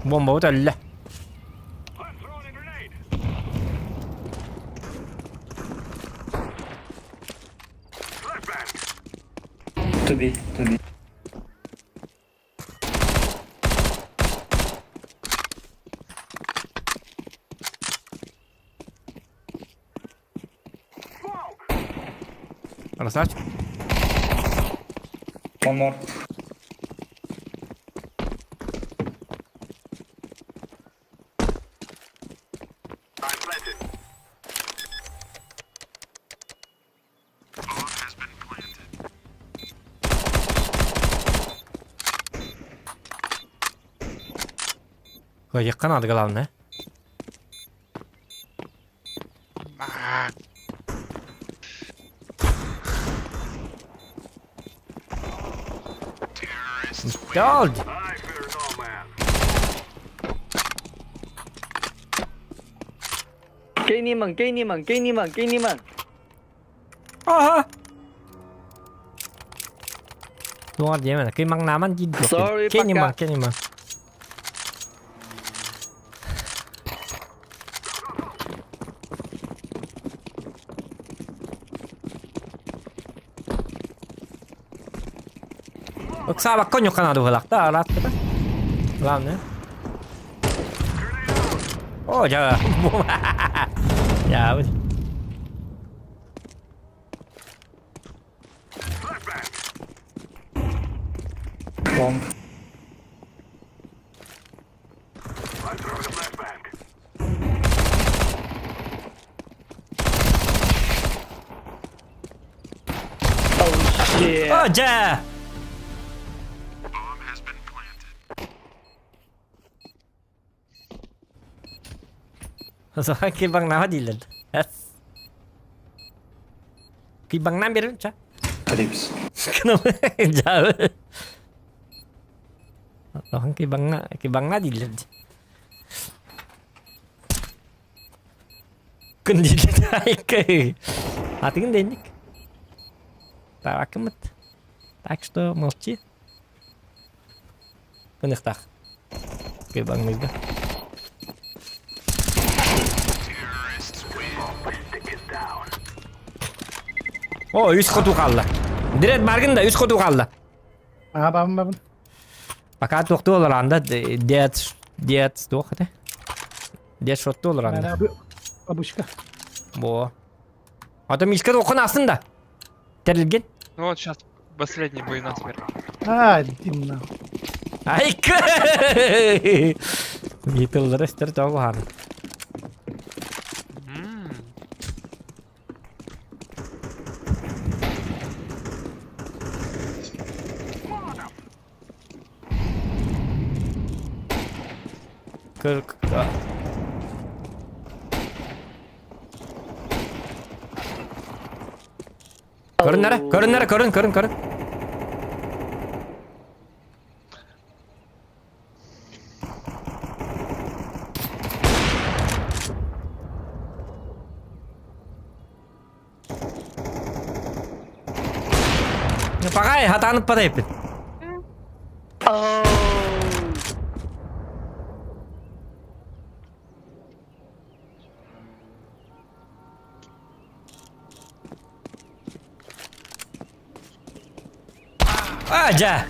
Бомба өллө.
To B, to B.
Красавчик.
One more.
Кыайыахха наада главное.
А,
Долд!
给你们，给你们，给你们，给你们。
Аха! Туңар диэмэн, кый маҥнааман диир
Sorry,
Кеннима,
пока.
кеннима. Ыксаабакка онньукка наада быһыылаах арааттата. Главное. О, дьа. Дьаабыт.
Long.
Oh shit.
О, дьэ! Саха кибаҥнаама дииллэр. Кибаҥнаан биэрэн ча.
Крипс.
Дьаабы. Оһон кибаҥна кибаҥна дииллэр дии. Күн дииллэр. Атыгын да инник. Табакымыт. Так что молчи. Кыныхтаах. Кыбаҥныырга. О, үс хоту хаалла. Дирет баргын да үс хоту хаалла.
Аа, бабын бабын.
Пока туохтуу олоранда дед дед туох этэ? Дед шоттуу олоранда.
Бабушка.
Бо. Ата мишка туоххун астын да. Тэрилгин.
Ну вот сейчас последний бой на смерть.
А, димна.
Айка! Битыллары өстөр тоҕуһан.
М.
Кыр... Көрүн эрэ, көрүн эрэ, көрүн, көрүн, көрүн. Пагай, хатанып падайыппын.
Oh.
А, дьэ!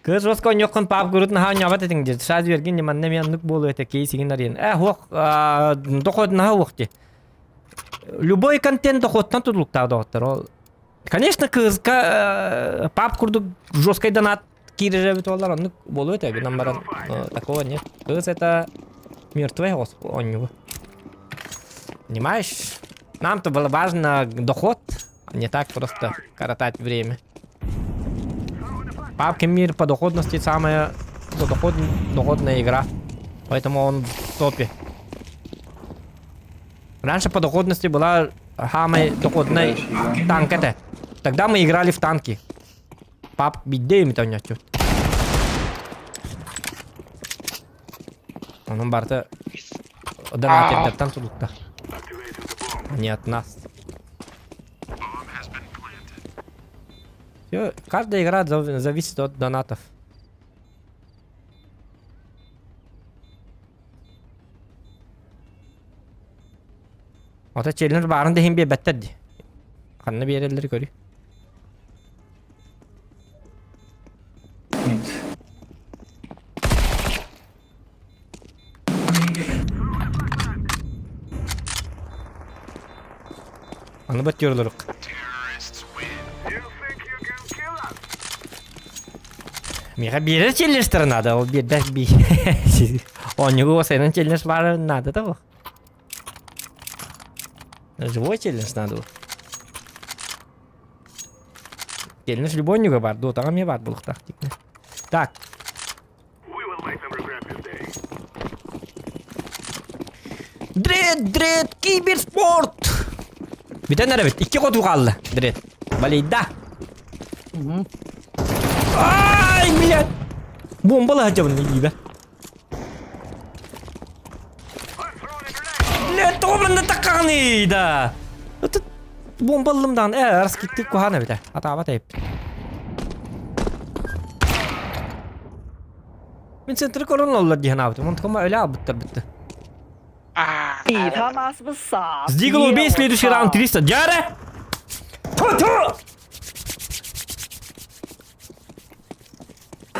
Кыыс Роско онньоххун паап гурут наһаа онньообот этиҥ диир. Саас үөргин манна эмиэ оннук буолуо этэ кейсигин арыйан. Э, уох, дохуот наһаа уох дии. Любой контент дохуоттан тутулуктаах доҕоттор. Ол Конечно, кыыска пап курдук жесткай донат киирэр эбит буоллар оннук буолуо этэ гынан баран такого нет. Кыыс это мертвый оонньуу. Понимаешь? Нам-то было важно доход, а не так просто коротать время. Папки мир по доходности самая доход, доходная игра. Поэтому он в топе. Раньше по доходности была самая доходная танк это. Тогда мы играли в танки. Пап, бидде им то Онон барыта донатердартан тутулуктар. Не от нас. Все, каждая игра зависит от донатов. Ото челлендж баарын да иһин биэрбэттэр дии. Ханна биэрэллэр көрүй.
Нет.
Аны баттырларык. Миэхэ биэрэр челленджтары надо, ол биэрбэт би. Оонньууга сайынан челлендж баара надо да ол. Живой челлендж надо. Челлендж любой оонньууга баар, дуотаҕа эмиэ баар буолуохтаах дии. Так. Дред, дред, киберспорт! Бүтэн эрэбит. Икки хоту хаалла. Дред. Балейда. Ай, блядь! Бомбала сылдьабын илиибэр. Блядь, тоҕо манна таккаҕыный да? Это бомба ыллым даҕаны. Э, раскиттык куһаҕан эбит ээ. Атаабат эбиппит. Мин центры көрөн оллар дии санаабытым. Онтукама өлө аалбыттар бытты.
你他妈是不是傻
Сдигл
逼
убей
啊！我
следующий раунд
操！
300. Дьээрэ! Ту-ту!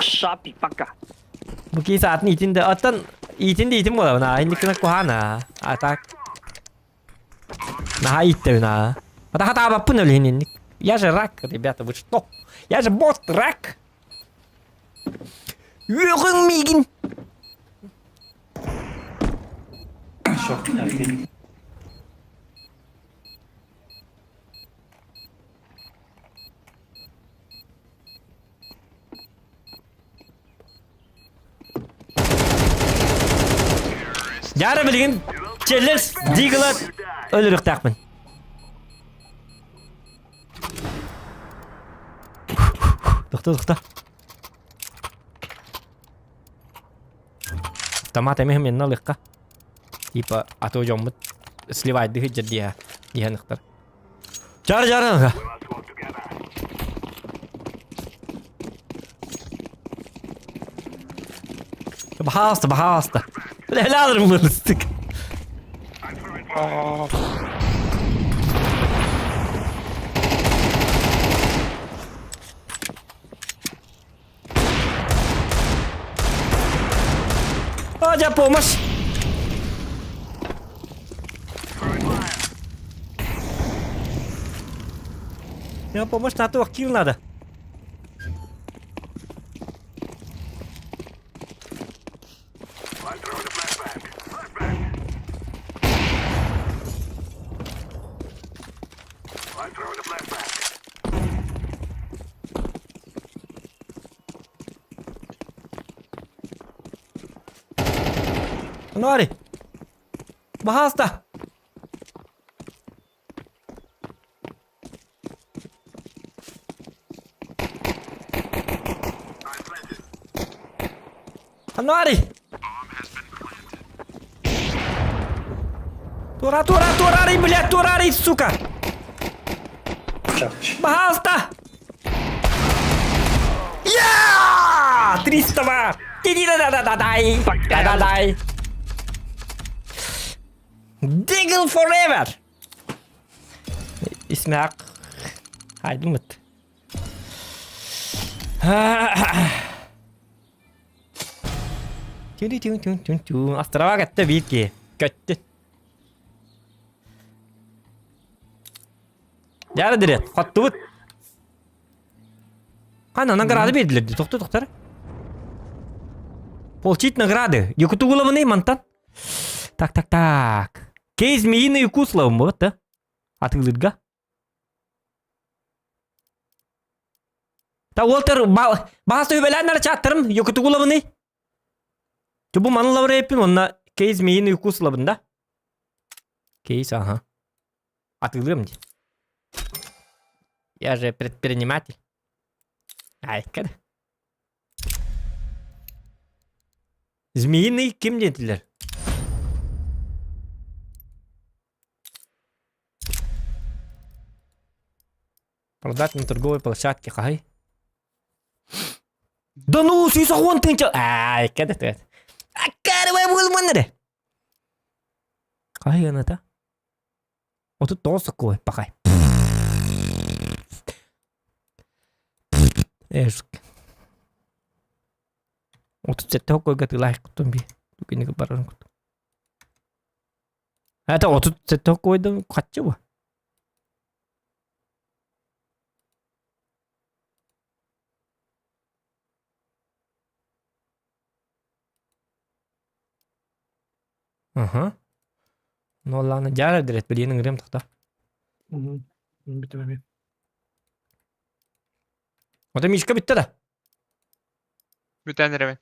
Шапи, пока.
Бу киһи саатын иитин да, оттон иитин да иитин буолабын аа, инниккинэ куһаан аа, а так. Наһаа ииттэбин аа. Атаха таабаппын өлүһүн инник. Я же рак, ребята, вы что? Я же бот рак! Үөҕүҥ миигин!
Шок.
Дьаара билигин челлендж Дигла өлөрүөхтээхпин. Тохто, тохто. Автомат эмиэ менна ылыахха. Типа, а то дьоммут сливайдыы сылдьар диэһэ диэһэн ыхтар. Жар жар Пожалуйста, пожалуйста. Бля, алырым ыстык. А, дьэ, помощь! Я помощь на то, килл надо. Нори! Баһаалыста! Нори! Тура, тура, турари, блядь, турари, сука! Баһаалыста! Я! 300 бар! Да-да-да-да-дай! Да-да-дай! Diggle forever! Исмәк хайдымыт. Тю-тю-тю-тю-тю. Острова көттө биир киһи. Көттү. Дьара дире, хоттубут. Хана награды бердилер дии, тохту тохтар. Получить награды. Якутугулабыный мантан. Так, так, так. Кейс змеиный укус лавым вот, да? Атыылырга. Та Уолтер баас үбэлээн чаттарым Якутугулабыный. Бу маны лавреппин онна кейс змеиный укус лабын да? Кейс, ага. Атыылыам дии. Я же предприниматель. Айка да. Змеиный ким диэтилэр? Продать на торговой площадке, хай. Да ну, сүүс тыынча. Айка да тыат. Аккарыбай буолманнары. Хай гыната. 39 соккуой пахай. Эшк. 37 хоккойга тылаах куттун би. Түгениг баран кут. Это 37 хоккойдан хаччы бу. Аха. Ну ладно, дьара дирет билиэн ыҥырыам тохто.
Бүтүм эмиэ.
Ото Мишка бүттэ да?
Бүтэн эрэбин.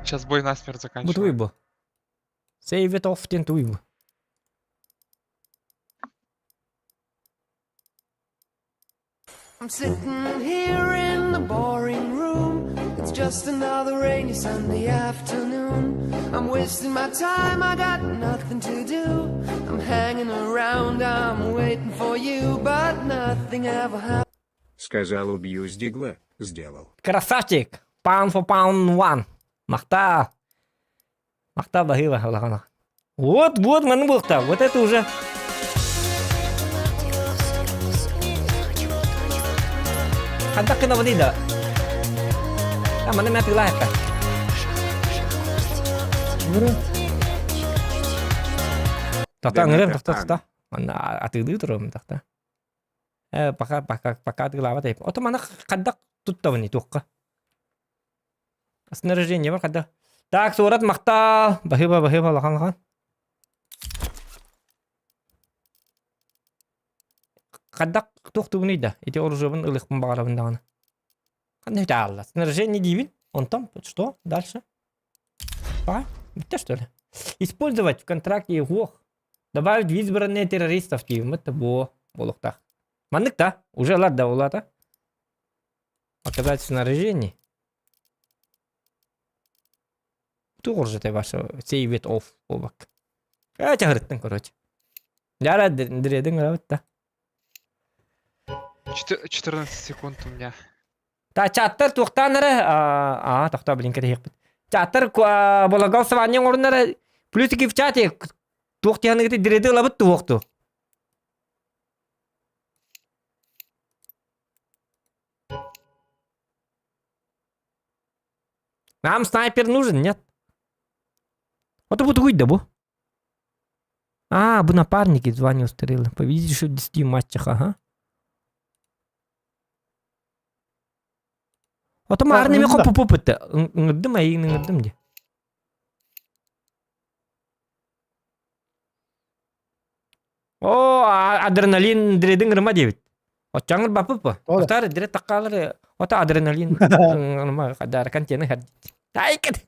Сейчас бой насмерть
Бу
заканчиваю.
туй бу. Save it off диэн туй бу.
I'm sitting here in the boring room. It's just another rainy Sunday afternoon. I'm wasting my time, I got nothing to do. I'm hanging around, I'm waiting for you, but nothing ever happens.
Сказал убью с дигла, сделал.
Красавчик! Pound for pound one. Махта. Махта баһыыба улахана. Вот, вот, манны буолта. Вот это уже. Хантак кынабыный да? А, маны мен тыылаһыкка. Тохто аңырым, тохто, тохто. Манна атыылыы турум, тохто. Э, пока, пока, пока атыылаабат эп. Ото маны хаддак туттабын туохха. Снаряжение бар хадда. Так, суорат махтал. Баһыба, баһыба, лахан, лахан. Хайдах туох тугунуй да, ити оружиебын ылыахпын баҕарабын даҕаны. Ханна үтэ аалла? Снаряжение диибин, онтон что дальше? А? Бүттэ что ли? Использовать в контракте ох. Добавить в избранные террористов диибин, это бо буолуохтаах. Маннык да, уже ылар да улаата. Оказать снаряжение. Туох оружие ваше save it off буолбакка. Э, чаһырыттын, короче. Яра диредин ырабыт да.
14 секунд у меня.
Та чаттар туохтаан эрэ аа тохтоо блин кэтэһиэхпит. Чаттар болагал саванньаҥ оруннара плюсики в чате туох тиһаныгыты диреди ылабыт туохту. Нам снайпер нужен, нет? Вот бу тугуй да бу. А, бу напарники звание устарело. Победишь в 10 матчах, ага. Ото маар неме хоппу пуппут. Ыҥырдым айыын ыҥырдым ди. О, адреналин дредин ырма диэбит. Оччоҥ ырбаппыт Отар дирет таккаалар ото адреналин ырма хадар контейнер хардит. Тайкет.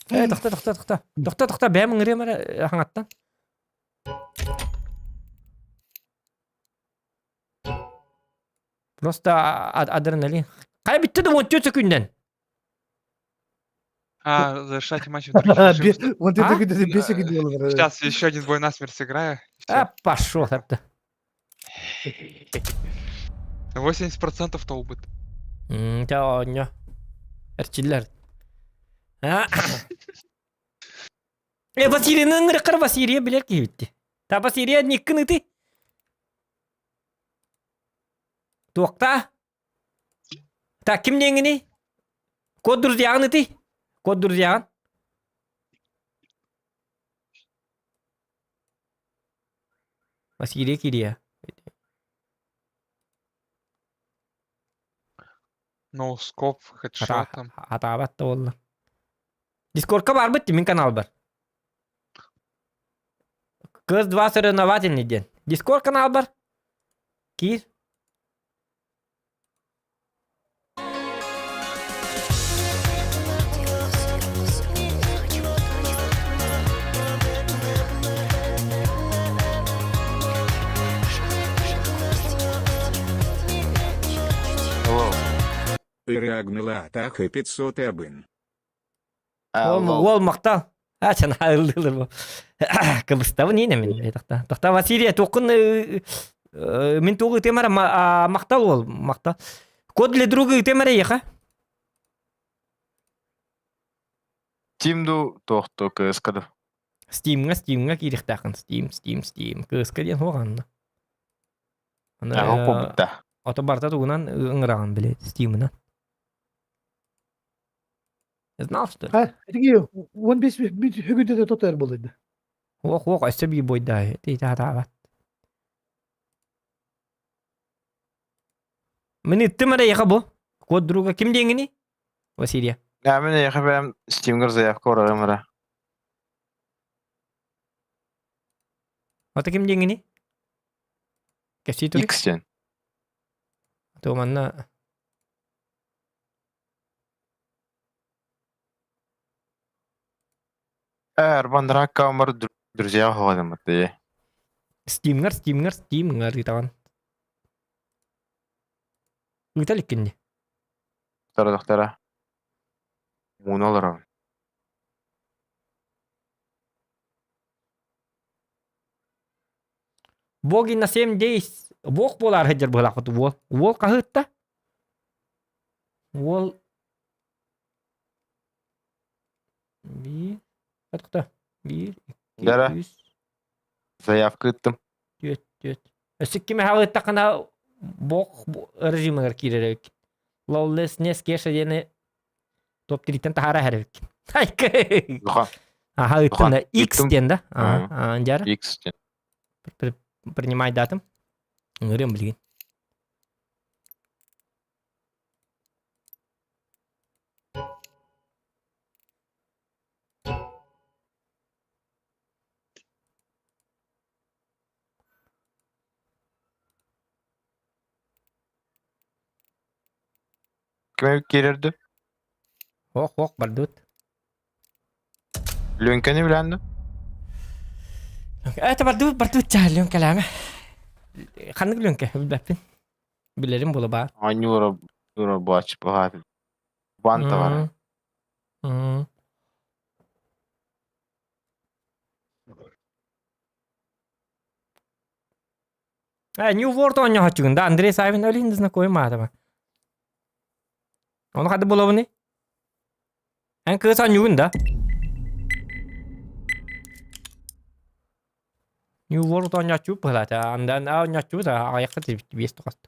Э, тохто, тохто, тохто. Тохто, тохто, бэм ыңырыам эрэ хаҥаттан. Просто адреналин. Хай бүтті да 14 секунден.
А, завершайте матч в других режимах.
Он ты
А?
такой бесик делал.
Сейчас еще один бой насмерть сыграю. и всё.
А, пошел это.
80% толбыт.
Чэ, оонньо. Эрчиллэр. А. Э, Василийны ыҥырыккар Василия билэр киһибитти. Та Василия никкин ыты. Туохта? Так, ким диэҥиний? Код друзьяҕын ытый. Код друзьяҕын. Василий кириэ.
Ноускоп, хедшот там.
Атаабат да буолла. Дискордка барбыт мин каналбар. Кыз 2 соревновательный диэн. Дискорд каналбар. Киир.
Ырыагныла атаха 501.
Уол махтал. А, чана ыллылыр бу. Кыбыстабын ине мин. Тохта. Тохта Василий, туқын мин тугу ытемара махтал уол, махтал. Код для друга ытемара еха.
Тимду туохту кыыскаду.
Стимҥа, Стимҥа киириэхтээххин. Steam, Steam, Steam. Кыыска диэн суох анна.
Аҕа куобутта.
Ото барта тугунан ыҥыраҕын билет, Steam'ынан. Знал, что ли?
Ha, итиги 15 бүгүндө тотор болду.
Ох, ох, өссө биир бойдаай. Тиитаатаабат. Мин иттим эрэ яха бу. Код друга ким диэҥиний? Василия.
Мин эйиэхэ бэйэм Steamгар заявка уурарым эрэ.
Ото ким диэҥиний? Кэпсии туруй.
X диэн.
То манна
Эр бандракка омар друзья хоҕодыммыт дии.
Steamгар, Steamгар, Steamгар ыытаҕын. Ыыта иликкин дии.
Тохтара тохтара. Мууна олоробун.
Боги на 7 days. Бог буолаар сылдьар быһалаахпыт уол. Уол хаһыытта? Уол биир Откуда? Биир, икки,
Дара.
үс,
Заявка ыыттым.
түөрт, түөрт. Өссө ким хаалыттаххына Бох режимигэр киирэр эбиккин. Lawlessness Кеша диэни топ тириттэн таһаара иһэр эбиккин.
Духа.
Аха ыттым да. X
Ыттым.
диэн да. Ага, дьара.
X диэн.
Принимай датым. Ыҥырыам билигин.
Ким киирэрди?
Ох, ох, бардыбыт.
Лүҥкэни билэн да?
Это бардыбыт, бардыбыт чаа, Лүҥкэлээмэ. Ханнык Лүҥкэ, билбэппин. Билэрим буола баар.
Аньюра, Юра бач, баҕа. Банта бар.
New World оонньоһоччугун да Андрей Савин өлүн знакомый маатама. Ону хады булабыны? Эн кыыс оонньуугун да? New World оонньооччу быһалаата. Андан оонньооччу да аҕыйахха биэс тоҕост.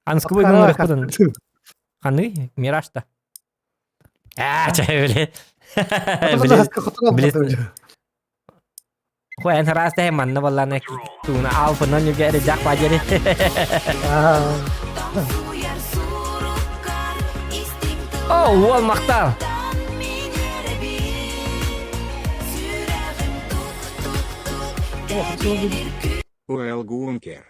Анскыбы гыннарыхпытын. Ханны? Мираж да. Аа, чэ, били. Били. Хуэн хараастай манна баллана тууна алпынан юге эре жак бажери. О, уол мактал.
Уэл Гункер.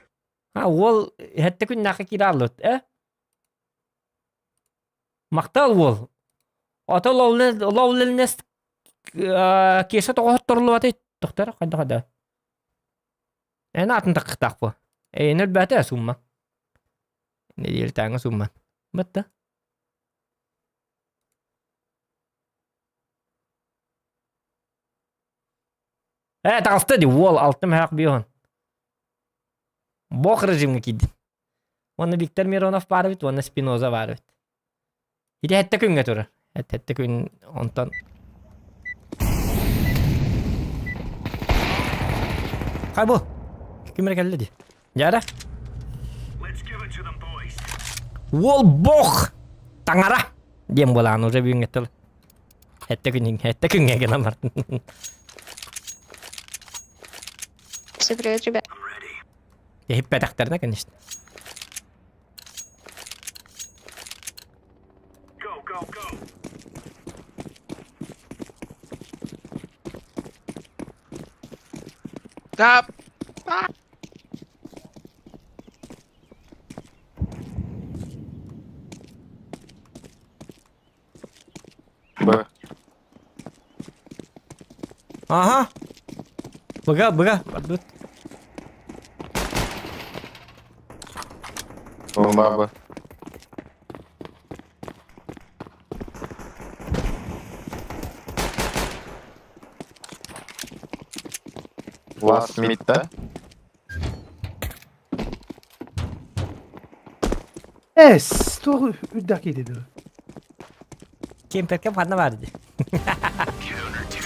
А уол хэтте күннээххэ киирэ аллыт, э? Махтал уол. Ото ловленес кеша тоҕоһотторуллубатай тохтор хайда хайда. Эн атын такыктаах бу. Эйэн өлбөтө сумма. Нэдиэлтээҥҥэ сумма. Батта. Э, таҕыста ди уол алтым хаах биоһун. Бох режимҥэ киирдим. Уонна Виктор Миронов баар эбит, уонна Спиноза баар эбит. Ити сэттэ күҥҥэ турар. Сэттэ күн онтон Хай бу. Ким эрэ кэллэ дии. Дьара. Уол бох! Таҥара! Диэн буолаан уже бүгүҥҥэ тыл. Сэттэ күн сэттэ күҥҥэ гынан бардым.
Всем привет, ребят.
Иһиппэтэхтэринэ, конечно.
Да.
Б.
Ага. Быга, быга. Бардыбыт.
Бомба Б. Last mid да?
Эс, туох үрдээх киһи дуу.
Кемперке ханна бар ди.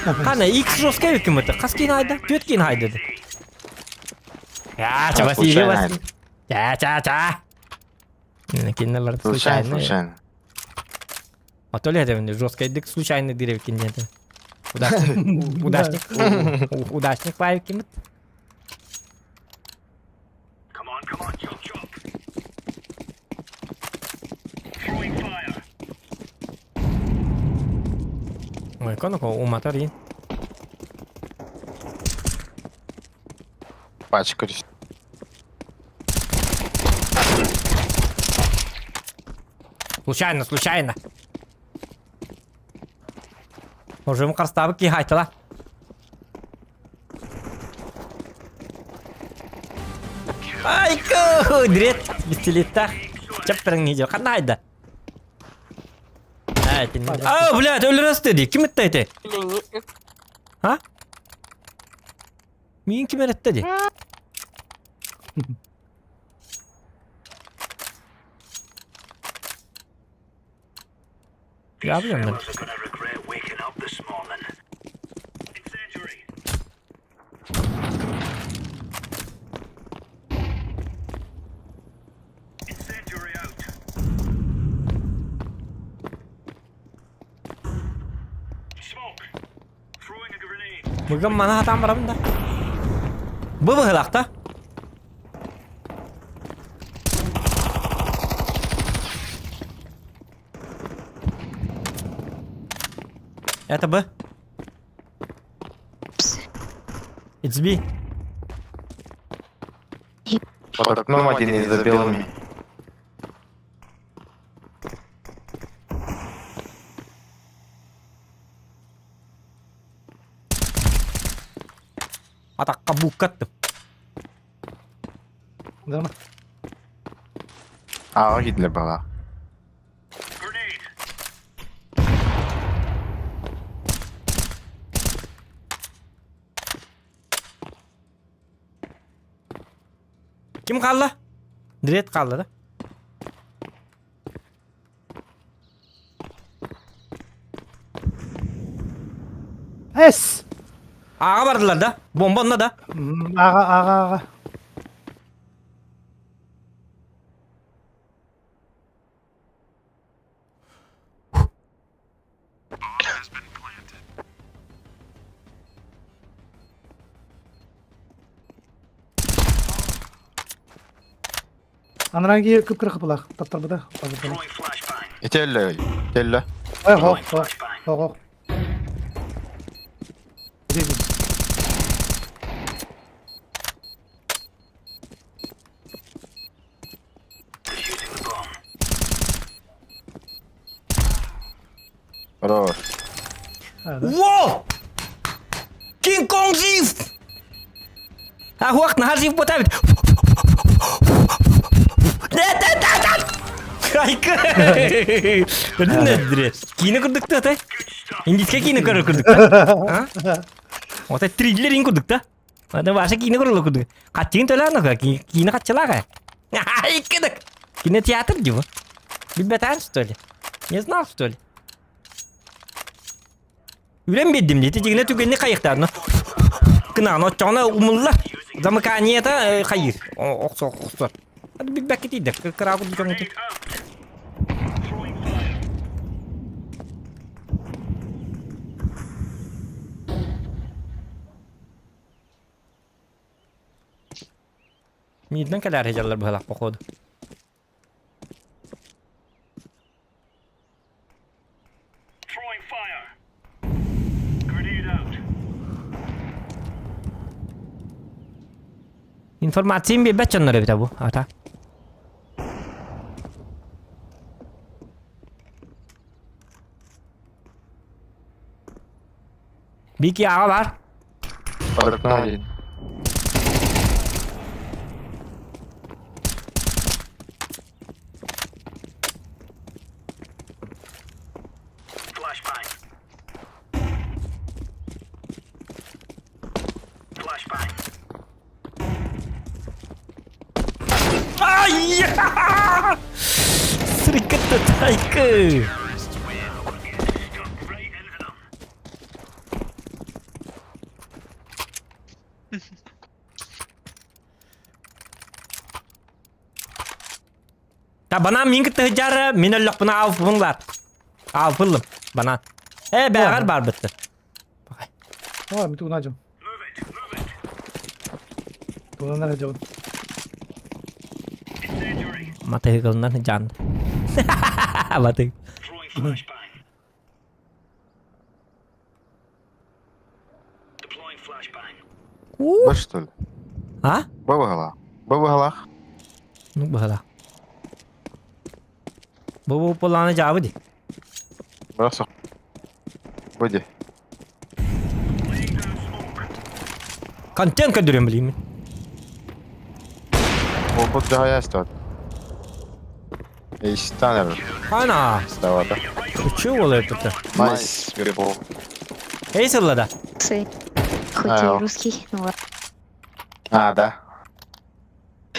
Хана X жесткий эбиккин быта. Хас киин хайда? Түөрт киин хайда ди. Я, ча Василий Василий. Ча, ча, ча. Кинне бар
Случайно, случайно.
А то ли это жесткий случайно диревкин нет. Удачник, удачник, удачник павикимит. Ой, коноко уматар ин.
Пачка.
Случайно, случайно. Можем қарстабы ки хайтала. Айко, дрет, пистолеттах. Чаппырың не жо, қандай айда? А, блядь, өлөрөстө ди. Ким этти эти? А? Миин ким эретти ди? Я билем. Быгым мана хатаан барабын да. Бу быһылаах да. Это Б. It's B.
Под окном один и за белыми.
Атаққа бууккаттым.
Да.
Аҕа киирдилэр баҕалаах.
Ким хаалла? Дред хаалла да?
Эс!
Ааҕа бардылар да? Бомба онно да?
Аҕа, аҕа, аҕа. Анарааҥҥы кып-кыра хапылаах таптарбыта.
Ителлэ, ителлэ.
Ой, хоох, хоох, хоох.
Хорош.
Во! Кинг Конг жив! А хуах наһаа жив буотаабит. Айка! Көрдүн Киинэ курдук да тай. Индийскэй киинэ көрөр курдук да. Ота триллер ин курдук да. Ата ваша киинэ көрөр курдук. Хаччыгын төлөөн киинэ хаччылаах. Айкыдык. Кинотеатр диво. Билбэтэн что ли? Не знал что ли? Үлэн биэрдим дии. Дьиҥинэ түгэнник хайыахтаах. Кынаан оччоҕуна умуллар. Замыканиета хайыыр. Охсор охсор. Билбэккэ тиийдэ. Кыра курдук дьоҥҥутун. Миирдэн кэлээр сылдьаллар быһалаах походу. Информацияны биэрбэт дьоннор эбитэ бу, ата. Бики аҕа бар.
Подокнали.
Ай! Сырыккытта тайкы! Та банан мин кытта сылдьар, мин өллөхпүнэ аалпыбын лаат. Аалпыллым, банан. Э, бээҕэр баарбыттар.
Ой, мин тугун ажым. Тугунан ажабын.
Матыгылынан жан. Матыг.
Б что ли?
А?
Б быһалаах. Б быһалаах.
Ну быһалаах. Бу бу поланы жаабы ди.
Бырах Бу ди.
Контент көрдөрүөм билиим.
Опыт дьаһайа истэбит. Истан эрэр.
Ана!
Ставата.
Үчү буолар это.
Nice, beautiful.
Эй сыллада.
Хоть и русский, ну ладно.
А, да.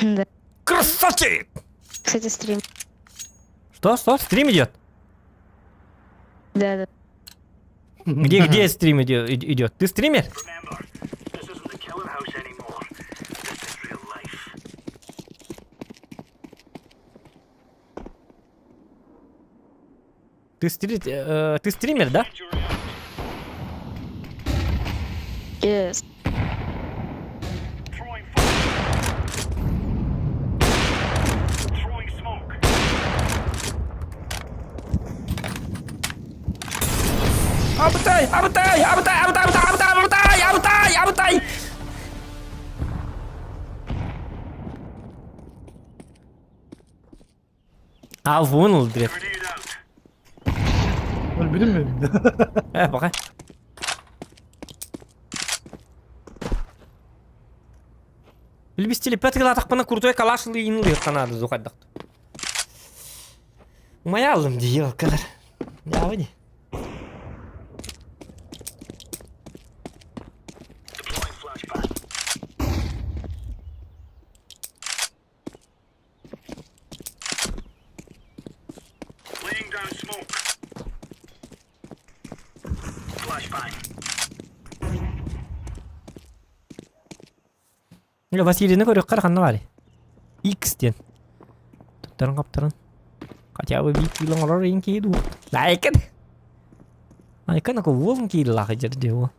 Да.
Красавчик!
Кстати, стрим.
Что, что? Стрим идет?
Да, да.
Где, где стрим идет? Ты стример? Ты, стри... э, ты стример, да?
Yes.
Абытай! Абытай! Абытай! Абытай! Абытай! Абытай! Абытай! Абытай! Алвун ылдырет.
Өлбүтүм мө?
Э, пока. Билбистили пэт гылатахпына крутой калаш ылыйын ылыахха наада зухайдахт. Умайалым дии елкалар. Дьаабы дии. Василийны көрүөххэ ханна баарый? X диэн. Туттаран хаптаран. Хотя бы биир киилэ оҥорор иһин киһи дуу. Айкын. Айкын аку уолун киилэлээх дьэр дии уол.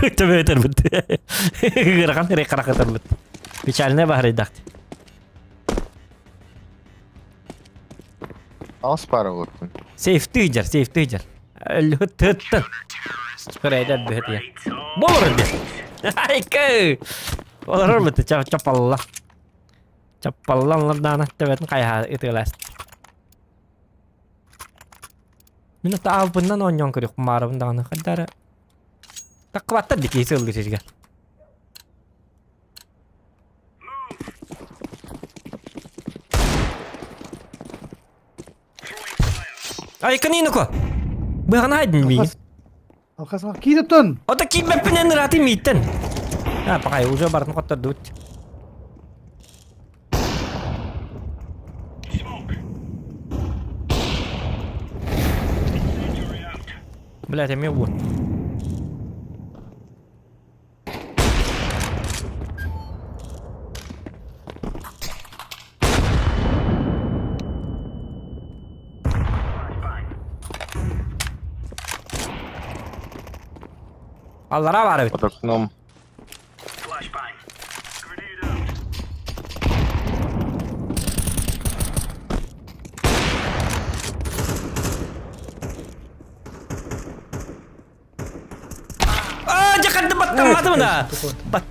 Көтөбөтөрбүт. Ыарахан сирэй харахытарбыт. Печальная баһарыйдахт.
Алыс пара болуптун.
Сейфти дьэр, сейфти дьэр. Өллүһүт тыттын. Көрәйдер бөһөт я. Болор ди. Айкы. Олорор бит чапалла. Чаппаллан төбөтүн хайаһа ытыалаас. Мин ата аалбыннан оонньоон көрүөхпүн баарабын даҕаны хайда эрэ таххыбаттар дии киһи сыаллыыр сиригэр. Айканиноко! Быһаҕын айдын миигин.
Алхас кииртон.
Ото киирбэппинэн ыраатын мииттэн. А, пакай, уже бартын хоттордубут. Блять, эмиэ уот. Аллара баар эбит.
Под окном.
Аа, дьэ харды баттамматым да.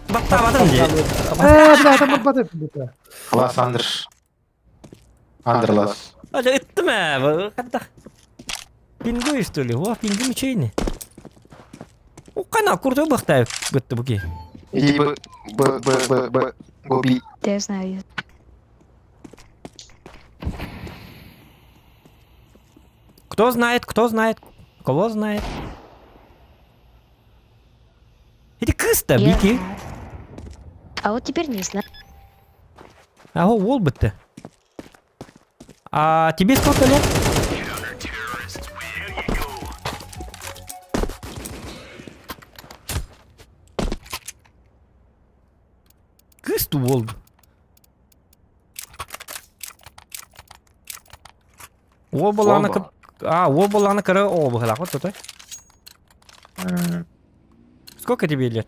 Баттаабатым дии.
Ээ, бля, это баттап.
Класс Андер. Андерлас.
А, дьэ ыттым ээ. Хардах. Пингуй, что ли? О, пингу мечейни. Уккана курду бахтай бытты буки.
Иди Б, Б, Б, Б, Б, Гоби.
Да я знаю.
Кто знает, кто знает, кого знает. Ити кыыс да
Я
Бики.
знаю. А вот теперь не знаю.
Аho уол бытты. А тебе сколько лет? Кыыс дуу уол дуу? Уол буоллаҕына
Уол
А, уол буоллаҕына кыра оҕо быһыылаах вот тутой. Сколько тебе лет?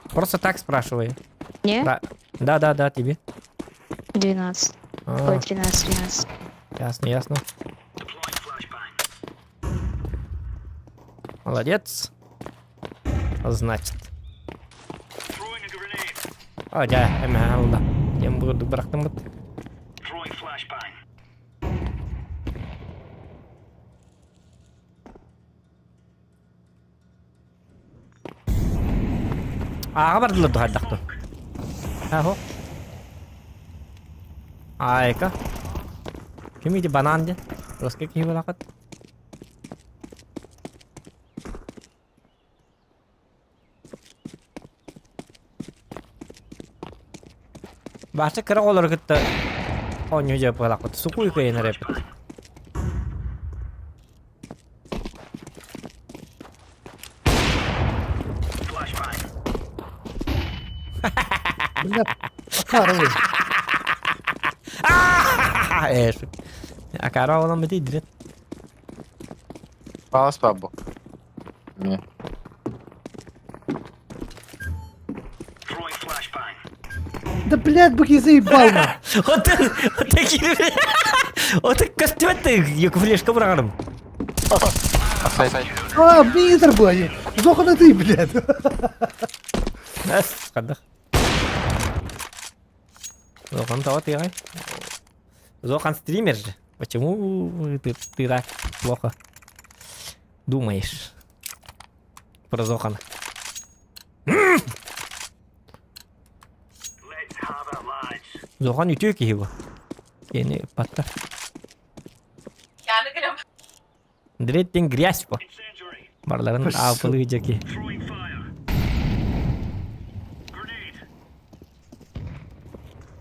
Просто так спрашиваю.
Не?
Да, да, да, да, тебе.
12.
А,
Ой, 13, 13.
ясно, ясно. Молодец. Значит. О, дьэ, эмэһэ ылла. Диэн бурдук бырахтыммыт. Ааҕа бардылар дуһайдах дуо? Аһо. Айка. Ким ити банан диэн? Русский киһи буолаахыт. Баача кыра оҕолору кытта оонньуу дьыаппалаахпыт. Сукуй кыайан эрэппит.
Харабы.
Акара olan бити direkt.
Палас пабу. Не.
Да блядь, быки заебал на.
Отын, отын киирбит. Отын көстүбэт флешка быраҕарым.
А, мизер был они. Зохан ты, блядь.
Эс, хадах. Зохан того ты ай. Зохан стример же. Почему ты так плохо думаешь про Зохана? Зохан үтүө киһи бу. Кини паттар. Дреттин грязь бу. Барларын аапылыы дьэки.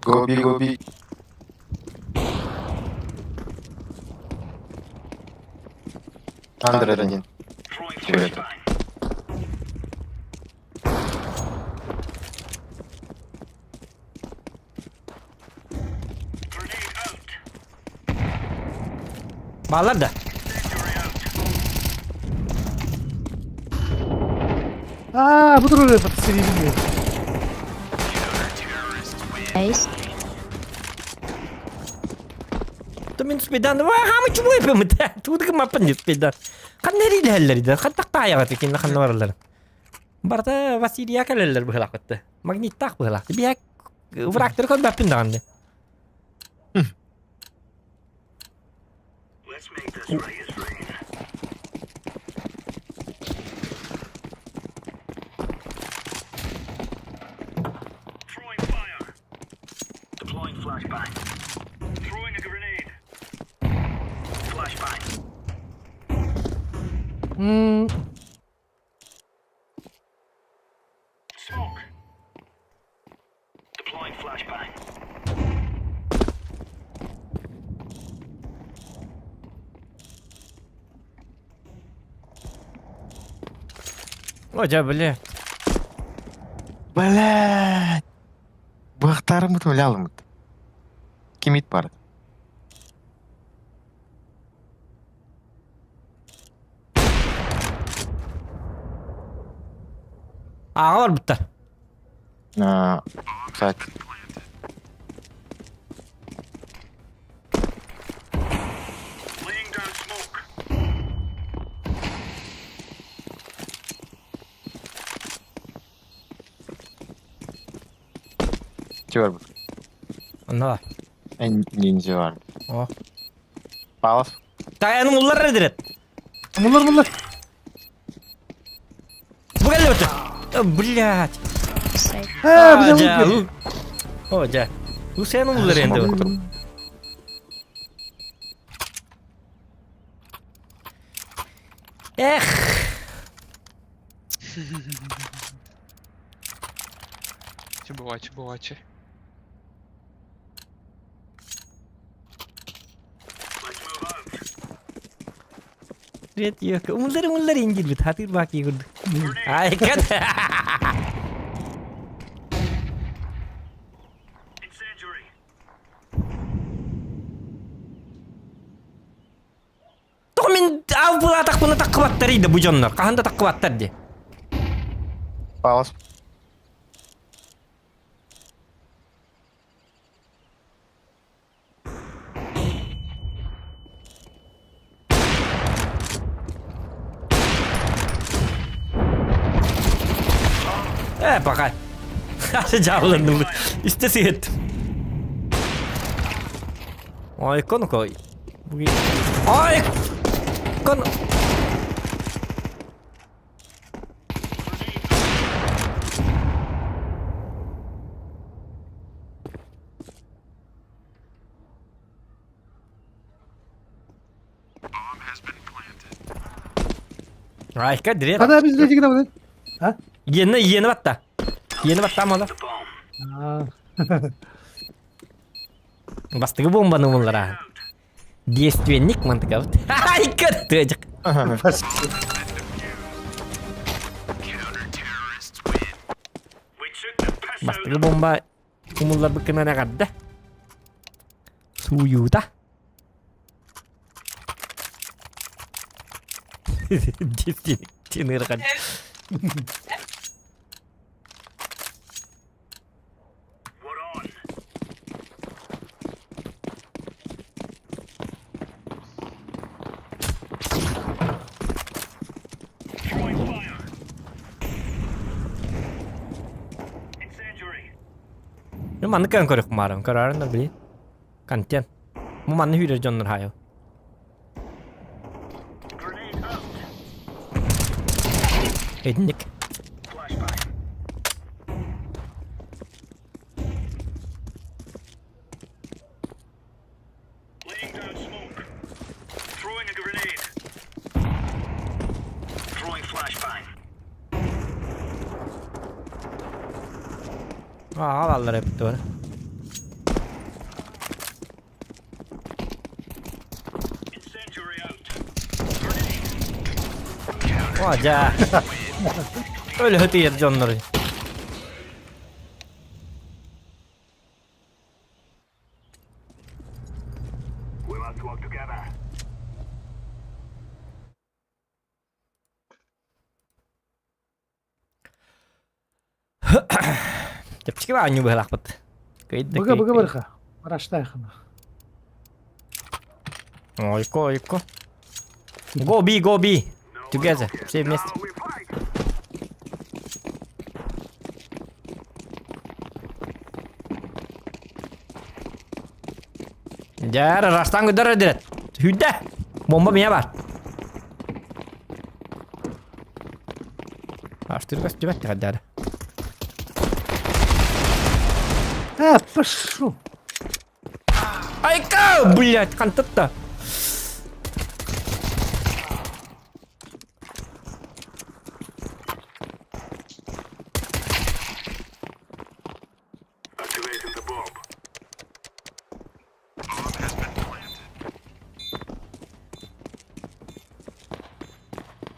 Гоби, гоби. Андер один. Тебе это.
Баалар да.
А, бу турар серийбин.
Есть.
То мин спидан, ва хамы чуй пым та. Тут гма пын спидан. Ханна рилһэллэр да, хантак тааяҕат кинна ханна бараллар. Барта Василия кэлэллэр быһылаахытты. Магниттаах быһылаахты. Биһэк врагтар көрбөппүн даҕаны. О, дьэ, били.
Блядь. Бахтарымыт өлялымыт. Кимит бар.
Аҕа барбыттар.
А, кстати. Чего бар?
Онно.
Ниндзя бар.
О.
Палас.
Таяның уллар эдирет.
Мулар, мулар.
Бу кэллэ бөтө. Блядь.
Сайт.
А,
А,
бля,
дьэ,
луки.
О, дьэ. Усен уллар энди. Эх.
Чебывачи, бывачи.
Привет, Йока. Умлар, умлар ингир бит. Хатыр баки курдук. Ай, кат. Тоҕо мин аалбылаатахпына таххыбаттар да бу дьоннор. Хаһан да таххыбаттар дии.
Палас.
Э, пока. Дьаалланным. Истэ сыһыт. Ой, кону кой. Ой, кон. Айка дирет.
Хана biz ne гына А?
Иэнэ иэнэ батта. Иэнэ батта мала.
А.
Бастыгы бомбаны муллара. Действенник мантыка. Айка тыжык. Бастыгы бомба. Умулларбыккынан эҕэрдэ. Сууйуута. Тинырхан. Маннык кэн көрөх маарым, көрөөрүн да били. Контент. Бу манны hүүрэр дьоннор хаайыл. Этинник. Аҕалаллар эбит дуо? О, дьэ. Өлөһө тиийэр дьоннору. Чэпчэки баанньуу быһалаахпыт. Кыйды,
Быга быга
кый.
барыха. Раштайхана.
Ойко, ойко. Go B, go B. Together, все вместе. Дьэ, Растан көдөр өдөрөт. Хүдэ. Бомба меня бар. Аштырга түбәт тәгәдәр.
А, пошел.
Айка, блядь, хантытта.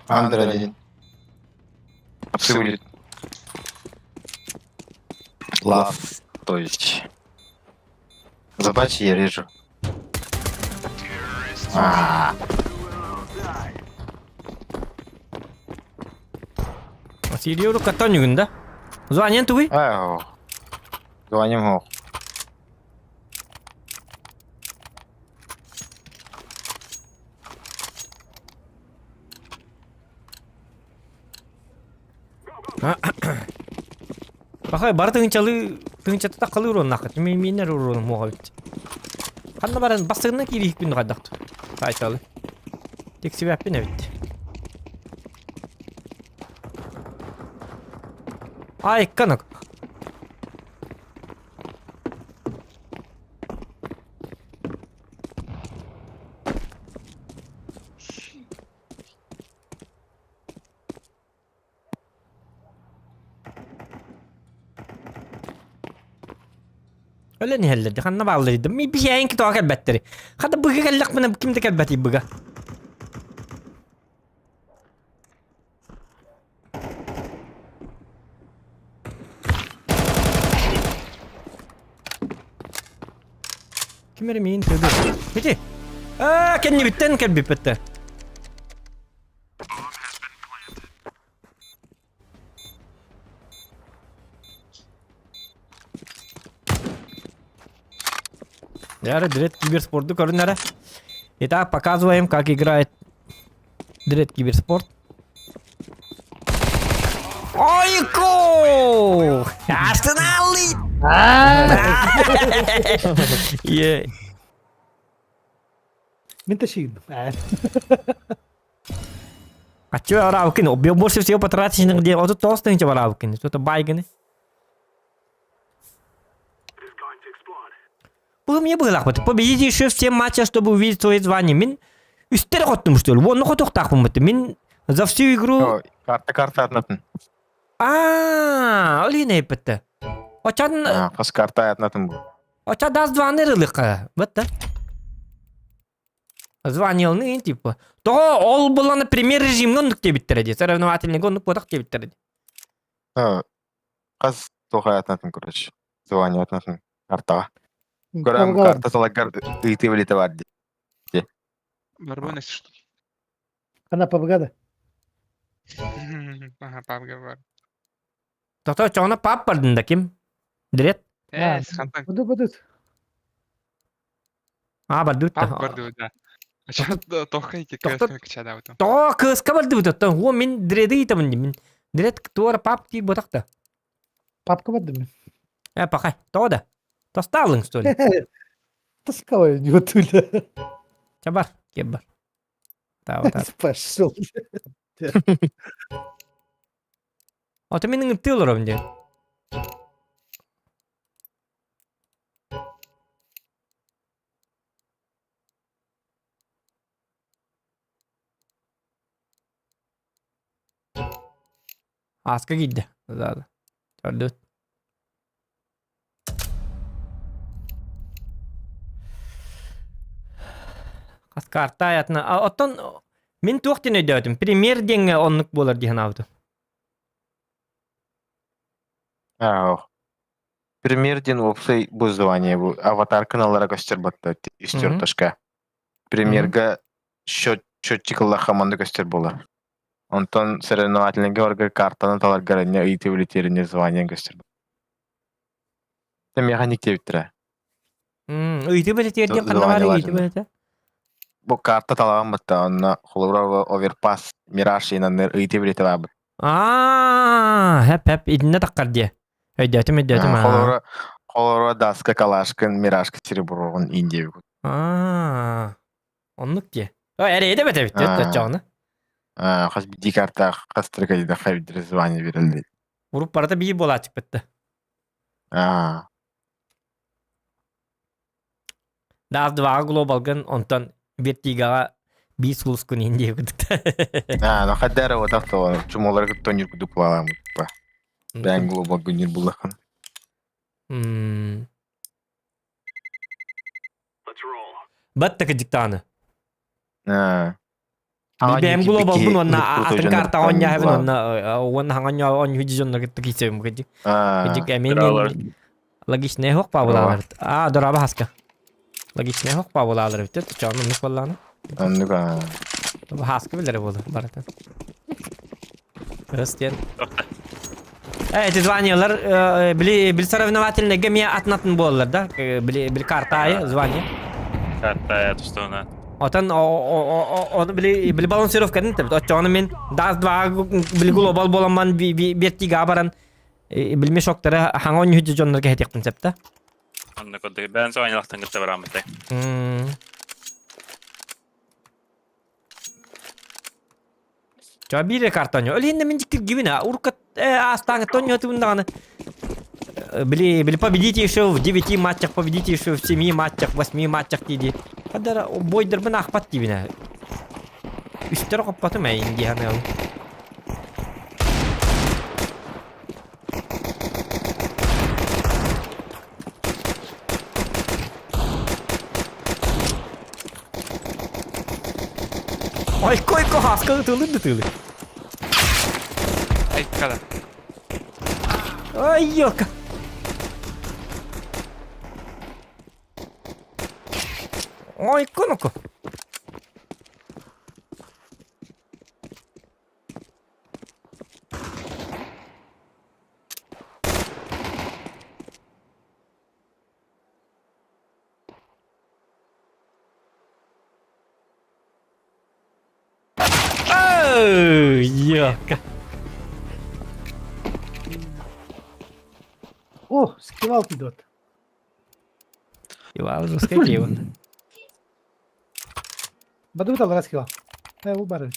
Андер один. Апсы будет. Лав, то есть. Забачь, я режу. А,
Сириору каттан үгүн да. Звонен тугуй?
Ау. Звоним хох.
Бахай бары тыгынчалы тыгынчата таккалы уруоннааххыт. Мин минер уруонум муоха бит. Ханна баран бастыгынан киириһикпин хайдахту. Айталы. Тиксибэппин эбит. Ай, канак. Өлөн иһэллэр дии, ханна бааллар дии. Ми биһиэйин тоҕо кэлбэттэри. Хата быга кэллэхпинэ ким да кэлбэтий быга. Ким эрэ миин төбө. Ити. Аа, кэннибиттэн кэлбиппиттэр. Яра, Дред киберспорту көрүнэрэ. Итак, показываем, как играет Дред киберспорт. Ойку! Арсенал! Е.
Мин тащигдым.
А чё араабыккын? Больше всего потратишь где? Вот толстый ничего араабыккын. Что-то байганы. Бу мне было вот. Победите еще все матча, чтобы увидеть свое звание. Мин үстер хоттум что ли? Вон хотуохтаахпын Мин за всю игру...
Карта карта атнатын.
А, ол иһин эппитте. Очан
Хас карта атнатын бу.
Оча даст звание рылыка. Вот да. Звонил, типа. Того ол буланы премьер режимҥэ оннук диэбиттэрэ дии. Соревновательныйга оннук буотах диэбиттэрэ дии.
Хас туох атнатын короче. Звание картаҕа. Көрөн карта салагар ыйытыы билите бар дии.
Барбан если что.
Она ПБГ да?
Ага, пабга бар.
Тото чоҕуна пап бардын да ким? Дрет?
Э, хантан.
Буду будут.
А, бардыбыт
Пап бардыбыт, да. А тохка ити кыаска кычадаабытым.
Тоҕо кыаска бардыбыт оттон уо мин дреды ыйтабын мин. Дрет туора пап тиир ботах да.
Папка бардым.
Э, пахай, тоҕо да? Тостаалыҥ, что ли?
Тосковай, не отуля.
Ча бар, кеп бар. Таа, таа.
Пошел.
Ото мин ыҥыртыы олоробун диэн. Ааска киирдэ. Да, Төрдүт. Хас карта аятына. Оттон мин туох диэн өйдөөтүм? Премьер диэҥҥэ оннук буолар дии санаабытым.
Аа, Премьер диэн уопсай бу звание бу аватарканы аллара көстөр батта үстүөрташка. Премьерга счет счетчик ыллахха манна көстөр буолар. Онтон соревновательныйга барга картаны таларгар эмне ыйытыы билетиэринэ званиең көстөр. Механик диэбиттэрэ.
Ыйытыы билетиэр диэн ханна баар ыйытыы билетэ?
Бу карта талаҕан батта онно холобура оверпас мираж инанныр ыйытыы билетэ баабыт.
Аа, хэп хэп итиннэ таххар диэ. Өйдөөтүм өйдөөтүм.
Холобура холобура даска калашкын миражка сереброҕун ин диэбит.
Аа, оннук диэ. Эрэйдэ бэтэбит оччоҕуна.
Хас биирдии карта хас трагедия хайдыр звание берилди.
Уруп барыта биир буолааччыкпыт да.
Аа.
Даас дваҕа глобалгын онтон вертигаҕа биир сулускун иһин диэбит курдук.
Аа, ну хаддара вот авто чумолар кытта курдук буолаамыт па. Бээн глобал гүннүр буллахын.
Баттака дьыктааны.
Аа.
Бэйэм глобалбын уонна атын карта оонньоһобун уонна уонна хаҥа оонньуу дьоннор кытта киирсэбин кыдьык. Кыдьык эмиэ логичнай хоқ паабылаалар. Аа, дораба хаска. Логичнай хоқ паабылаалар эбит. Чоон оннук буоллаҕына.
Оннук аа.
Хаска билэрэ буолар барытын. Кырыс диэн. Эти званиялар били били соревновательныйга эмиэ атын-атын буолаллар да? Били били карта аайы звание.
Карта аайы тустууна.
Отон ону били били балансировкатын тэбит. Оччоҕуна мин даас два били глобал буоламман бертига баран били мешоктары хаҥа онньуһу дьоннорго хэтиэхпин сөп да?
Онно курдук бэйэн званиялахтан кытта барааммытай.
Ча биир картонё. Ол иһин мин дьиктиргибин а урукка аастааҥы тонньотубун даҕаны били били победите еще в девяти матчах, победите еще в семи матчах, восьми матчах дии Хадара бойдарбын аахпат диибин Үстэр хоппотум эйин дии саныыбын. Ойко ойко хаска ытылыр да тылы.
Айккада.
Ай ёлка. Ойко ну-ка. Ёлка.
О, скивал идет.
Скивал же, скакивал.
Бадыбыт аллара скивал. Э, бу бар.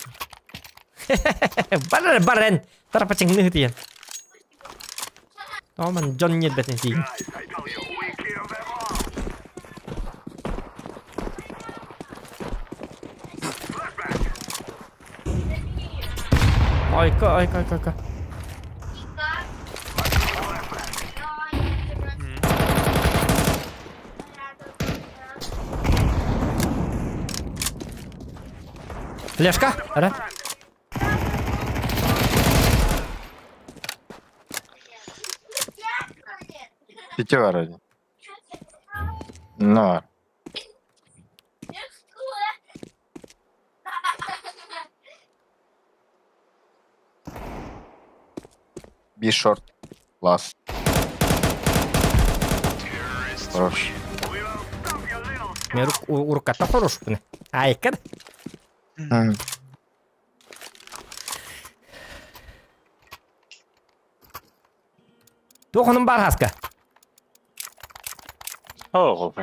Барар барен. Тарапачыңны тиен. Томан Джон ньиэрбэтин сиин. Айка, айка, айка, айка. Флешка, ара.
Сити бар один. Ну бар. Би шорт. Класс. Хорош.
Мен урукката хорошпун. Айка. Туох онун бар хаска?
Оо,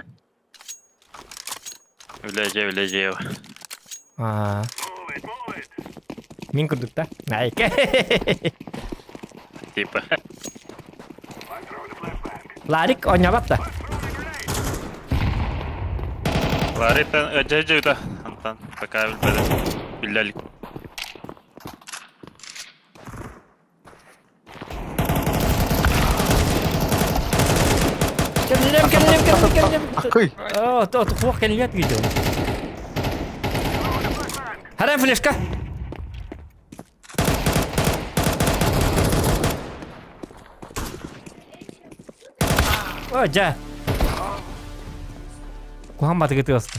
Үлэдьэ, үлэдьэ.
Аа. Мин курдук да? Айка.
Типа.
Ларик оонньообот да?
Ларита, дьэ да. Антон, пока билбэдэ. Биллэлик.
Кэллим, кэллим, кэллим, кэллим.
Акый.
О, то, туох кэлиэт видео. Харам флешка. О, дьэ. Куһаҕан батыгы тыаста.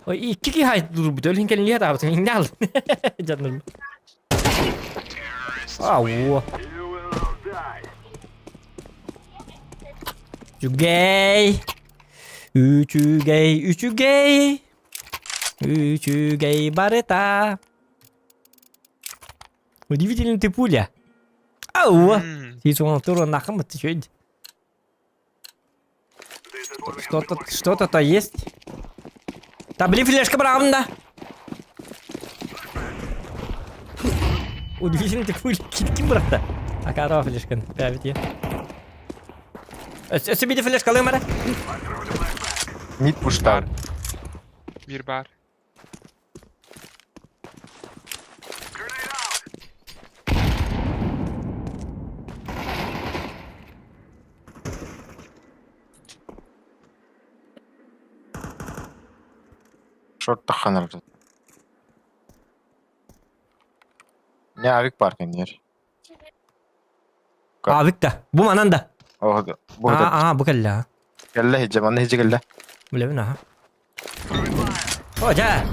Ой, икки киһи айдурбут, өлүн кэлин таабытын иҥнэ Дьаннырм. Ау. Үчүгэй. Үчүгэй, үчүгэй. Үчүгэй барыта. Удивительный ты пуля. Ау. Сисуон туру нахам ты чё? Что-то, что-то-то есть. Да блин, флешка правда. Удивительный ты пуля. Ким бырахта? Акарова флешкан. Пявит Өссө биде флешка алыам эрэ.
Мид пуштар.
Бир бар.
Шорт тахханар. Не авик бар кэннер.
Авик да. Бу манан да.
Оо, бу
Аа, бу кэллэ.
Кэллэ хиджэ, манна хиджэ кэллэ.
Билэбин аха. О, дьэ.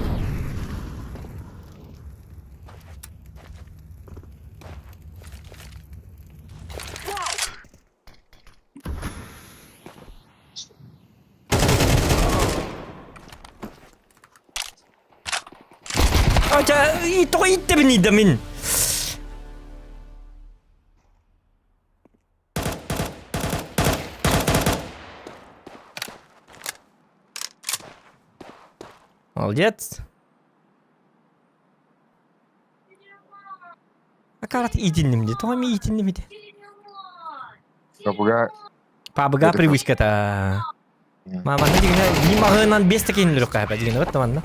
О, дьэ, тоҕо ииттэбиний да мин? Молодец. Акарат иитинним дии. Тоҕо эмиэ иитинним ити?
Пабыга
Пабыга привычката. Маманы дигинэ ни маҕыынан бес такин лүрүккэ дигинэ вот манна.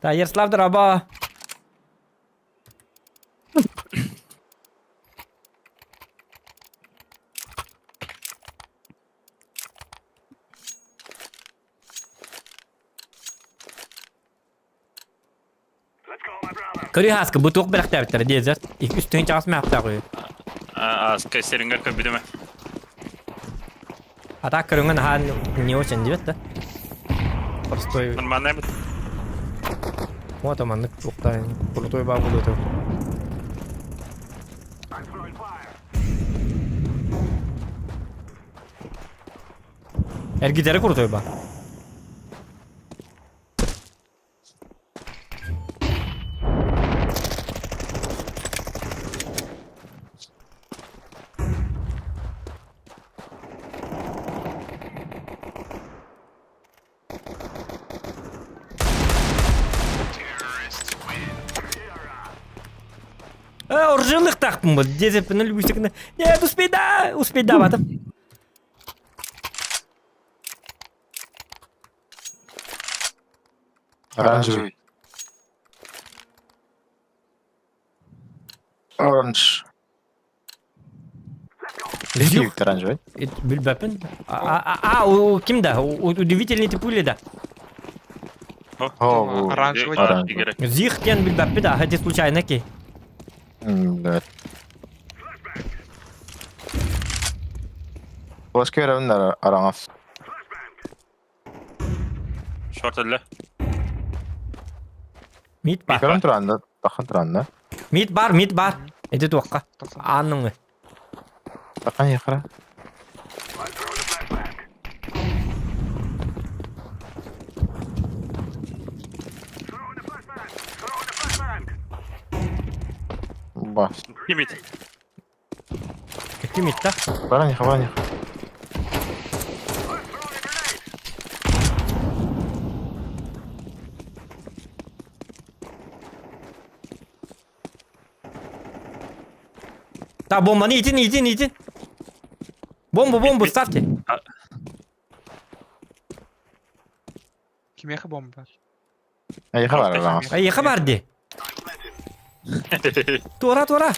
Та Ярослав дороба. Көрүй хаска бу туох бэлэхтээбиттэрэ диэзэр. Үс тыһыынча чаҕас мээхтээх үһү.
Ааска сирингер көрбүтүмэ.
А так көрүҥэ наһаа не очень диэбит да. Простой.
Нормально эбит.
Вот маннык туохтай крутой баа буолуо Эргитэрэ крутой баа. Оржилыктаахпын бу дезеппин өлбүсүкүнэ нет успейда успейдаабатым
Оранжевый. Оранж. Лифт оранжевый.
Билбэппин. А, а, ким да? Удивительный ты пули да.
О,
Оранжевый.
Оранжевый.
Зих диэн билбэппит, а хотя случайно ки.
Да. Флешка беремин араҥас.
Шорт өллө.
Мид бар.
Көрөн туранна, тахан туранна.
Мид бар, мид бар. Эти туохха. Аанныҥы.
Тахан яхара. Бас.
Ким ит?
Ким итта?
Баран баран
Да, бомбаны итин, итин, итин. Бомбу, бомбу ставьте.
Кимиэхэ бомба?
Эйиэхэ бар араҥас.
Эйиэхэ бар дии. Туора, туора.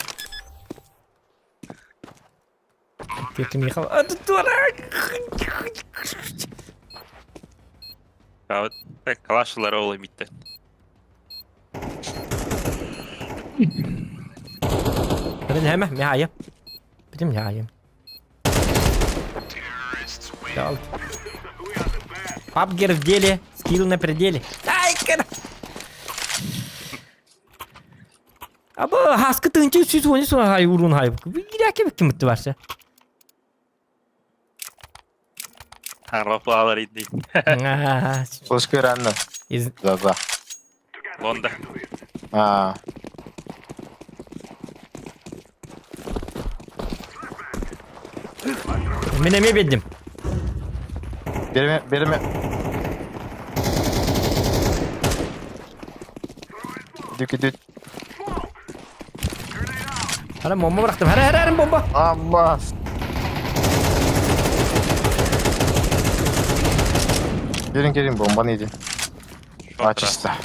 Кимиэхэ... Туора!
Калашылар ол эмиттен.
Бирин хэмэ, мэ айым. Битим я айым. Пабгер в деле, скилл на пределе. Ай, кара! Аба хаскы тыынчы сүз уони суа хай урун хай. Бирәке ким битти барса.
Арапалар иди.
Флешка ранна.
Из...
За за.
Лонда.
А.
Мен эме беддим.
Береме, береме. Дүк дүк.
Хара бомба бырахтым. Хара хара хара бомба.
Алла. Gelin gelin bomba neydi? Açista.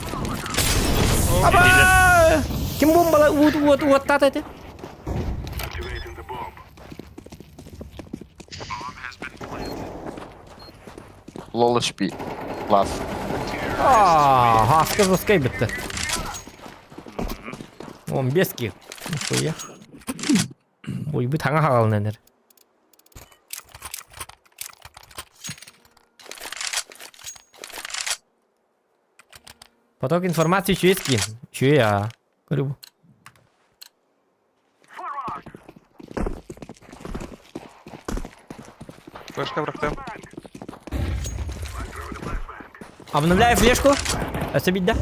Аба! Ким бомбала уут уот уоттаат эти?
Лол HP. Класс.
Аа, хаска жесткай битти. Он бески. Нихуя. Ой, бу таҥа хаҕалын энер. Поток информации үчүгэйский. Үчүгэй аа. Көрү бу.
Флешка бырахтым.
Обновляю флешку. Өссө бидде.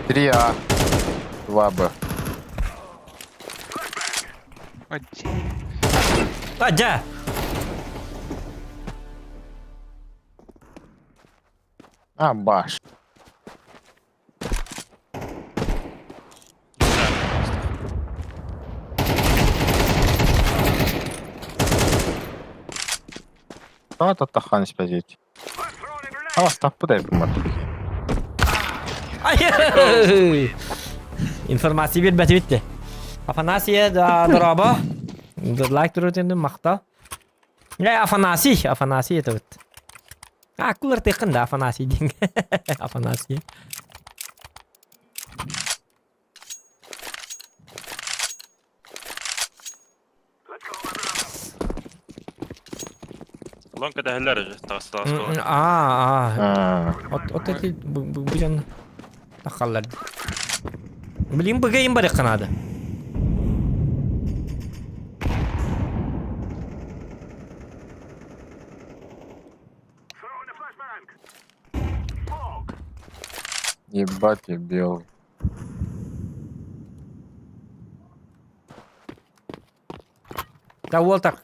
3А. 2Б.
А, дьэ!
А, баш. Тоҕо таттаххан испэзит. Астаппыт эбит
Ай! Информация биэрбэт эбит Афанасия дорообо. Лайк турутенду махтал. Э, Афанасий, Афанасий это вот. А, кулар тыхын да, Афанасий диэн. Афанасий.
Лонка дэһэллэр уже таҕыста оскуола.
Аа, аа. От от эти бу дьон тахаллар. Блин, быгайым барыахха наада.
Ебать, я белый.
Да уол так.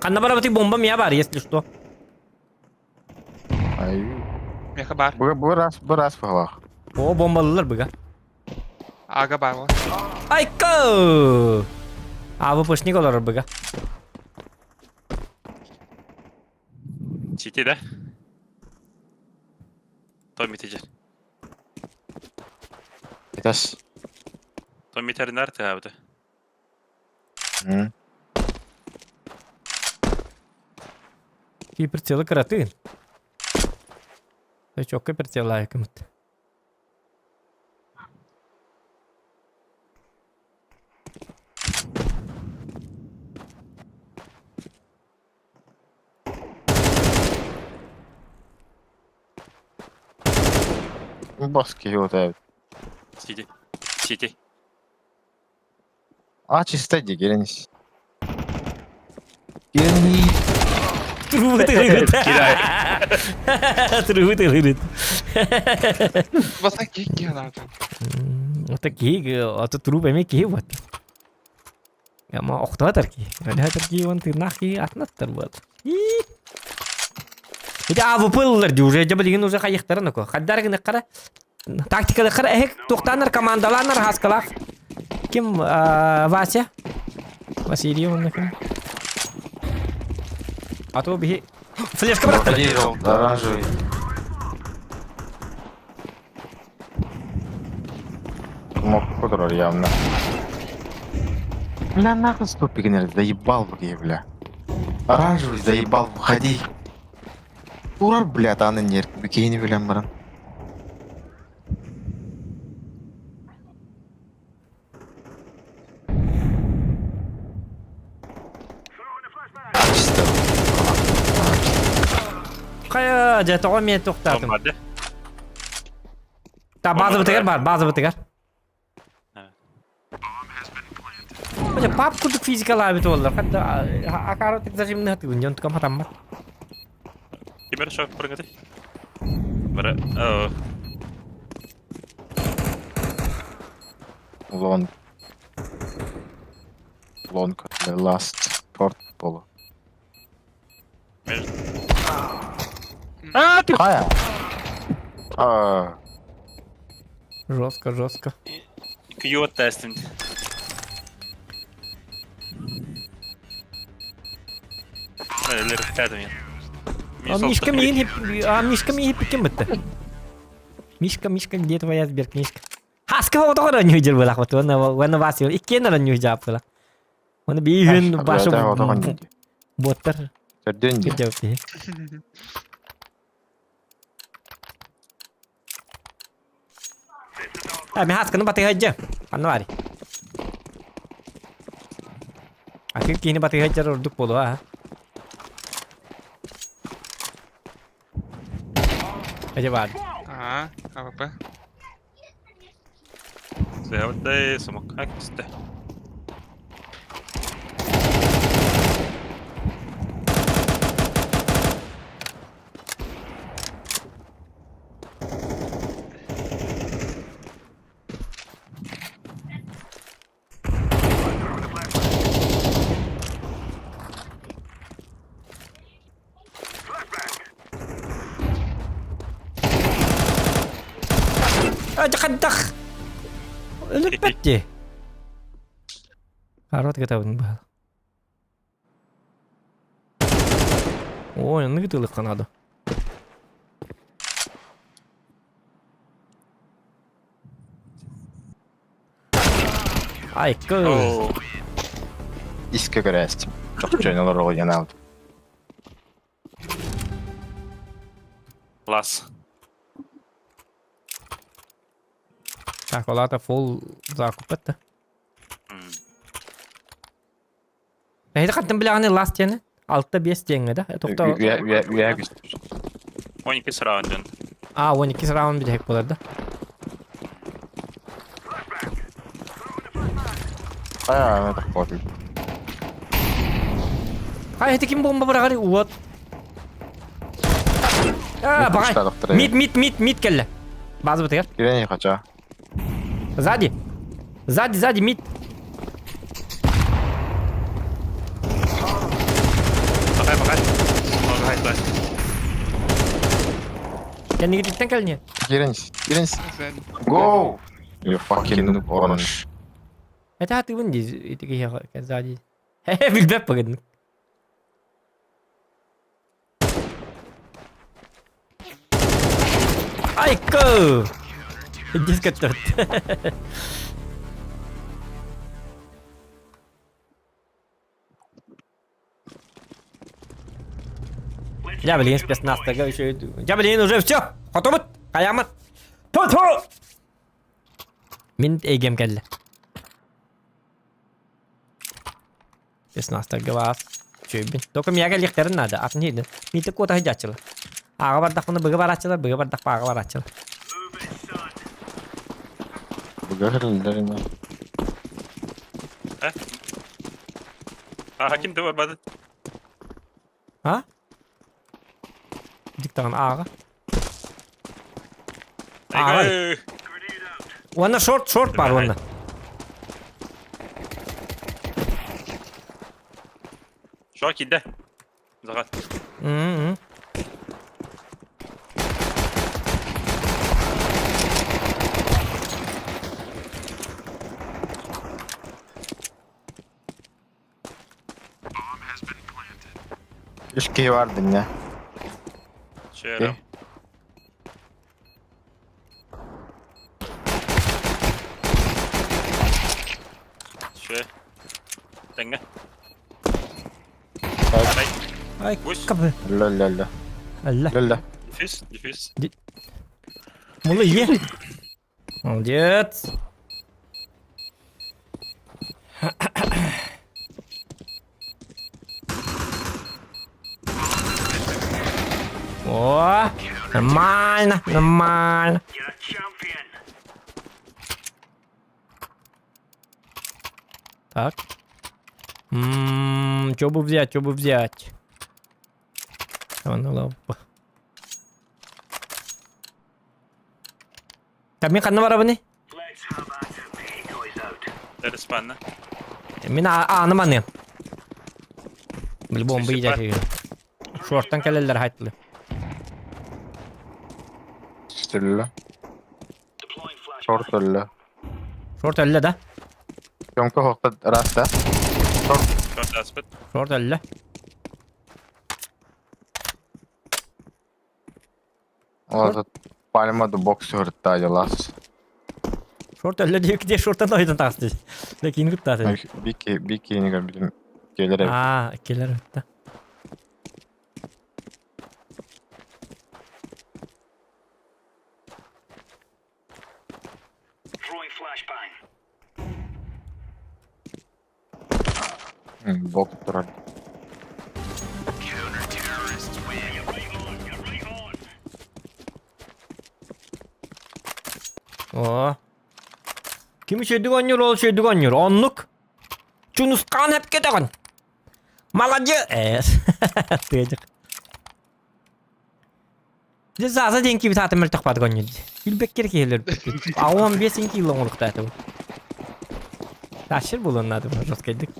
Ханна барабыты бомба мия бар, если что.
Ай.
Миэхэ баар.
Бу бу раз, бу раз быһалаах.
О, бомбалылар быга.
Ага баар.
Айка! А, выпускник олорор быга.
Сити да? Томми тижер.
Этас.
Томми теринар тыһаабыта.
М.
Ки прицелы кыратын. Чокка прицел айкымыт.
Бас киһи отаабыт.
Сити. Сити.
А чисто дии, кэлэн ис. Кэлэн ис.
Трубы тырыгыт. Трубы тырыгыт.
Баста киһи киһи анаатын.
Ото киһи, ото труп эмиэ киһи вот. Ама охтоотор киһи. Өлөтөр киһи уон тыыннаах киһи атын аттар буолар. Ити АВП ыллар дии уже дьэ билигин уже хайыхтарын око. Хаддар гынаххара тактикалыххара эһик туохтааннар командалааннар хаскалаах. Ким Вася? Василий онно ким? А то биһи флешка бырахтар.
Оранжевый. Мог турар явно. Бля, нахуй ступик, заебал бы бля. Оранжевый заебал, выходи. Турар, бля, аны нер, бикини билен баран. Чисто.
Хайа, дьэ тоҕо мен туохтаатым?
Бомбарды.
Та базабытыгар бар, базабытыгар. Бля, пап курдук физикалаабыт буоллар. Хатта акаро тик зажимны хатыгын, дьон тукам хатаммат.
Кимер шок прыгаты. Бара.
Лонг. Лонг, last short болу.
А, ты
Хайа. А,
Жестко, жестко.
Кью тестинг.
А Мишка миин а Мишка миин ким бытты? Мишка, Мишка, где твоя сберкнижка? Хаска отоҕор онньуу былах вот уонна уонна Васил иккиэн онньуу дьааппыла. Уонна биир башы боттар
Төрдүөн дии.
кырдьабыт А, мен хасканы батыһайдьа. Анна бари. Акы киһини батыһайдьар ордук буолуо, а? Эдэ баар.
А, АВП.
Сыһабытай сумакка кисте.
Хайдах? Өлүппэт дии. Арот гытабын быһал. Ой, оннук ытыылыхха наада. Айкы.
Иске көрөөстүм. Чохчойн олорого янаабыт.
Лас.
Так, ол аата фул закуп этте. Эһиги хантан билэҕиний ласт диэни? 6-5 диэҥҥэ да? Тохто...
Үөһэ көстөр.
12 раунд дьон.
А, 12 раунд бүтэһик буолар да?
Аа, тохтоотуй.
Хай, ити ким бомба быраҕарый? Уот. А, баҕай. Мид, мид, мид, мид кэллэ. Базабытыгар.
Кирени хача.
Сзади. Сзади, сзади, мид.
Бакай, бакай. Бакай, бакай.
Кэннигититтэн кэлниэ.
Киренс, Киренс. Go! You fucking orange.
Это атыбын дии ити киһиэхэ сзади. Билбэт пагын. Айко! Диск төрт. Я, блин, спецназ-тага еще иду. Я, блин, уже все! Хотубут! Хаямат! Ту-ту! Мин эйгэм кэллэ. Спецназтарга баас. Үчүгэйбин. Только миэхэ кэлиэхтэрин наада. Атын иһин. Миитэ куота сылдьааччылар. Ааҕа бардахпына быга барааччылар, быга бардахпа ааҕа барааччылар.
Быга кэллэр ини.
Э? А ким да барбады?
А? Диктан ааҕа. Ааҕа. Уонна шорт, шорт бар уонна.
Шорт киирдэ. Заҕат.
М-м.
Үс киһи бар динне.
Чээрэ. Чэ. Тэҥҥэ.
Ай, кабы.
Ля-ля-ля.
Алла.
Ля-ля.
Дефис, дефис.
Мулы е. Молодец. О, нормально, нормально. Так. Ммм, чё бы взять, чё бы взять? Мин ханна барабыный?
Респанна.
Мин ааны маныам. Били бомба иидэр Шортан кэлэллэр хайтылы.
Өллө. Шорт өллө.
Шорт өллө да?
Тёмка хохта раста.
Шорт. Шорт аспыт.
Шорт өллө.
Ол пальма до бокс хыртта дьалас.
Шорт өллө диэки шортан ойдон таҕысты. Лекин кыттааты.
Бики бики не билим келер.
Аа, келер да.
Бок турар.
О. Ким үчүгэй оонньуур, ол үчүгэйдик оонньуур. Оннук. Чунускаан эп кетеҕин. Молодец. Тыадьык. Дьэ Заза диэн киһи таата мөлтөх баатык оонньуур. Билбэккэр киһилэр Аон 5 кило оҥоруктаата бу. Тащыр буолуон наада бу жесткайдык.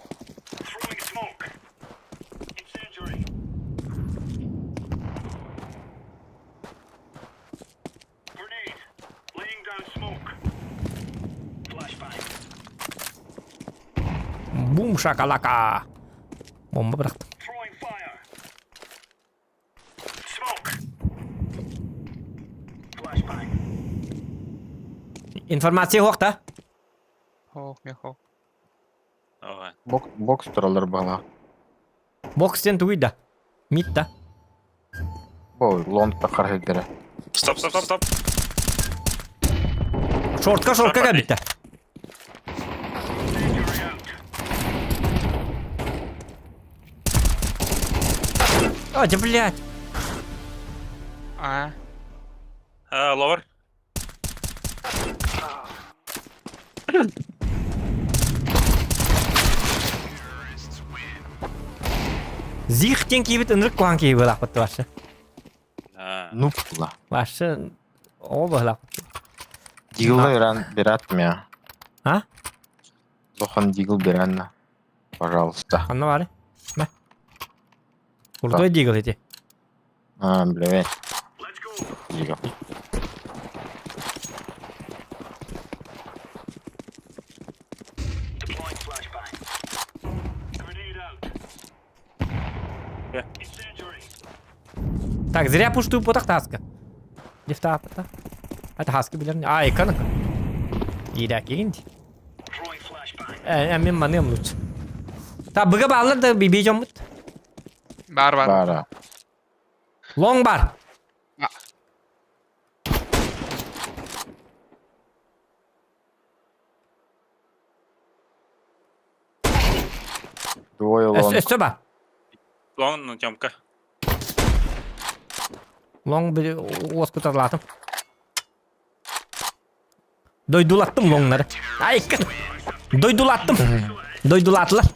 Бум шакалака. Бомба бырахтым. Информация суох да?
Хоох, не хоох.
Бокс, бокс тураллар баҕалаах.
Бокс диэн тугуй да? Мид да?
Бу лонгта харахайдара.
Стоп, стоп, стоп, стоп.
Шортка, шортка кэлбиттэ. А, да блядь.
А.
А, ловер.
Зих диэн киһибит ынырык куһаҕан киһи быһыылаахпыт вообще.
Ну була.
Вообще оҕо быһыылаахпыт.
Дигл Иран берат меня.
А?
Зохан Дигл беранна. Пожалуйста.
Ханна бары? Мэ. Крутой Дигл эти.
А, блядь. Дигл.
Так, зря пуштую потах таска. Дефта Это хаски билер. А, иконок. Иирээкигин дии. Э, мен маныам лучше. Та быга баалар да биби дьоммут.
Бар бар.
Бара.
Лонг бар.
Двое лонг.
Өссө бар.
Лонг, ну, Тёмка.
Лонг били уоскутарлаатым. Дойдулаттым лоҥнары. Айкын. Дойдулаттым. Дойдулаатылар.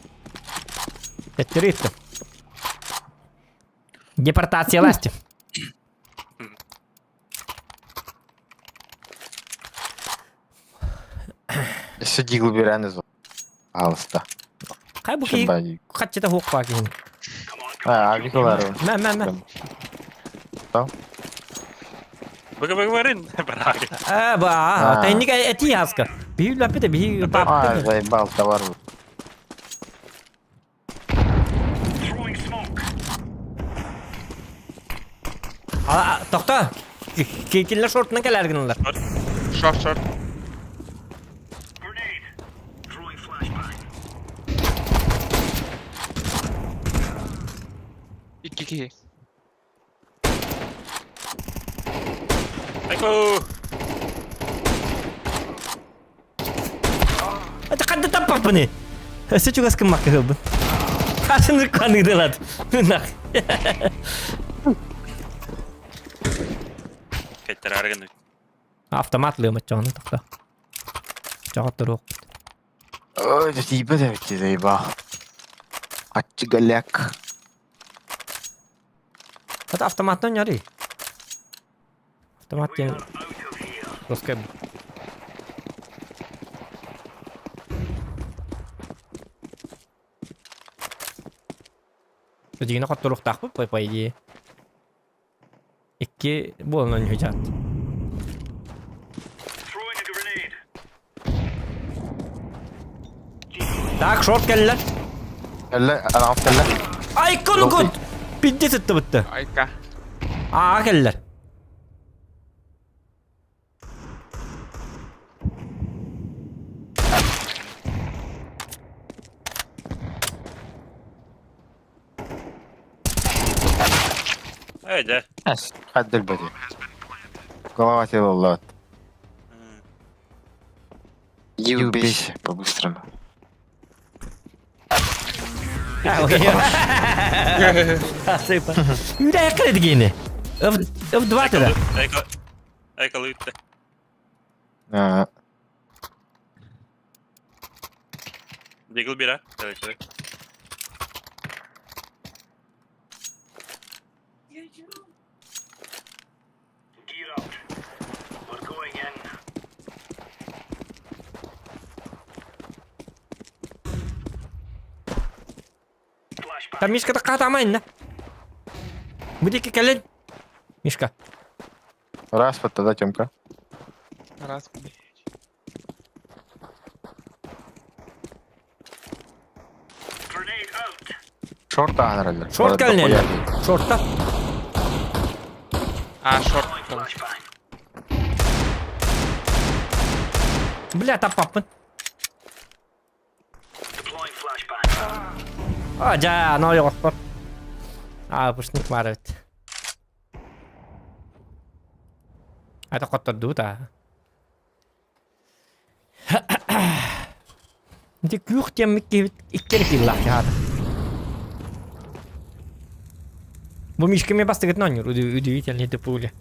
Төттөрү ыттым. Депортацияластым.
Өссө дигл берәнез алыста.
Хай бу киһи хаччыта хуох баа киһини.
А, авикалар.
Мэ, мэ, мэ.
Быгы быгы барин. Барак.
Э, ба, тайник эти хаска. Биһи үлэппитэ, биһи
А,
паппыт.
заебал товар.
А, тохто. Кинилэр шортунан кэлэр гыналар.
Шорт, шорт. Икки киһи.
Айко!
Это ханна таппаппыный? Өссө чугас гыммакка кыһылбын. Хасыныр каныдылат. Нах.
Кеттер аргын.
Автомат лыма чоҕону тохто. Чоҕотторуох.
Ой, тиийбэт эбит заебал. Аччы голяк.
Это автоматтан ньори. Автомат диэн Русская Дьиҥинэ хотторуохтаахпыт по по идее. Икки буолан оонньуу Так, шорт кэллэ.
Кэллэ, араҕас кэллэ.
Айкон гуд! Пиздец ыттыбытты.
Айка.
Аа кэллэр.
Эй, да.
Хаддыр бөтө. Голова тебе лот. Иди убейся по-быстрому.
Үрэ кредгини. F2 тогда.
Айка лытты. Дигл бира. Давай, давай.
Там Мишка такая инна. Будики кэлин. Мишка.
Раз вот тогда, Тёмка.
Раз.
Шорт ааһар
Шорт кэлин. Шорта.
А, шорт.
Бля, таппаппын. А, дьэ, ноойоҕоспор. Аа, выпускник баар эбит. Это хоттордубут аа. Ити күөх диэммит киһибит икки эрэ киһилээх киһи Бу Мишка эмиэ бастыгытын оонньуур удивительный ты пуля.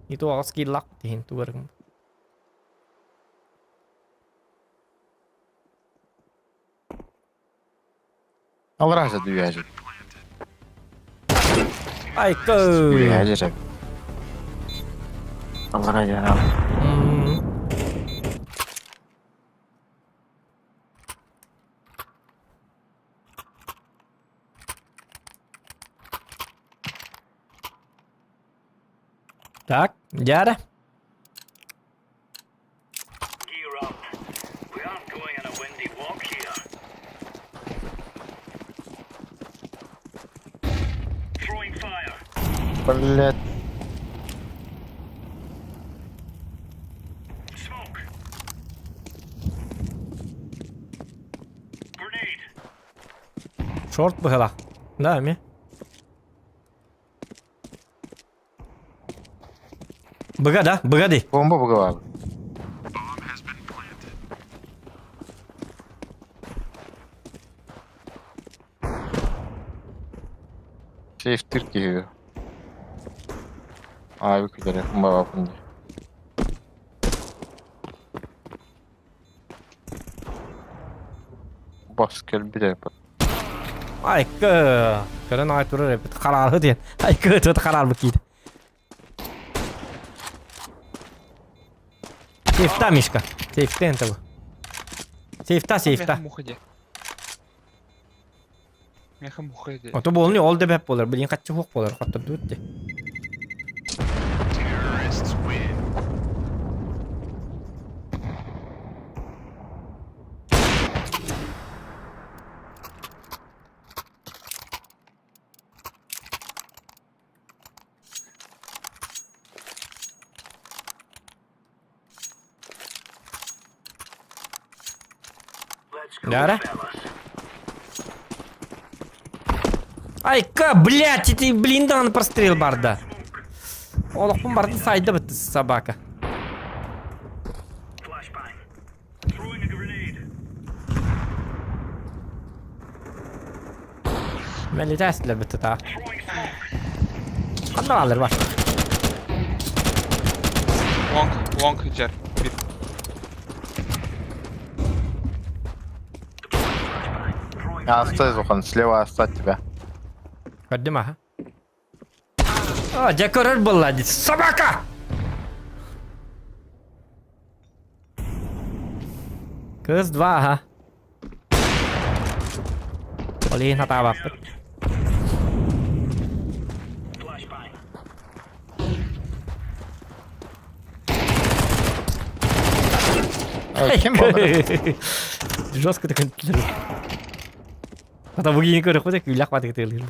Не то аҕыс кииллаах иһин тугар
Аллараа сытыы
Айка!
Үөһэ Аллараа дьаһал.
Так, дядя.
Блять.
Шорт быһыла. Да, эми. Быга да, быга ди.
Бомба быга Сейф тир киһи. Ай, күтәрә, баба Бос кэлбит
Айка! Көрөн аҕай турар эбит. Хараалы диэн. Айка ытыт хараалбыт киирdi. Сейфта, Мишка. Сейфте эн того. Сейфта, сейфта.
Меха муха де. Меха муха де.
Ото буолни ол да бэп буолар. Билин хаччы хуох буолар. Хоттордубут де. Дара? Айка, блядь, ити блин даҕаны прострел барда. Олохпун барды сайда бытты собака. Мэлитээстилэр бытты таа. Ханна баалар бар?
Лонг, лонг жар. Бир.
Аста Зухан, слева аста от тебя.
Көрдүм аха. А, дьэ көрөр буолла дии. Собака! Кыз два аха. Ол иһин хатаабаппыт.
Ким буолар?
Жестко такой. Ата бугини көрөхпүт күлэх батык тыылыр.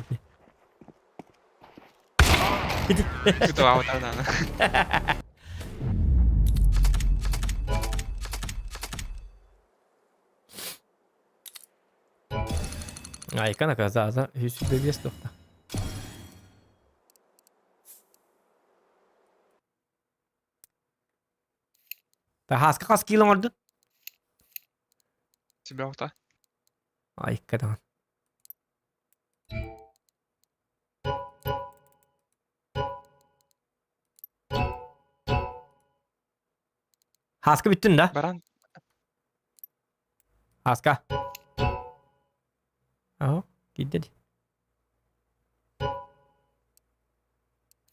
Айка наказа 105 тохта. Хаска хас кило оҥордун?
Тебя ута.
Айка даҕаны. Хаска бүттүн да?
Баран.
Хаска. Аһо, киирдэ дии.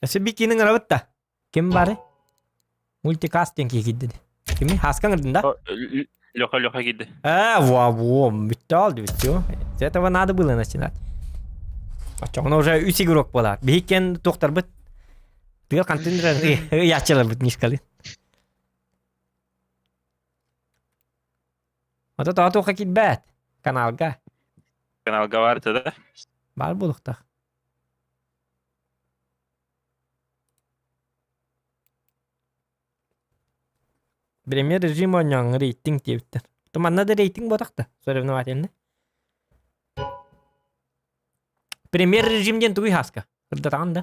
Өссө бикини ыҥырабыт да? Ким бары? Мультикаст диэн киһи киирдэ дии. Кими? Хаска ыҥырдын да?
Леха, Леха киирдэ.
Э, во, во, бүттэ ол бүттү. С этого надо было начинать. Оччоҕуна уже үс игрок буолар. Биһиккен туохтарбыт тыал хантын ыйааччыларбыт Мишкалы. Ото тоҕо туохха киирбэт каналга.
Каналга бар да?
Баар буолуохтаах. Премьер режим оонньооҥҥо рейтинг диэбиттэр. Манна да рейтинг буотах да, соревновательный. Премьер режим диэн тугуй хаска? Ырдатаҕын да?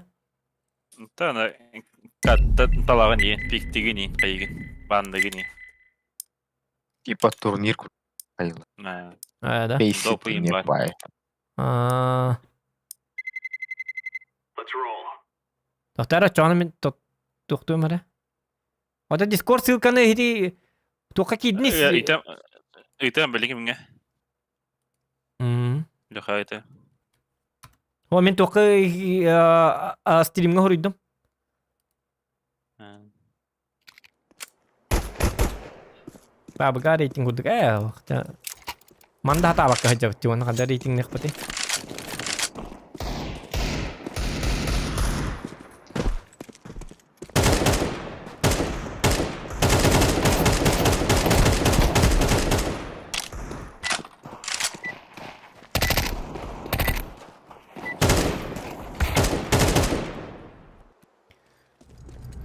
Та талаҕын ии, пиктигин ии, хайыгын, баандыгын ии.
Типа турнир айылы.
А, да?
Бейсик турнир бай.
А. Тохтара чоны мин тохтуом эрэ. Ото Discord ссылканы ити туохха киирдин
Ыйтам ыйтам билигин миҥэ. Леха ыйта.
О мин туохха стримҥа хоруйдум. Бабыга рейтинг курдук ээ манда хатаабакка сылдьабыт дии уонна ханна рейтиҥниэхпитий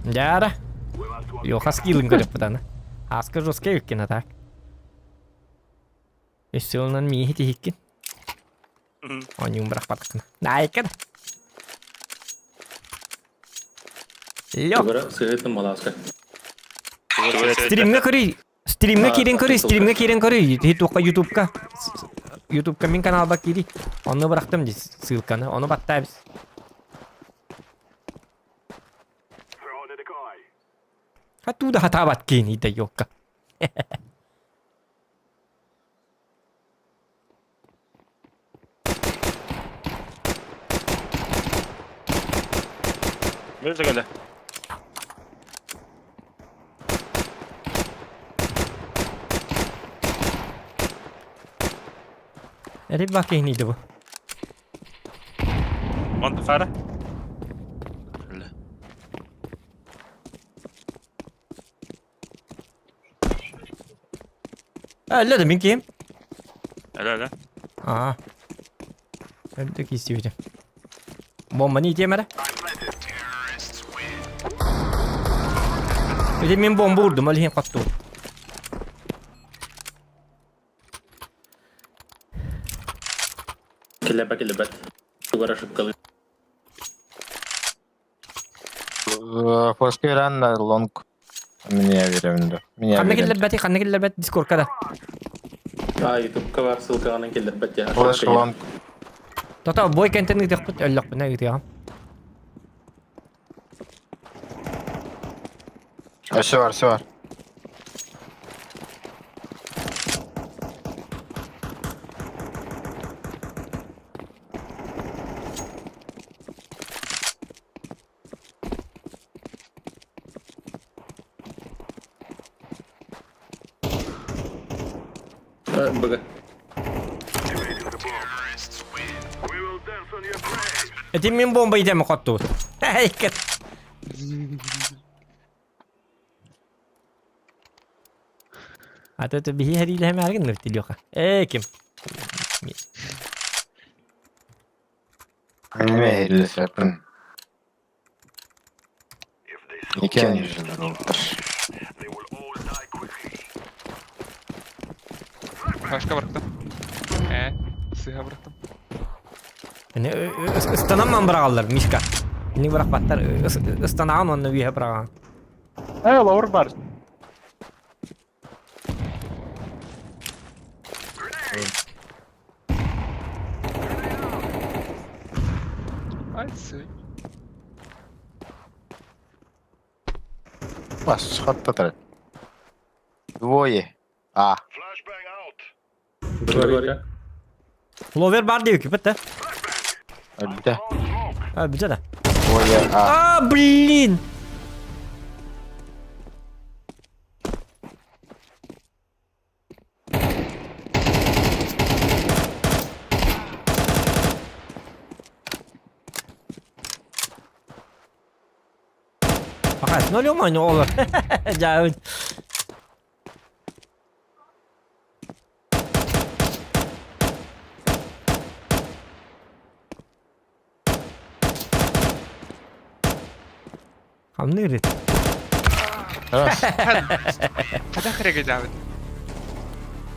Дьаара. Йоха скиллын көрөппүт аны. Аска жесткий үккин а так. Үс сылынан мииһи тиһиккин. Оонньуун бырахпатаххына. Наайка да. Лёг.
Сыһытын малааска.
Стримҥэ көрүй. Стримҥэ киирэн көрүй, стримҥэ киирэн көрүй. Туохха ютубка. Ютубка мин каналба киирий. Онно бырахтым дии ссылканы. Ону баттаабис. Оттуда хатаабат киин да ёлка.
Били кэлэ.
Эрий бак киһини бу.
Он хара.
Әллә да мин киһим.
Әле әле.
Аа. Өлдө кистибитим. Бомбаны итиэм эрэ. Ити мин бомба урдум, ол иһин хоттубут.
Килэбэ килэбэт. Тугар ошибкалыы.
Флешка ран лонг. Меня верим, Меня
Ханна
верим.
киллэрбэти, ханна киллэрбэт дискорка да.
А, ютубка бар ссылкаҕынан киллэрбэт дии.
Флеш лонг.
Тото бой кэнтэн ыытыахпыт өллөхпүнэ ыытыаҕым.
Все бар, все бар.
Б.
Ити мин бомба идэм хоттубут. Эй, кэт. Ата биһи хэриилэһэмээргин ныртилиоха. Ээ ким?
Не верим. Никем не жил.
Флешка бырахтым. Э, сыыһа бырахтым.
Ыстанамман быраҕаллар, Мишка. Ини бырахпаттар, ыстанаҕын уонна үөһэ быраҕаҕын.
Э, лаур бар. Ай, сый.
Бас, хатта Двое. А.
Двое.
Ловер бар диэки бит
Өлбүтэ.
А, бүтэ да.
Двое. А.
А, блин! Пока, ноль олар. Жабыт. Хамныр.
Раз.
Хата хреге жабыт.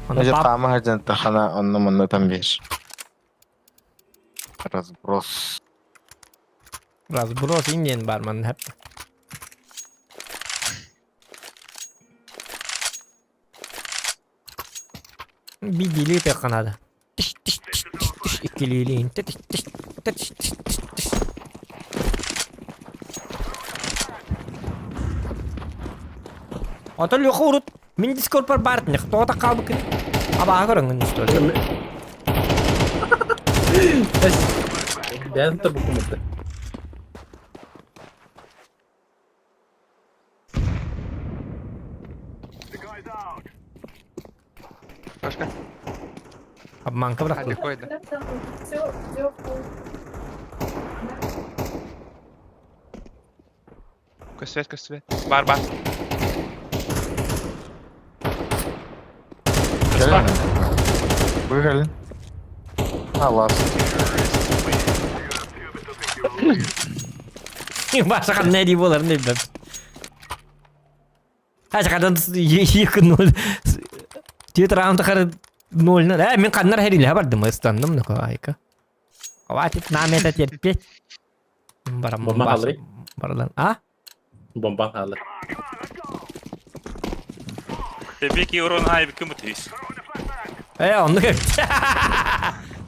Значит, хама хажан тахана онно манна там беш. Разброс.
Разброс индиен бар ман хеп. Бидили пеканада. Тиш тиш тиш тиш тиш иккилиилиин тиш тиш тиш тиш тиш тиш. Ото Леха урут мин дискорпар баартын тоҕо хаалбыккын абааһы көрөҥҥүн что ли?
Бэйэн тобукумутта.
Флешка.
Обманка бырахтылар.
Легко да. Көстүбэт, көстүбэт. Бар, бар.
Выиграли. А, лас.
Баша ханна дии буоларын билбэт. Ачакадан екі ноль. Түөрт раунд хары ноль. Э, мин ханнар хэрилэ бардым, ыстанным ну айка. Хватит нам это терпеть. Барам
Бомба хаалларый.
Баралан. А?
Бомба хааллар.
Тебеки урон хайбы кым бутуйс.
Э, онну кеп.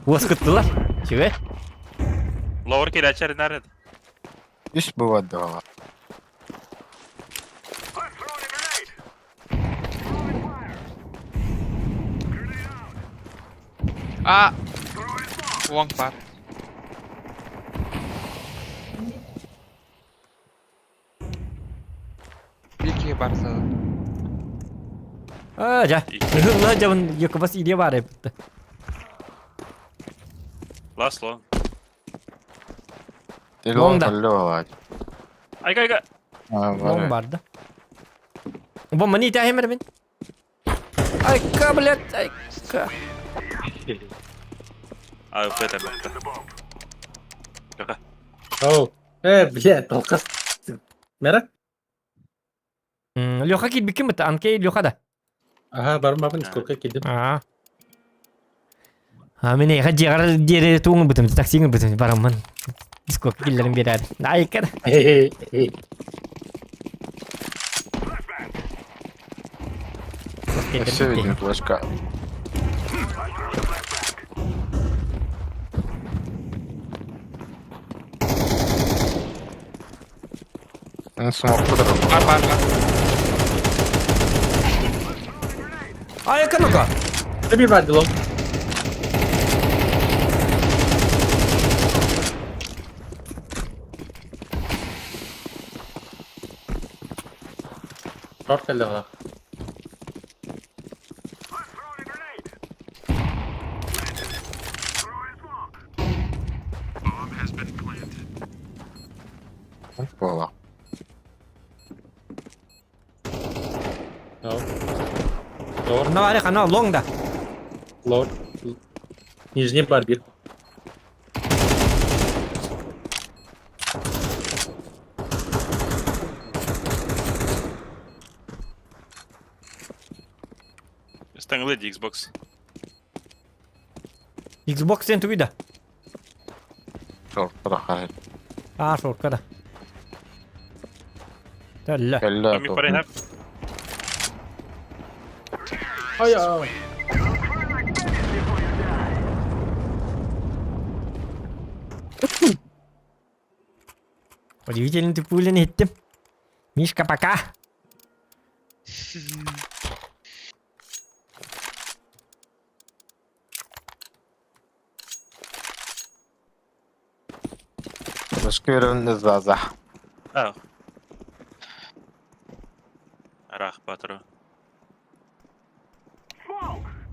Уоскуттулар. Чүбе.
Лаур келачар наред.
Үс бывает давала.
А! Лонг бар. Барса.
А, жа. Ыһылла дьабын Якубас илиэ баар эбит.
Last long.
Телефон
Лонда.
төллө болаат.
Айга айга.
Лон бар да. Бу мани итәһим мин. Айка, блядь, айка.
А, это бакта.
Оу. Э, блядь, толкас. Мера?
Леха килбиккин бит, Анкей Леха да.
Ага, бармабын сколько кидим.
Аа. А мен эха дьиэҕэр диэри туоҥун бытым, таксиҥын бытым бараммын. Дискука киллэрин биэрээр. Айка.
Өссө видим флешка. Смок
Бар, бар, бар.
Айка ну-ка.
Bir var long. Short кэллэҕэ.
Буола.
No. Лор,
Ну, ари хана лонг да.
лор. Нижний бар бир.
Стангли Xbox.
Xbox сен тугуй да.
Шорт
А, шортка да. Тэллэ.
Кэллэ.
Ми парень
Ай, ай.
Удивительный ты пуля не иттим. Мишка, пока.
Флешка өрөн заза.
А. Арах патру.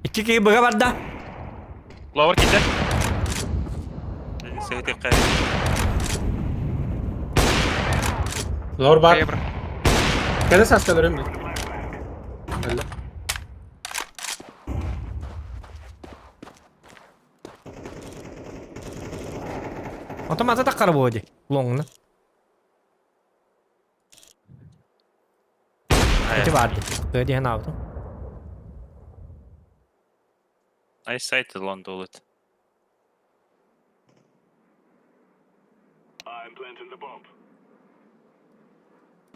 Икки киһи быга барда.
Ловер ките. Сәйте кай.
Лор бар.
Евро.
Кәдә саска өрөм. Әллә.
Онтон мата таххара буо дии. Лоҥна. Ити баар дии. Тыа диэн аабытым.
Ай сайт лондолыт.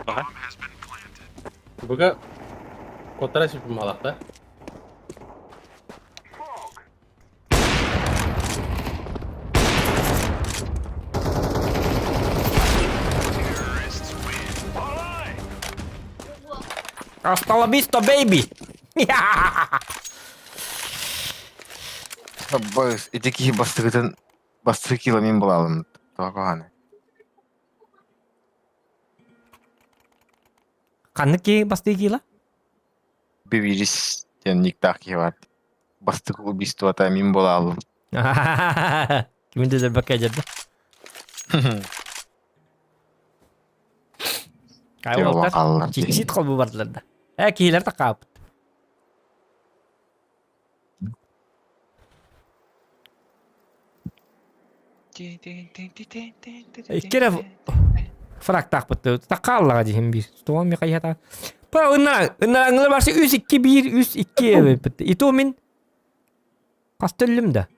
Ага.
Буга Котара шипим малакта.
Hasta la vista, baby!
Быс, ити киһи бастыгытын бастыгы кило мин булалым. Тоҕо
Ханнык киһи бастыы киила?
Бивирис диэн никтаах киһи бар. Бастыгы убийствота мин булалым.
Кимин да бакка дьэрдэ. Кай уолаттар чичит холбу бардылар да. Э киһилэр такаапыт. Икки эрэ фрактаахпыт такааллаҕа диһин биир. Туом ми хайата. Па ыннара ыннараңылар барсы үс икки биир үс икки эбиппит. И то мин хас төллүм да.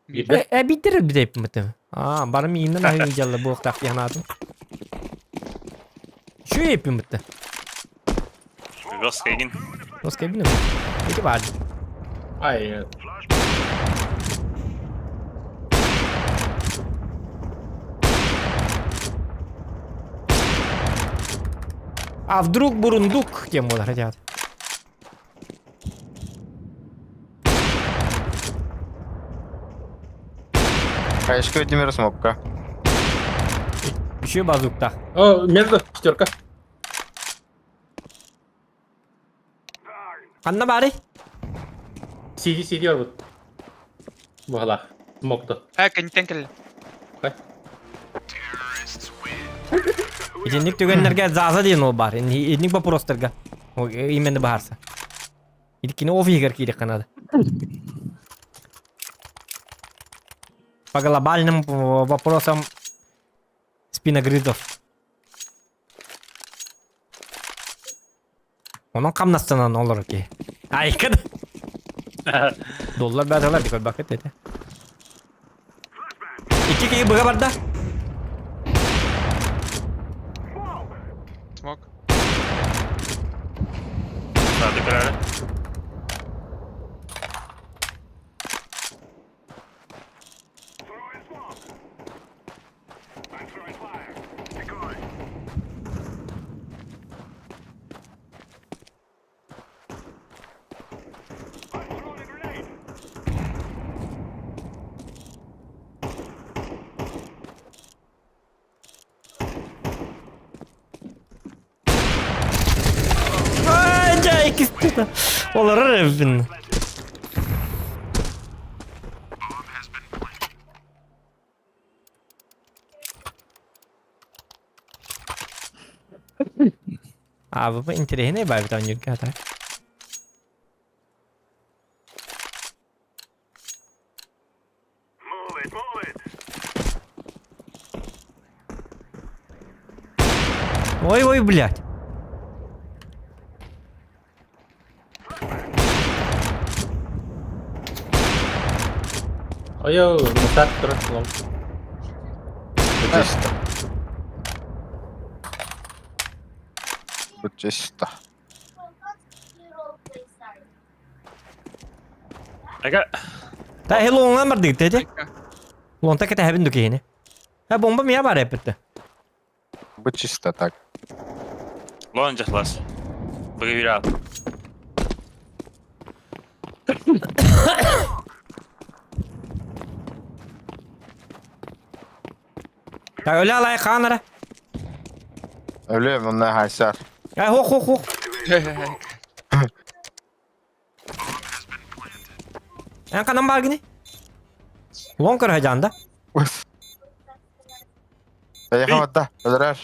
Биирдэ.
Э биирдэр бүтэйппит. Аа барым ииннен аһыы дьалла буохтаах диһанаатым. Şu еппин битте.
Вёскайгин.
Оскай билем. Ити баар.
Ай.
А вдруг бурундук тем вот хотят.
Каешка Владимир Смопка.
Еще базукта.
О, между четверка.
Ханна баарый?
Сиди сиди орбут. Баһылаах. Смокто.
А, кэнниттэн кэллэ.
Итинник түгэннэргэ Заза диэн ол баар. Инник вопростарга. Именно баарса. Итиккини офиһыгар киириэххэ наада. По глобальным вопросам спиногрызов. Онон хамнастанан олорор киһи. Айка да. Доллар бааталар дикор бакыт этэ. Икки киһи быга барда.
Смог.
Сады көрөрө.
Ай, дьэ, иккис Олорор эбиппин. АВП интэриэһинэй баайбыт оонньуурга хата. Ой, ой, блядь.
Ой, мусат турар лом.
Чисто. Бу чисто.
Ага.
Та хелоңан бар дигит эти. Лонта кете хабин дукини. Ха бомба мия бар эппитте.
Бу чисто так.
Лон жахлас. Быгы бир ал.
Та өлө алай хаанара.
Өлүөм онно хайсар.
Ай хох хох хох. Эн канан бар гини? Лон көр хажанда.
Эйха барда. Өлөрөр.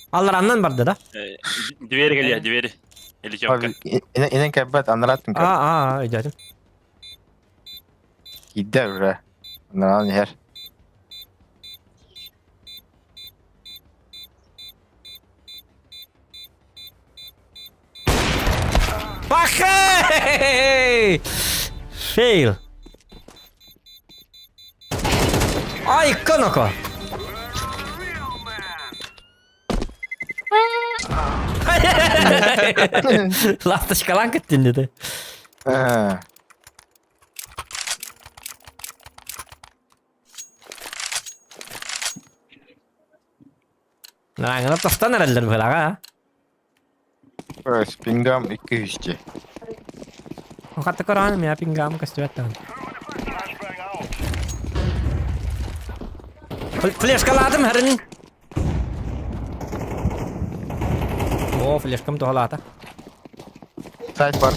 Аллараннан барды да.
Двери кэлиэ, двери. Или тёмка.
Инен кэлбэт анараттын көр.
А, а, өйдөөтүм.
Киирдэ уже. Анаран иһэр.
Пахэй! Фейл. Ай, коноко! Ласточкалаан кыттын деді. Нараңына тастан эрэллэр быһылаҕа.
Спингам 200 дии.
Хатта көрөөн мия пингам көстүбэт даҕаны. Флешкалаатым хэрин. О, флешкам туһалаата.
Сайт бар.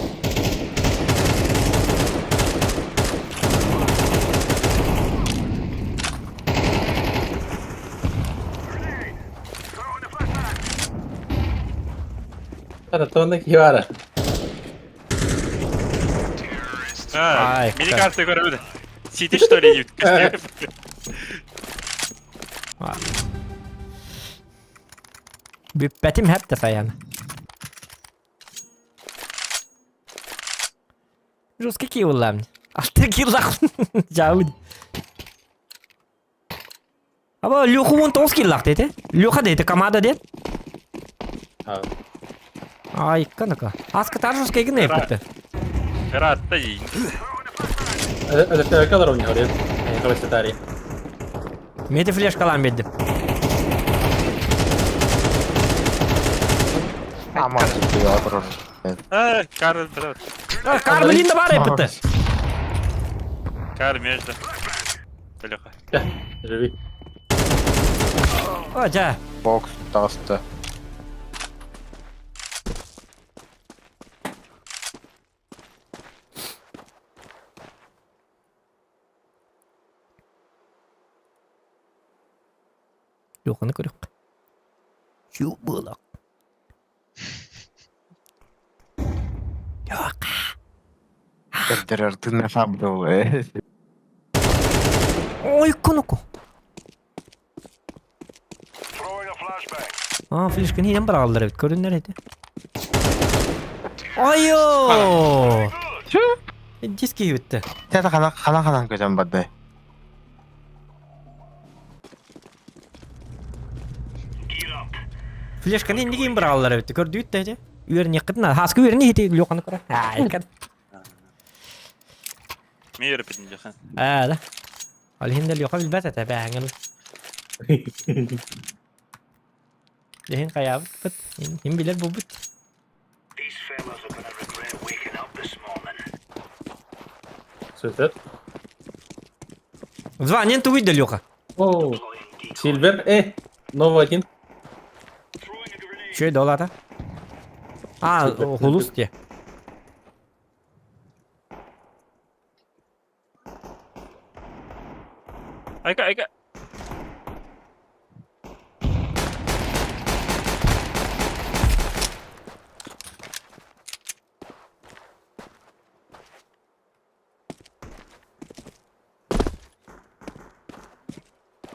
Таратонна киһи
Ай,
Мини карта көрөбүт. Сити что ли диэбит.
Бүппэтим хэп да сайан. Жестко киулам. Алты киллах. Жауд. Аба Лёха вон тоғыз киллах деді. Лёха деді, команда деді. Ай, канака. Аска тар жестко игін еппітті.
Ыраатта дии.
Өлөттөргө олорон иһэр. Эйхэ
Мети флешкалан бердим.
Аман отурар.
А, Карл, брат.
Кар блин да бар еппітті.
Кар между. Леха.
Живи.
О, жа.
Бокс таҕыста.
Леханы көрүөххэ. Чүү буолак. Леха.
Көрдөрөр тыына фабры.
Ой, куnuку. Аа, флешканы иһэн быраҕаллар эбит, көрүннэр этэ. Айо! Диск киһибитте.
Тата хана хана ханан көтөн барды.
Флешканы инники быраҕаллар эбит, көрдүүт да этэ. Үөрниэххитин, хааска үөрни ити Лёханы көрө. Аа,
Мин үөрөппүтүм дьахан.
Аа, да. Ол иһин да Леха билбэт этэ бээҥин. Иһин хайаабыппыт, ким билэр буолбут.
Сөтөт.
Звание тугуй да Леха?
О, Сильвер, э, новый один.
Че долата? А, хулус те.
Айка, айка.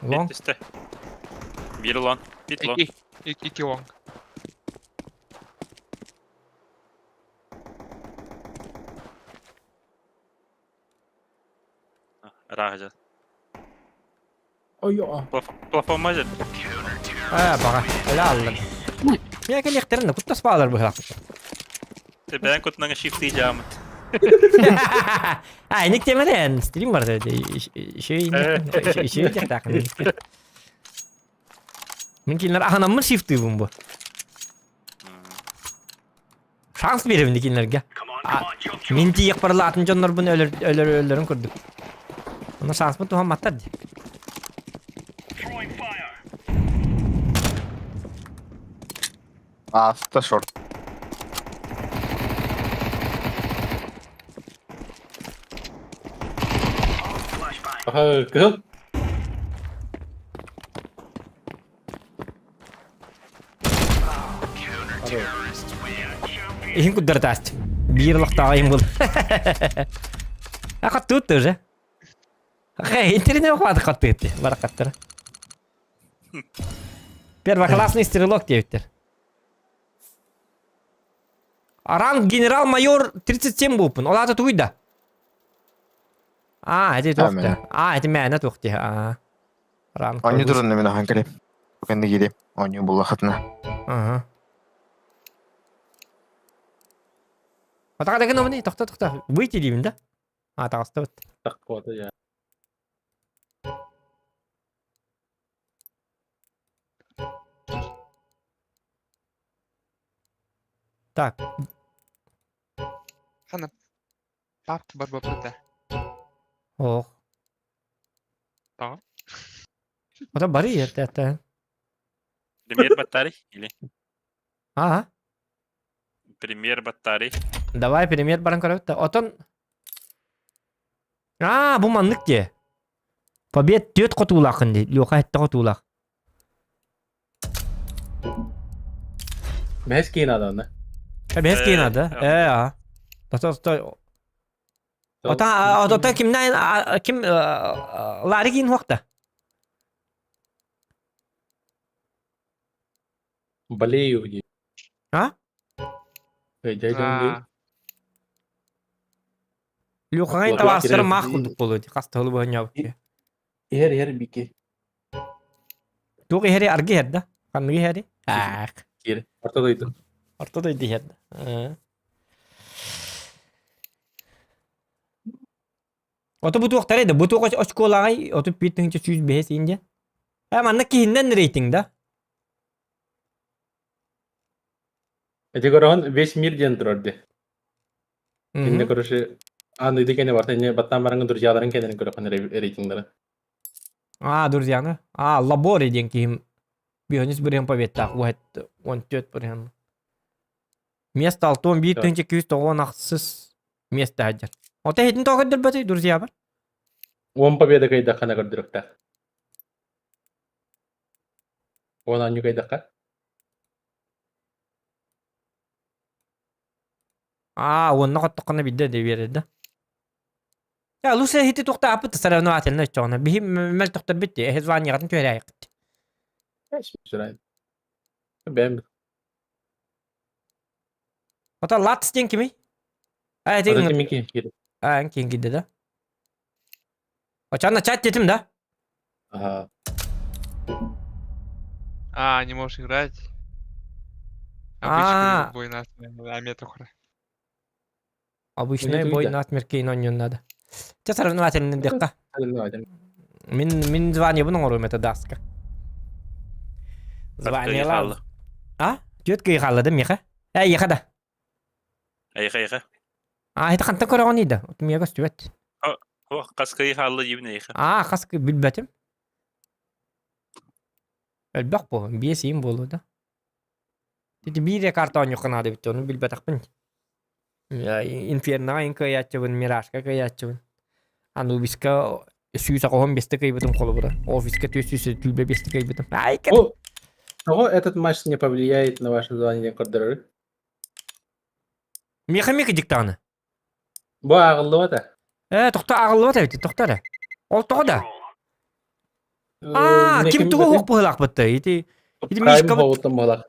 Лонг.
Бит түсті. Бір лон. Бит лон.
Ики, ики, ики лонг.
Ыраах дьэ.
Ой, а.
Плафонма дьэ.
Аа, баҕа. Өлө аллар. Мия кэлиэхтэрин да куттас баалар быһаах.
Бэйэн кутунаҥа шифты дьаамыт.
А, иник темелен, стрим бар Еще еще тяхтаахын. Мин кинилэр аһынаммын шифтыыбын бу. Шанс биэрэбин кинилэргэ. Мин тиийэх барылаатын дьоннорбун өлөр өлөр өлөрүн курдук. Онно шанспын туһамматтар дии.
Ааста шорт.
Аха, кыһыл.
Иһин куддартааст. Биир лохтааҕа иһин был. Хаттыыт уже. Хэ, интернет хватит хаттыыт. Баракаттара. Первоклассный стрелок диэбиттэр. Ранг генерал-майор 37 бууппун. Ол аата тугуй да? А, эти туох да. А, эти мээнэ туох дии. А. Ранг.
Оонньуу турунна мин ахан кэлим. Кэнни киирим. Оонньуу буллахытына.
Ага. Атака деген омни, тохто тохто. Выйти деймин да? А, таҕыстыбыт.
Так вот, я.
Так.
Хана пап барбапыта.
Ох.
Тоҕо?
Ата бары эртэ
Премьер батарей или?
Ага.
Премьер батарей.
Давай премьер баран көрөбүт да. Отон Аа, бу маннык дии. Побед түөрт хотуулааххын дии. Леха этте хотуулаах.
Бэс киин надо,
Бэс киин надо. Э, а. Стой, стой. Ота, ота кимнән ким Ларри киин хуакта.
Болею дии.
А?
Дядя
Люхаҥай табаастара маах курдук буолуо дии хас тылы быһанньаабыт
Иһэр иһэр бики.
Туох иһэри аргы иһэр да? Ханныгы иһэри? Аах.
Киир. Орто дойду.
Орто дойду иһэр да. Ото бу туохтарай да? Бу туох очколааҕай? Оту 5105 инде. Э манна киһиннэн рейтинг да?
Эти көрөҕүн весь мир диэн турар дии. Инне короче аныйды кэнэ барта инне баттаан бараҥҥын друзьяларын кэнэрин көрөххүн рейтингдары.
А, друзьяны. А, Лабори диэн киһим Бионис бырыһын победтаах уһат 14 бырыһын. Место алтон биир тыһыынча күүс тоҕуон ахсыс место сылдьар. Ота иһитин тоҕо көрдөрбөтүй, друзья бар?
Уон победа кыйдаххына көрдөрүөхтээх. Уон анньык айдахха.
Аа, уонна хоттоххуна биирдэ да биэрэр да. Я, лучше хити тухта аппыт соревновательный оччоҕуна. Биһи мөлтөхтөрбүт дии, эһи званиеҕытын түһэрээйэххит.
Бэм.
Ото Лац диэн кимий? А, эти А, эн киин киирдэ да? Оччоҕуна чат диэтим да?
Ага.
А, не можешь играть. Обычный бой на метухра.
Обычный бой на смерть оонньуон надо. Чэ соревновательный диэххэ. Мин мин званиебын оҥоруом это даска. Званиелар. А? Түөт кый хаалла да миэхэ? Э, эйиэхэ да.
Эйиэхэ, эйиэхэ.
А, это хантан көрөҕүн да? Миэхэ көстүбэт.
Хас кый хаалла диибин эйиэхэ.
А, хас кый билбэтим. Элбэх буолуо, биэс иин буолуо да. Ити биир эрэ карта оонньуохха наада эбит, ону билбэтэхпин. Инферноҕа ин кыайааччыбын, Миражка кыайааччыбын. Анубиска 185 кыайбытым холобура. Офиска 425 кыайбытым. Ай,
О, Того этот матч не повлияет на ваше звание көрдөрөр?
Миэхэ миэхэ диктаны.
Бу ааҕыллыбата.
Э, тохто ааҕыллыбат эбит, тохто эрэ. Ол тоҕо да? Аа, ким тугу уһук быһыылаахпыт ити ити Мишка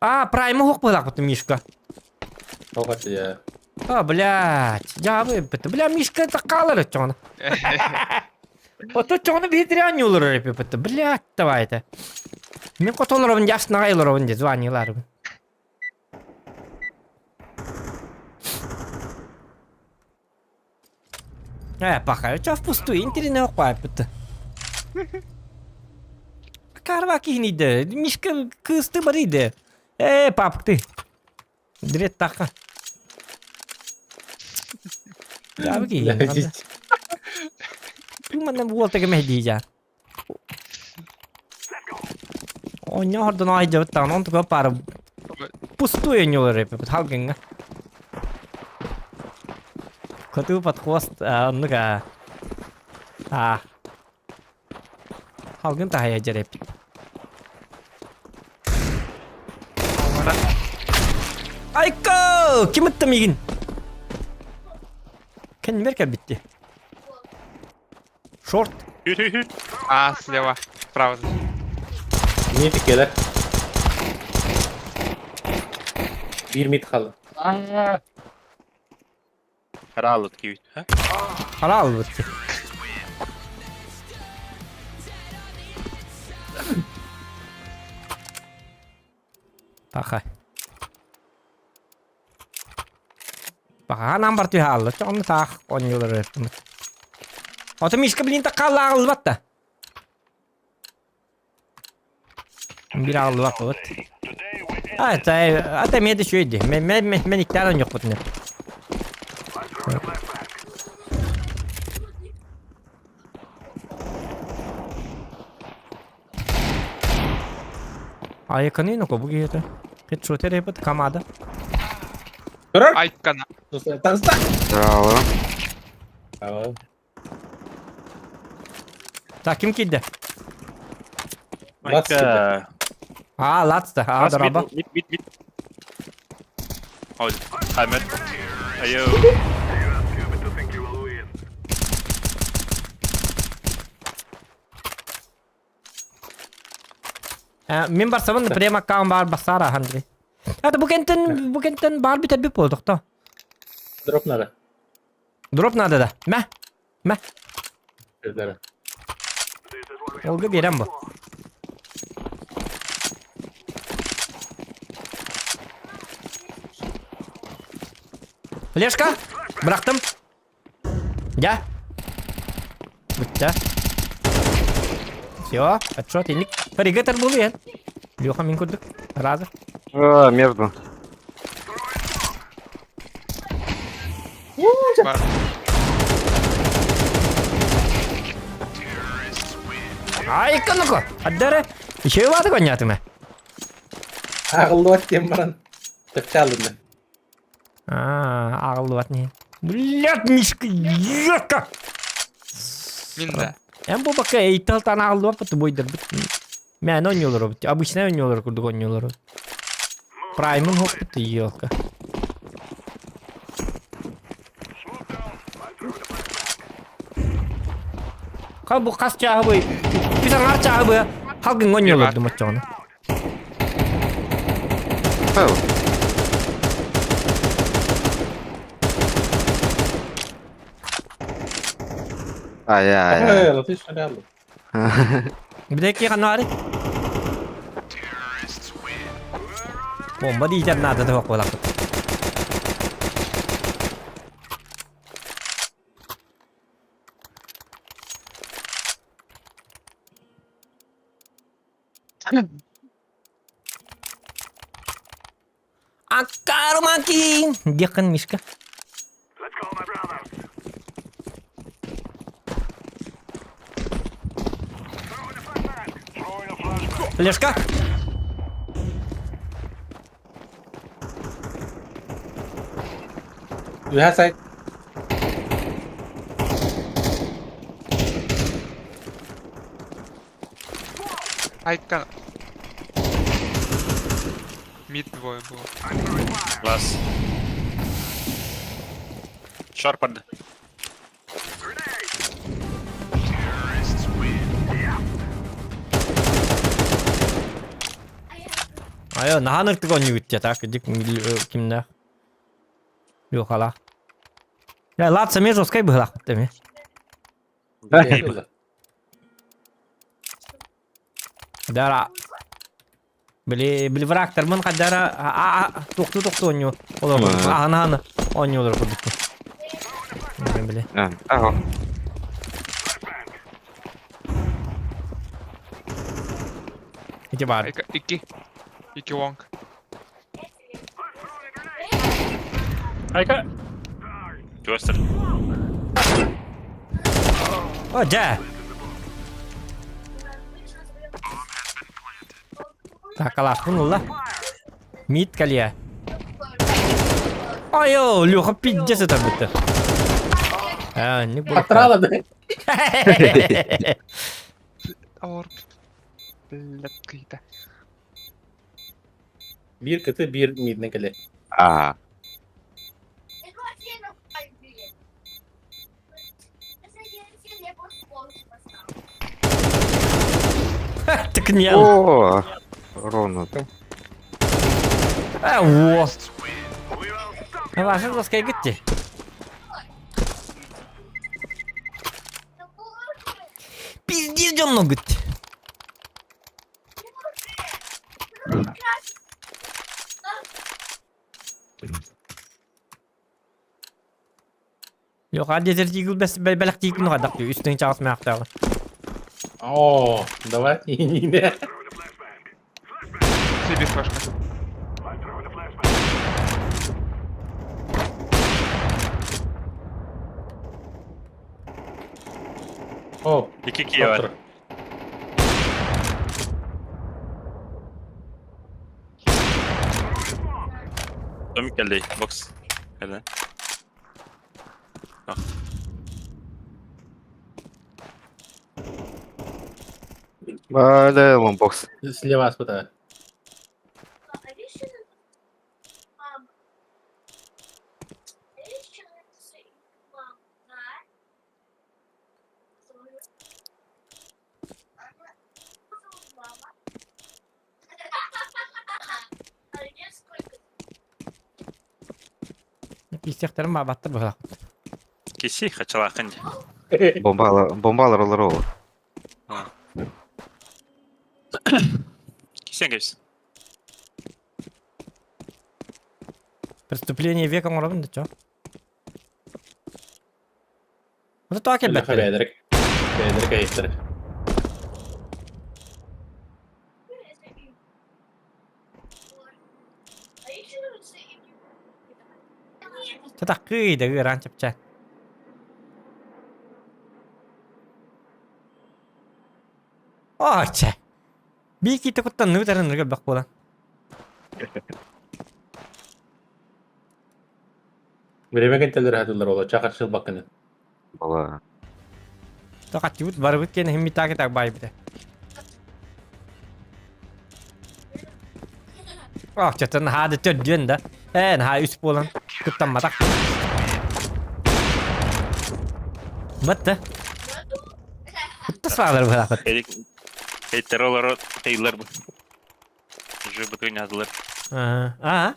Аа, Прайма уһук быһыылаахпыт Мишка. А, блядь, дьаабы эппит. Бля, Мишка хаалар өччөҕүнэ. Ото чоҕуну биһитирээн олорор эппит. Блядь, давай это. Мин хотолоробун яснаҕай олоробун дии званиеларбын. Э, пока чё впустую интернет хватит. Карва киһиниде, Мишка кысты барыйды. Э, папка ты. Дрет таха. Дабы киһи. Туманна буолта кемэ дии Оонньоһордон айдьабыттаҕына онтука паара пустую оонньуулар эппит халгыҥҥа. Коту под хвост оннук аа. Аа. Халгын таһайа дьэр эппит. Айка! Ким ытта миигин? Кэннибэр кэлбитти. Шорт.
А, слева. Справа.
Не тикелер. Биир мид хаалла.
Хараалыт киит.
Хараалбыт. Паха. Баҕаан бар түһэ хаалла. Онно таах оонньуулар өртүмүт. Ото Мишка блин таккаалла аҕыллыбат да. Биир аҕыллыбат А, это, это эмиэ да үчүгэй дии. Мен, мен, мен, мен иккиэн оонньуохпутун Айыканы ну бу киһитэ. Хедшотер эпит команда.
Көрөр.
Айкана.
Таҕыста.
Браво.
Браво.
Так, ким киирдэ?
Лац киирдэ.
А, Лац да. А, дороба.
Мид, мид, мид. Ой, Хаммер. Айо.
Мин барсабын прямо аккаун баар бассаара Андрей. Это бу кентен бу кентен баар бүтэрбит буолдухто.
Дроп надо.
Дроп надо да. Мэ. Мэ. Олга биэрэн бу. Флешка! Бырахтым. Дьэ. Бүттэ. Все, отчет инник. Паригатор был я. Леха мин курдук. Разы.
А, между.
Ай, ну-ка, Аддара. Еще ваты конятыма.
Ағыллыбат диэн баран тыкчаалынна.
А, ағыллыбат не. Блядь, Мишка, ёрка!
Мин да.
Эн бу бака эйтал тан ағыллыбат бу бойдар. Мээнэ оонньуулар эбит. Обычнай оонньуулар курдук оонньуулар эбит. Праймын хоппут елка. Ха бу хас чааһы бый? Үс аҥаар чааһы быа. Халгыҥҥа оонньуулар оччоҕуна.
Ай-ай.
Латыш халялы.
Билекки ханнаары? Бомба диитэр наада да буолахпыт. Аккармаки! Диэххин Мишка. Флешка!
Үһэ сайт.
Айка. Мид двое было.
Класс. Шарпард.
Айо, наһаа ынырыктык оонньуугут дии, так, дик кимнээх. Юхала. Я, ладно, мен жесткай быһылаахпыт эми. Дара. Били, били врагтармын хадара а тохту тохту оонньуу олор аһана аһана оонньуулар курдук. Били.
Ага.
Ити бар.
Ики. Ики лонг.
Айка. Чувастар.
О, дьэ. Такалаахпын ылла. Мит кэлиэ. Айо, Леха пиздец это бытты. А, не буду.
Атрала да.
Ор. Блядь, кыйта.
Биир кыты биир миднен кэлэ.
Аа.
Так не.
О, ровно.
А, во. Ваша доска гитти. Пиздец, дьонно гитти. Yok hadi Desert Eagle бэс бэлэх тиикин хадак үстүн чаас маахтааҕы.
О, давай. Не.
Себе флешка.
О,
Ики Киева. Домик келди. Бокс. Келди.
Бля, ломбокс.
Слева аспыта.
Истиэхтэрин баабаттар быһалаахпыт.
Киси хачалаахын.
Бомбалар, бомбалар олар ол.
Кисен кепс.
Преступление века оҥоробун да чо. Ону тоҕо кэлбэттэр?
Бэдэрик. Бэдэрик айыттар.
Чатаккый да ыараан чапча. Оче. Биир киитэ куттанныбыт эрэ ынырык элбэх буолан.
Время кентелер хатылар ола чакыр шылбаккыны.
Была.
Тохаттыбыт барыбыт киэн иһин митаки так баайбыта. Охчотон наһаа да төрдүөн да. Ээ, наһаа үс буолан кыттамматах. Бытты. Кытта саалар быһаахыт.
Эттер олоро тыйлар бу. Уже бытын язылар.
Аа.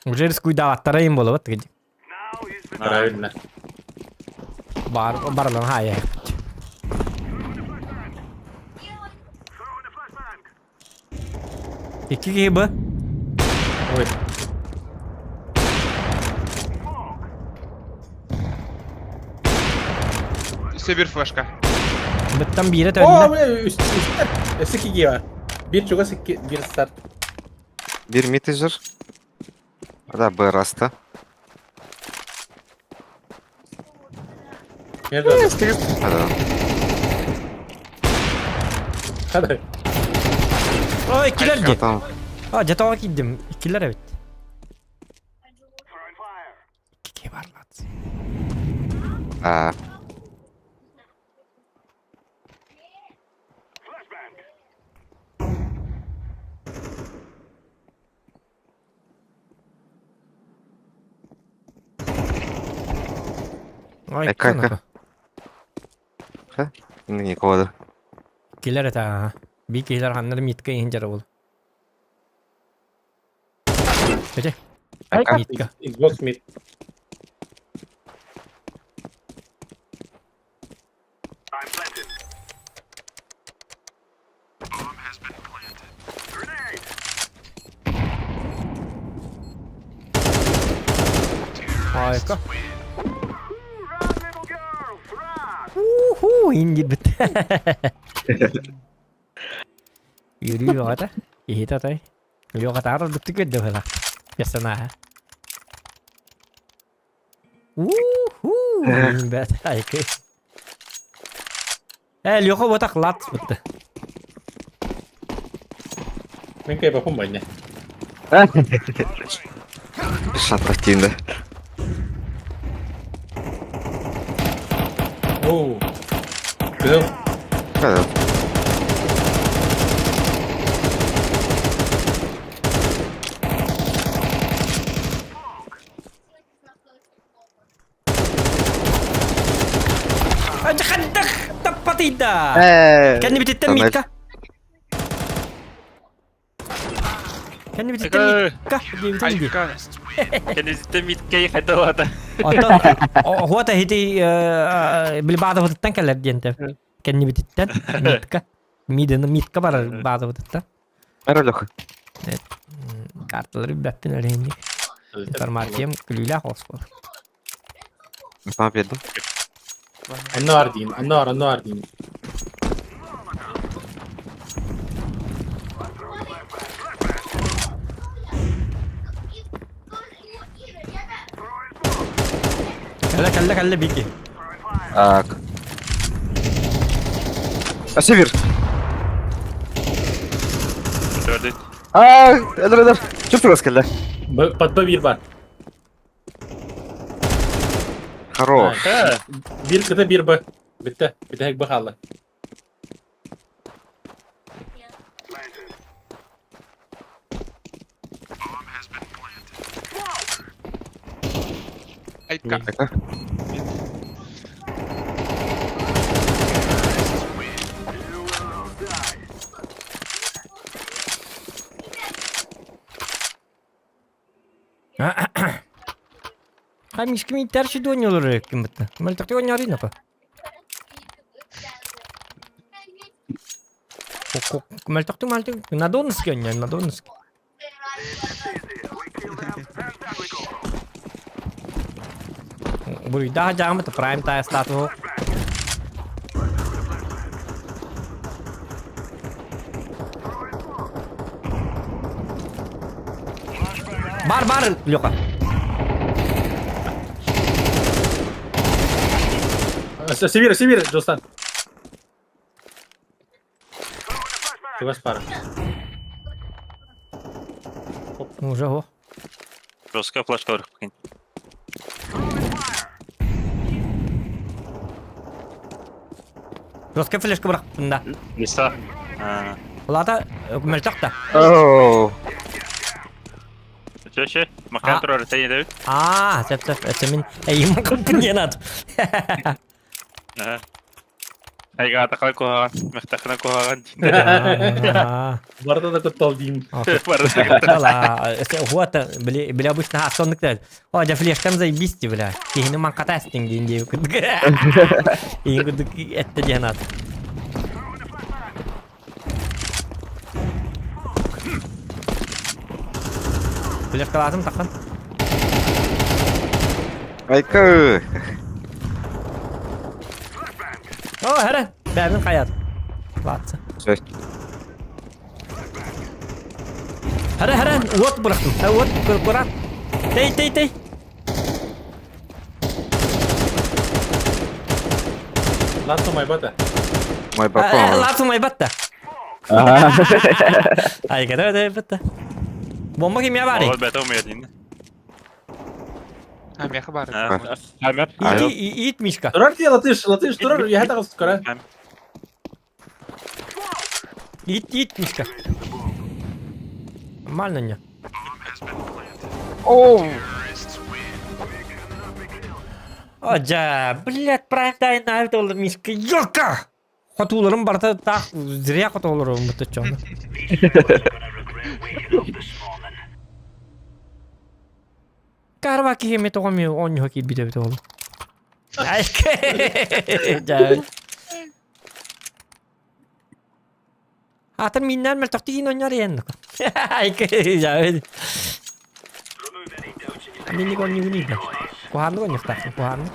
Уже рискуйдаабаттара им буолабат тыгыдь.
Правильно.
Бар барылан хаайа. Икки киһи б.
Ой.
Өссө бир флешка.
Быттан биирэ
О,
төннө.
бля, үс үстер. Өссө киги бар. Бир чугас икки, бир старт.
Бир митежер. Да, Б раста.
Между.
Да.
Хады.
Ой, иккилэр дии.
Там
А, дьэ тоҕо киирдим. Иккилэр эбит. Икки киһи бар лац.
А,
Ой,
Эка,
икки
эка. Никого да.
Килер это, ага. Би киһилэр ханнар митка иһин дьара бол. Эти.
Эка.
Митка.
Xbox Mid.
Айка. Уху, инди бит. Yürü баҕата. Иһит атай. Лёха таар быттык көрдө была. Ясана. Уху, бэт айкы. Э, Лёха вот так лат бытты.
Мен кайба хум байня.
Шаттах тиинде.
Оу. Кызыл.
Да.
Хандах таппатыйда.
Э.
Кэнни бититтен митка. Кэнни бититтен митка. Диэбитин дии.
Айка.
Кэннизиттен миткей хайдалата.
Оттон хуата хити били баадабытыттан кэлэр диэн тэ. Кэнни бититтен митка. Миден митка барар баадабытыттан.
Ара Леха.
Карталары бэппин өрейинник. Информациям күлүүлээх олус буолар.
Сама бердим.
Аннар дейм, аннар, аннар дейм.
Кэллэ кэллэ кэллэ бики.
Так. А север.
Төрдүт.
А, эдер эдер. Чуп турас келді.
Под Б бир бар.
Хорош.
Бир кыта бир Б. Битте. Битте Б қалды.
Айка.
Айка.
Хай мишки ми терши доньолор ким битте. Мөлтөктө ойнорин апа. Мөлтөктү мөлтөк на доныске ойнор, на доныске. Буруйдаах жаамыт прайм тайм стату. Бар бар Леха.
Север, север, Жостан. Чугас пара.
Уже о.
Жестко флешка вверх покинь.
Жестко флешка бырахпын да.
Лиса.
Лата мөлтөх да.
Оу.
Че, че? Макан турар тәйне дәбит.
Аа, сөп сөп. Өссө мин эйим кылпын диэн ат.
Айга атақай куһаҕан, мехтахына куһаҕан.
Барда да куттал дейм.
Вот, бля, обычно соннык да. О, дьэ флешкам заебись, бля. Киһини маҥхата эстиҥ диин диэбит курдук. Иин курдук этте диэн ат. Флешкалаатым таххан.
Айка.
О, хара, бэбин хаят. Латса.
Сөз.
Хара, хара, уот бырахтым. Уот курат. Тей, тей, тей.
Латсо майбата.
Майбакон.
Латсо майбатта. Ай, када да бетта. Бомба кимия бары?
Ол бәтә умеет
А, меха бар.
Амер.
Ит, Мишка.
Турар ти латыш, латыш, турар, я это скоро.
Ит, ит, Мишка. Нормально не.
Оу.
О, дьэ, блядь, правильно ол Мишка. Ёлка! Хотууларым барыта таах зря хотууларым бутуччону. Карва киһи тоҕо ми оонньуһа киирбит эбит ол. Дьэ. Атын миннән мөлтөхтүгин оонньор иэн. Дьэ. Минник оонньугун иитэ. Куһааннык оонньуохтаахпын, куһааннык.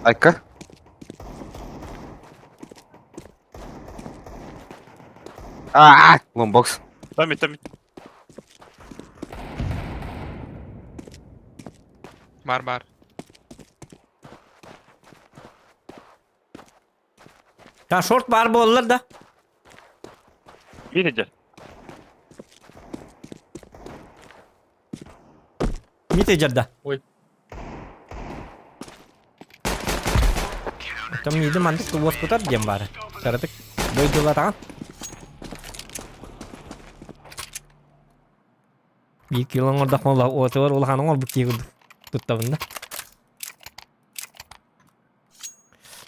Айка. Аа, ломбокс.
Там там.
Бар бар.
Та шорт бар буоллар да.
Видите?
Мите жарда.
Ой.
Там миди мандык уоскутар диэн баара. Кыратык дойдулатаҕын. Биир кило оҥордохпуна уотугар улахан оҥорбут киһи курдук туттабын да.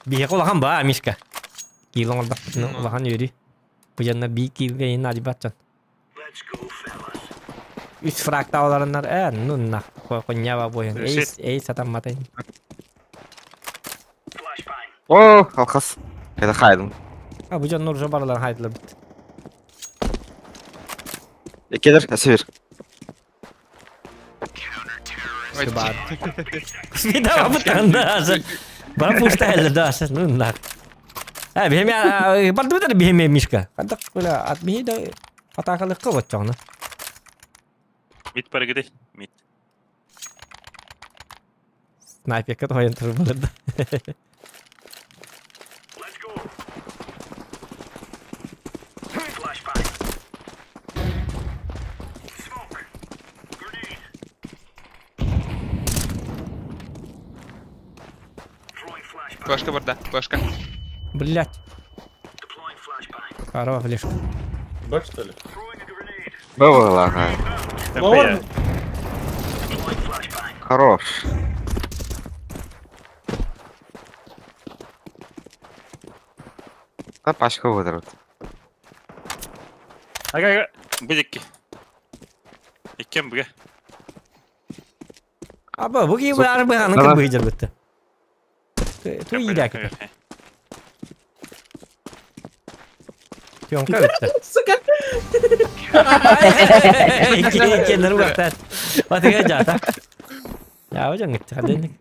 Биһиэхэ улахан баа, Мишка. Киил оҥордохпутуна улахан үөрүү. Бу дьоннор биир киилгэ иһин наадыйбат дьон. Үс фрактааларыннар ээ, ну нах, хоньяба буойун. Эй, эй сатамматын.
О, алхас. Это хайдым.
А бу дьоннор уже барыларын хайдылар бит.
Экелер, әсебер.
Баар. Смида бутанда. Бара пуста эле да, ну нах. Э, биһиме бардыбыт биһиме Мишка. Хандак бля, от биһи да атаакалыкка боччоҕуна.
Мид паргыды. Мид.
Снайперка тойон турбалар да.
Флешка барда, флешка.
Блять. Корова флешка.
Б, что ли?
Было, ага.
Лор!
Хорош. Да пачку выдрут.
Ага, ага. Бу дикки. Иккен буга.
Аба, бу кии баар быһаны кырбыйдыр бытты. Ту иирээк. Тёмка бүттэ.
Сука!
Иккиэннэр угаттаат. Батыга жаата. Яа дьоҥҥут хаденник.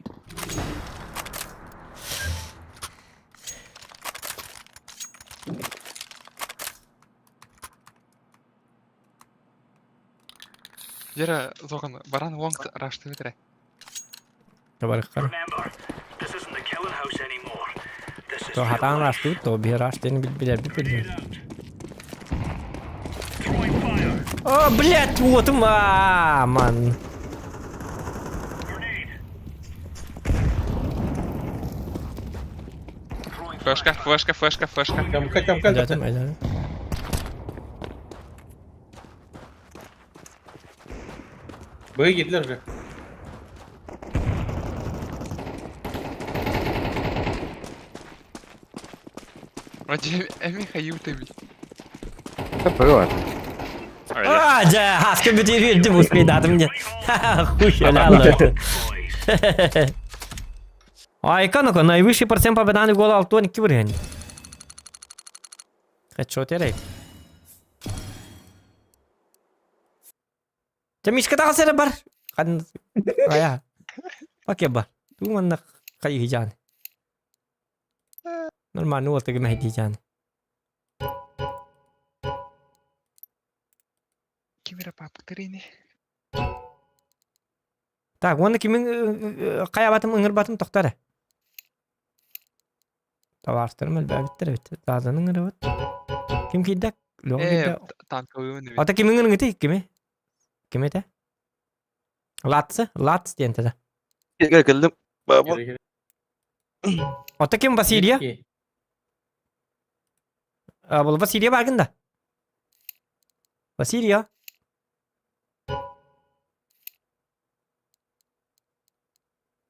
Вера, Зоган, баран лонг рашты өтірі.
Табарыккар. То хатаан растыбыт, то биһи растыын билбилэрбит билбит. О, блядь, вот ман.
Флешка, флешка, флешка, флешка.
Кемка, кемка.
Дядым, айдадым.
Быһы киирдилэр уже.
Вроде эми хаюта бит.
Было.
А, дьэ, хаска бүтүр үөрдүм, успейдатым дьэ. Хуй, ля Айка, ну-ка, наивысший процент победаны гола Алтон киберген. Хедшот эрэй. Дьэ, Мишка таҕыс эрэ бар. Ханна Ая. Окей бар. Туу манна хайыһыйдьаан. Нормально уол тыгы мэһэйдиижаан.
Ким эрэ папка ини.
Так, уонна кимин хайабатым ыҥырбатым тохто эрэ. Табаарыстарым элбээбиттэр эбит. Таазаны ыҥырабыт. Ким киирдэ? Леха
Э,
киирдэ.
танковый эбит.
Ата кимин ыҥырыҥытый? Кими? Ким этэ? Латсы? Латс диэн этэ.
Кэллим. Баба.
Ата ким Василия? А, бұл Василия баргын да. Василия.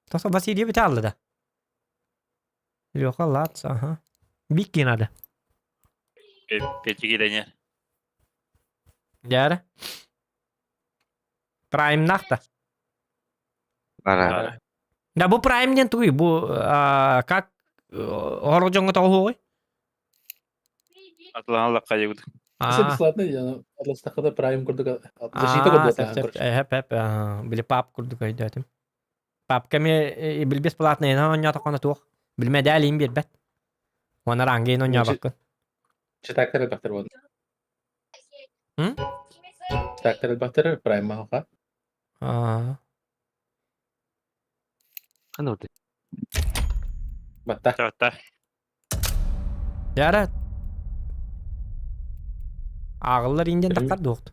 Тоса Василия бите алды да. Леха Лац, ага. Бикки надо.
Петя киирэн
Дьээрэ. Праймнах-то.
Ара.
Да, бу Прайм диэн тугуй? Бу как оһоро дьоҥҥо тоҕуһуоҕуй?
Атланаллар хайыгыт.
Это бесплатно, я атластахада прайм курдук защита курдук
сөп сөп эп били пап курдук өйдөөтүм. Папка эмиэ били бесплатный оонньоотоххуна туох били мэдээлиин биэрбэт. Уонна рангейн оонньообоккун.
Читактар элбэхтэр буолла. Читактар элбэхтэр прайм маһаха.
Ханна
Батта.
Батта.
Яра. Ааҕыллар индиэн таххар дуохт.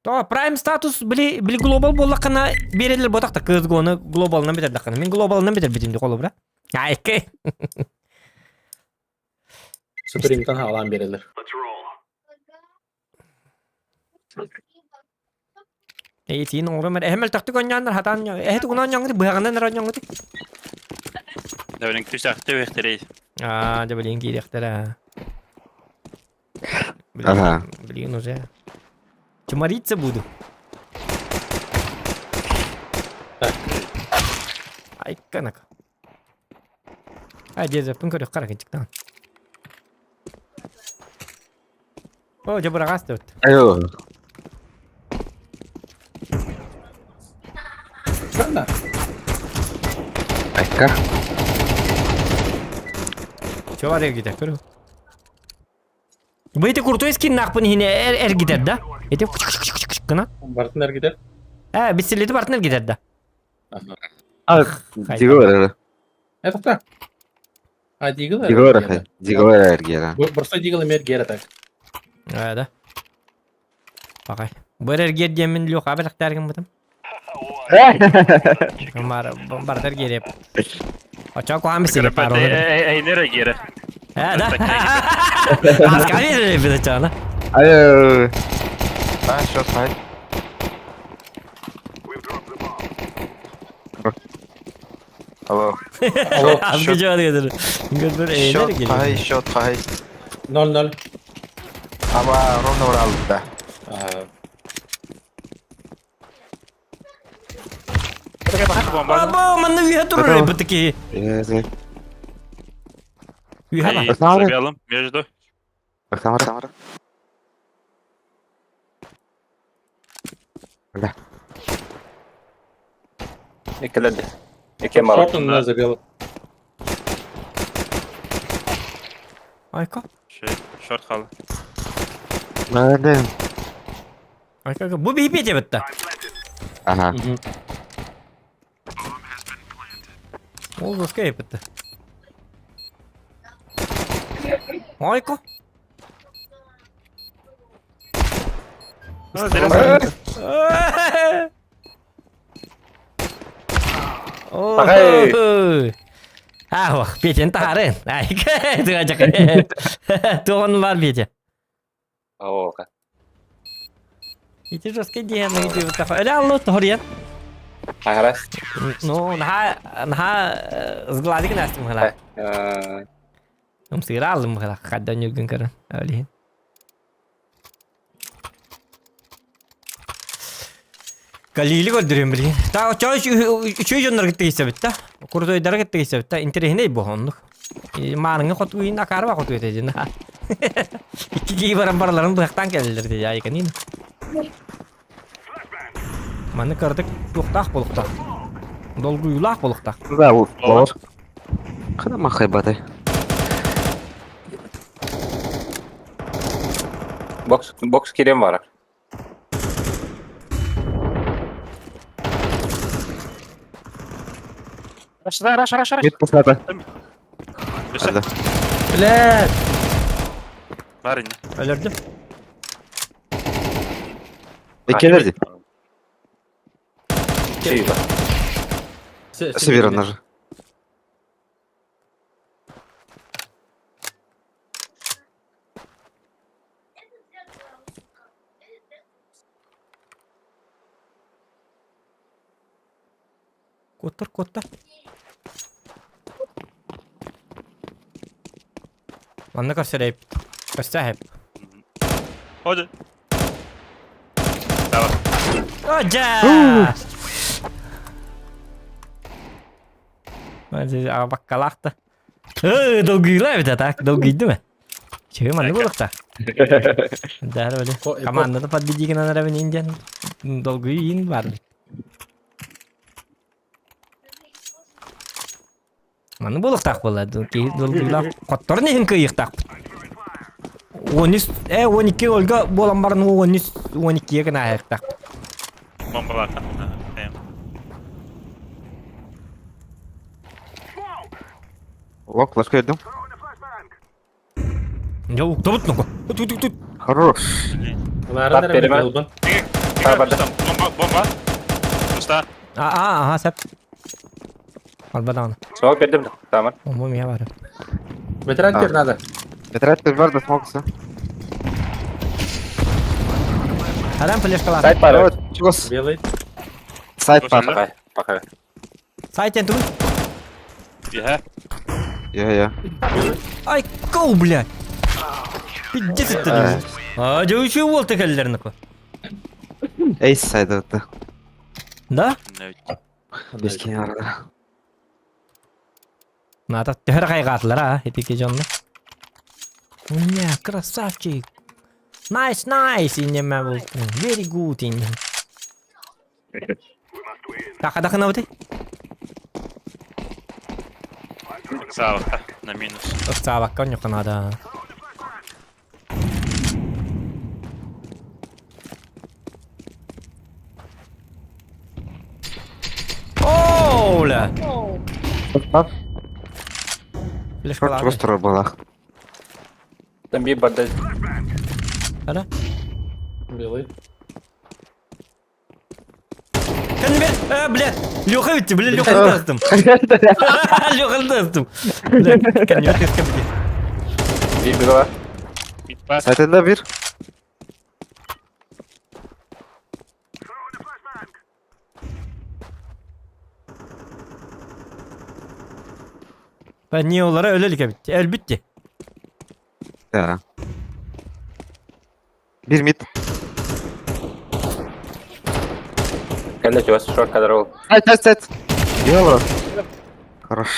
То Prime статус били били глобал буоллаххына биэрэллэр ботах та CSGO-ну глобалынан бүтэрдэххинэ. Мин глобалынан бүтэрбитим ди холобура. Айкы.
Supreme'тан хаалаан биэрэллэр.
Эйитиин оҥором эрэ. Эһэм мөлтөхтүк оонньооннор хатаан эһэ тугунан оонньооҥҥут быһаҕынан эрэ оонньооҥҥут.
Дәбилин күсәхтэ үөхтэрей.
Аа, дьэ билигин киириэхтэрэ.
Ага.
Блин, уже. Чумариться буду.
Так.
Айканака. Ай, дезеппин көрүөх каракынчыктаан. О, дьэ быраҕаас да
Айо.
Ханна?
Айка.
Чё бар эргитэр көрү. Бу ити крутой скиннаахпын иһине эргитэр да? Ити гына.
Бартын эргитэр.
Э, бисиллити бартын эргитэр да.
А, Диго эрэ.
Это А, Дигл
Диго эрэ. Диго эрэ эргиэрэ.
Просто Дигл эмиэ эргиэрэ так.
Э, да. Пакай. Бу эргиэр диэммин Леха бэлэхтээр гыммытым. Бар бартар гиэриэп. Очоо куһаан бисили паар олор.
Эйнер эргиэрэ.
Э, да. Аскави бит чана.
Айо. А, что сайт? Алло.
Алло.
Азгы жоо дедир. Көрдөр эйнер
Счет хай,
гиэриэп.
счет хай.
0-0.
Аба, ровно урал, да.
Аба, манна үйе турар битики. Үйе ба.
Забиалым между.
Самара. Бля.
Экеледи. Эке мал.
Шорт он забил.
Айка.
Шорт хал.
Блин.
Айка, бу биһи пете битта.
Ага.
Ол доска епетті. Айка. Ой. Ах, Петя таһарын. Ай, Туон бар Петя.
Ока.
Ити жестко диэн Эле алло тоһориен.
Аграс.
Ну, наха наха сгладик настым хала. Умсыра алым хала хаддан югын көрөн. Олин. Галили көрдөрүм билигин. Та очо үчүгэй дьоннор кытта киирсэбит да. Курдойдары кытта киирсэбит да. Интэриэһинэй бу оннук. Маарыҥҥа хотугуйун акаарба хотугу этэ дьин. Икки киһи баран барыларын быһахтаан кэлэллэр дии айканин. Маны кырдык туохтаах буолуохтаах. Долгуйуулаах буолуохтаах.
Да, вот. Хана махайбатай.
Бокс бокс кирем бар. Раш, раш, раш, раш.
Мид пусата.
Өссө.
Блядь!
Бар инне.
Өлөрдүм.
Иккилер
Чей бар.
Северный же.
Куоттар, куоттар. Манна көрсөрөйбүт. Көрсөһөп.
Ходи. Давай.
Ожа! Баккалаахта. Ыы, долгуйла эбит так, долгуйду ме? Чего манны буолуохта? Да, öyle. Команданы подведи гынан эрэ индиан долгуйун бар. Манны буолуохтаах буолла. Долгуйлаах хотторун иһин кыайыахтаахпыт. 13 э 12 Ольга буолан баран 13 12-ге гына ааһыахтаахпыт.
Бомбалаата.
Лок, флешка иду.
Я уктабыт ну Тут тут тут.
Хорош.
Лара да
Бомба, бомба. Туста.
А, а, ага, сеп. Албадан.
Сол бердим. Тамам.
Бомба мия бар.
Ветеран надо.
Ветеран бар да смокса.
Адам флешкалар.
Сайт бар.
Чего?
Белый.
Сайт бар.
Пока.
Сайт энту.
Я.
Я, я.
Ай, кол, блядь. Пиздец это. А, дьэ үчүгэй уол тэкэллэрин
Эйс сайдыгытты.
Да?
Бескен арада.
Надо төһөр хайгаатылар а, итики дьонно. Уня, красавчик. Nice, nice, иннемэ бултун. Very good иннем. Такадакына бути?
Саавакка на минус.
Саавакка онньукка надо. Оля!
Просто была.
Там би бада.
Ара?
Белый.
Кәнбе, э, блядь, Леха ведь, блядь, Леха тастым. Леха тастым. Блядь, кәнбе кәнбе.
Би била.
Сайтында bir.
Ben niye onlara öyle bitti. El bitti.
Ya. Bir mid.
Кэллэ чугас шорт кадар ол.
Сайт, сайт, сайт. Дело. Хорош.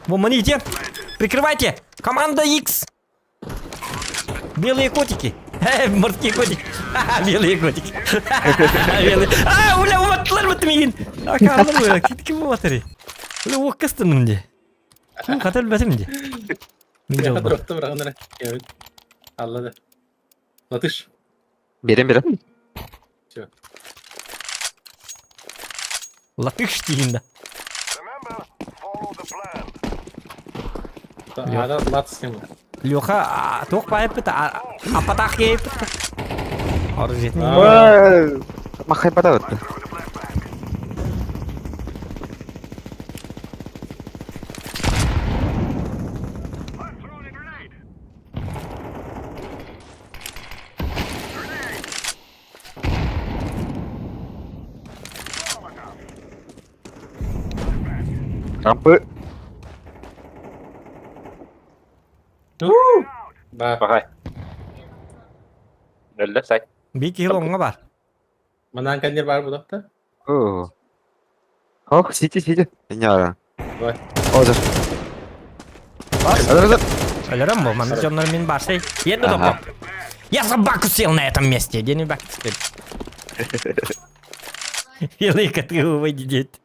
Бомбаните! Прикрывайте! Команда X! Белые котики! Морские котики! Белые котики! Белые... А, уля, уматтылар бітті мейін! Акарлар ой, ким батыры? Уля, оқ кыстым де. Ким қатар бәтім де. Мен
Я
жолба.
дропты бірақ Аллады. Латыш.
Берем, берем.
Латыш дейін да.
Ада лат с ним.
Леха, тоқ байып бітті, апатақ кейіп бітті. Ары жетін.
Махай бада өтті. Рампы.
Баар.
Өллө сай.
Бик киһи лоҥҥа бар.
Манан кэннир бар будахта.
Оо. Ох, сити, сити. Не
Давай.
Озер.
Өлөрөм бу, маннык дьоннор мин барсай. Еду
Ага.
топ. Я собаку съел на этом месте. День бак теперь. Белые коты выводит.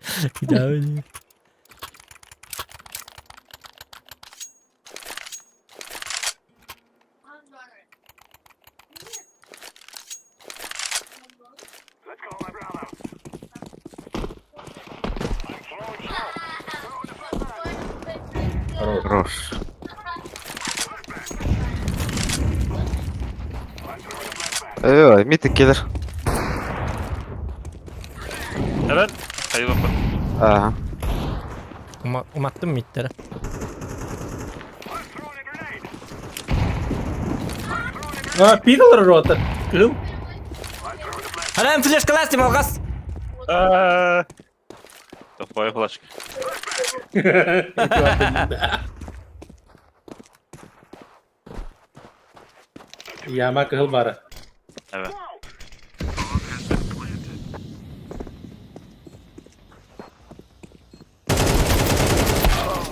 Хорош. Ой, митинг келер.
Evet. Hayır bakın.
Ага.
Уматтым миттері.
А, пидор рота. Кыл.
Арам флешка ластим, алғас.
Топай флашка.
Яма кыл бара.
Evet.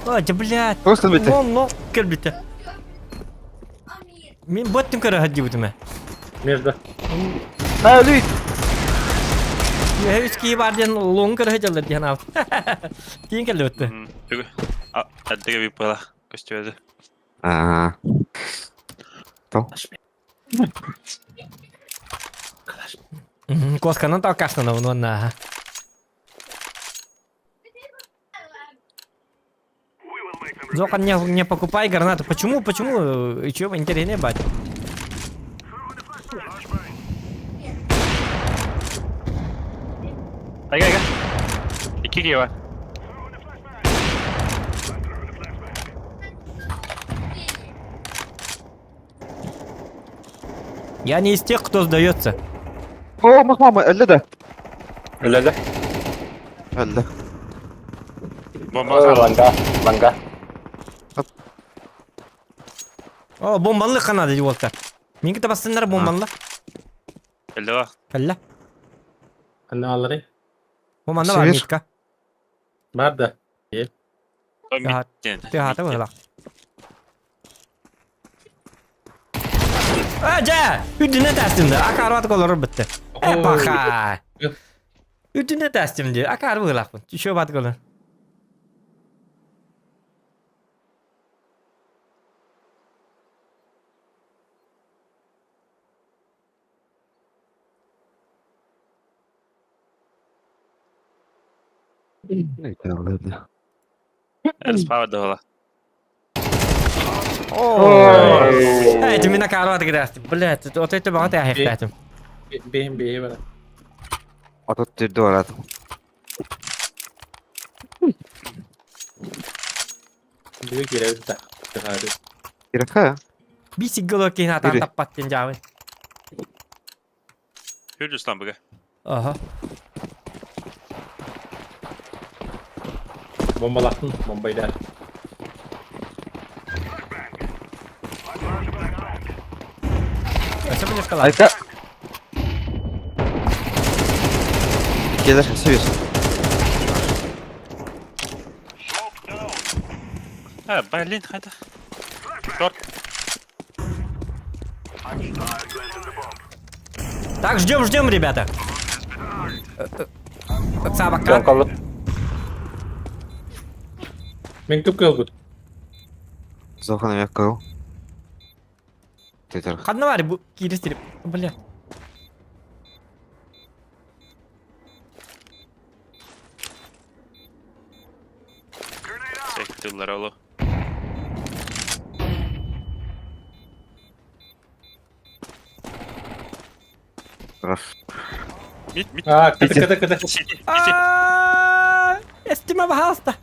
Ой, да блядь.
Просто бите.
Лон, лон, кэлбитэ. Мин боттым көрө хаддибытым.
Между.
А, лүй.
Үс кии бар диэн лон көрө хаддалар диэн аут. Тиин кэлбитте.
Бүгү. А, әддеге bir пала. Көстүөдү.
Ага.
Косканан талкашнана онна. Зохан, не, не покупай гранату. Почему? Почему? И чё, интереснее, бать?
Айга айга. Икки киһи бар.
Я не из тех, кто сдается.
О, мама, өллө да.
Өллө.
Өллө.
Бомба хаалла.
Ланга. Ланга.
О, бомбанлы канады диолта. Минки табасыннар бомбанлы.
Өллө бар.
Әллә.
Анна алары.
Бомбанлы бар
Север.
митка.
Бар да.
Ага, Ты хата была. А, жа! Үдүнэ тастымды. Акар бат колор битти. Э, паха. Үдүнэ тастымды. Акар булакпын. Еще бат колор.
Справа дала.
О! Эй, ты меня акар бат грасты. Блядь, вот это бат я хехтатым.
Бем бем бара.
Отут түрдө барат.
Бүгү киребит да. Тыгары.
Кирха.
Бисик голор кейин атан
Бiri.
таппаттын жабы.
Hürristan bugü.
Ага.
Бомбалаттын, бомбайда.
Өсө билеш калар.
Айка. Келер, север.
Ha, Berlin hadi. Short.
Так, ждем, ждем, ребята. Сабака.
Мен көп кылгыт.
Зохан эме кыл. Тетер.
Ханна бар бу кирестирип. Бля.
Çektiler oğlu.
Хорош.
Mid mid.
А, кыты кыты кыты.
City. City.
А, Эстима пожалуйста.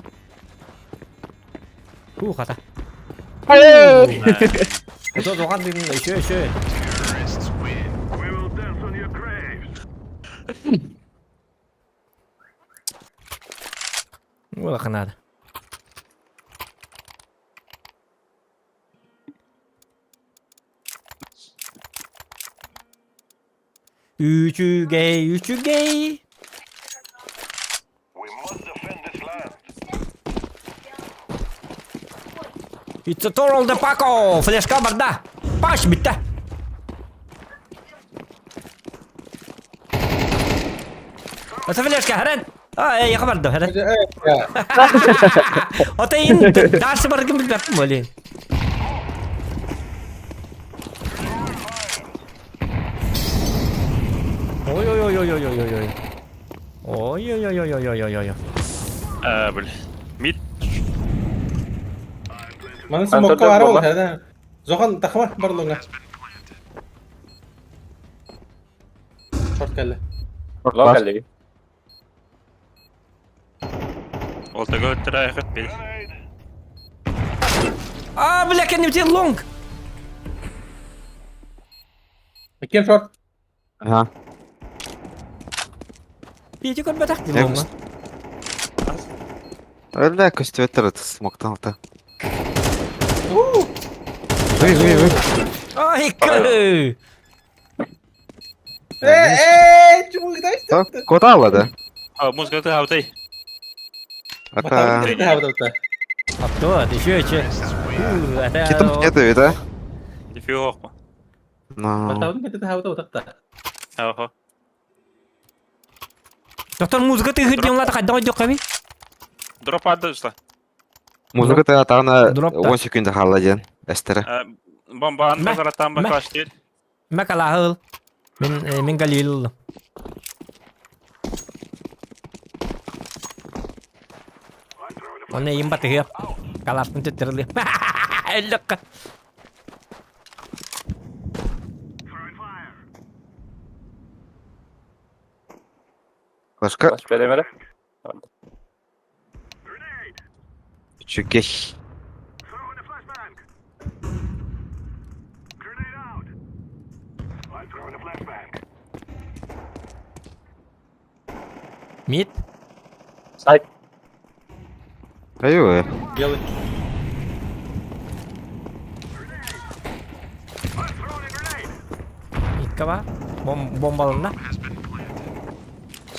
Фу, хата. Это зохан дин еще еще. Ула надо. Үчүгэй, үчүгэй. It's a total de Paco! Флешка барда! Паш бүттэ! Это флешка, хэрэн! А, эйиэхэ барда, хэрэн. Ото ин дальше баргын билбэппин болин. Ой-ой-ой-ой-ой-ой-ой. Ой-ой-ой-ой-ой-ой-ой.
А, бля. Мид.
Маны смокка бара ол хәдә. Зохан тахма барлыгы. Шорт кэллэ.
Бар.
Ол төгө өттөрө бил.
А, бля, кэннибитин лонг!
Кем шорт?
Ага.
Петя көрбөтөх дии
Э,
лоҥҥа.
Өллө көстүбэттэр смоктан алта. Вы, вы, вы.
Ай, кы!
Э, э, чумыгдай.
Кота алады.
А, музыка ты аутай.
Ата.
А то, еще, еще. Это...
Китом нету, да?
Дефиохма.
Но.
Ага.
Доктор, музыка ты хырден лата хайда ойдок каби?
Дроп адышла.
Музыка та атана
Дропта.
10 секунд халла ден. Эстера.
Бомба ан
Мә,
базараттан
мә.
баклаштыр.
Мәкалахыл. Мен мен Галил. Оны им батыгы. Калаштын төттөрүлү. Эллөккө.
Башка. Чүкеш.
Мид.
Айы.
Белый.
Мидкава. Бом бомбалында.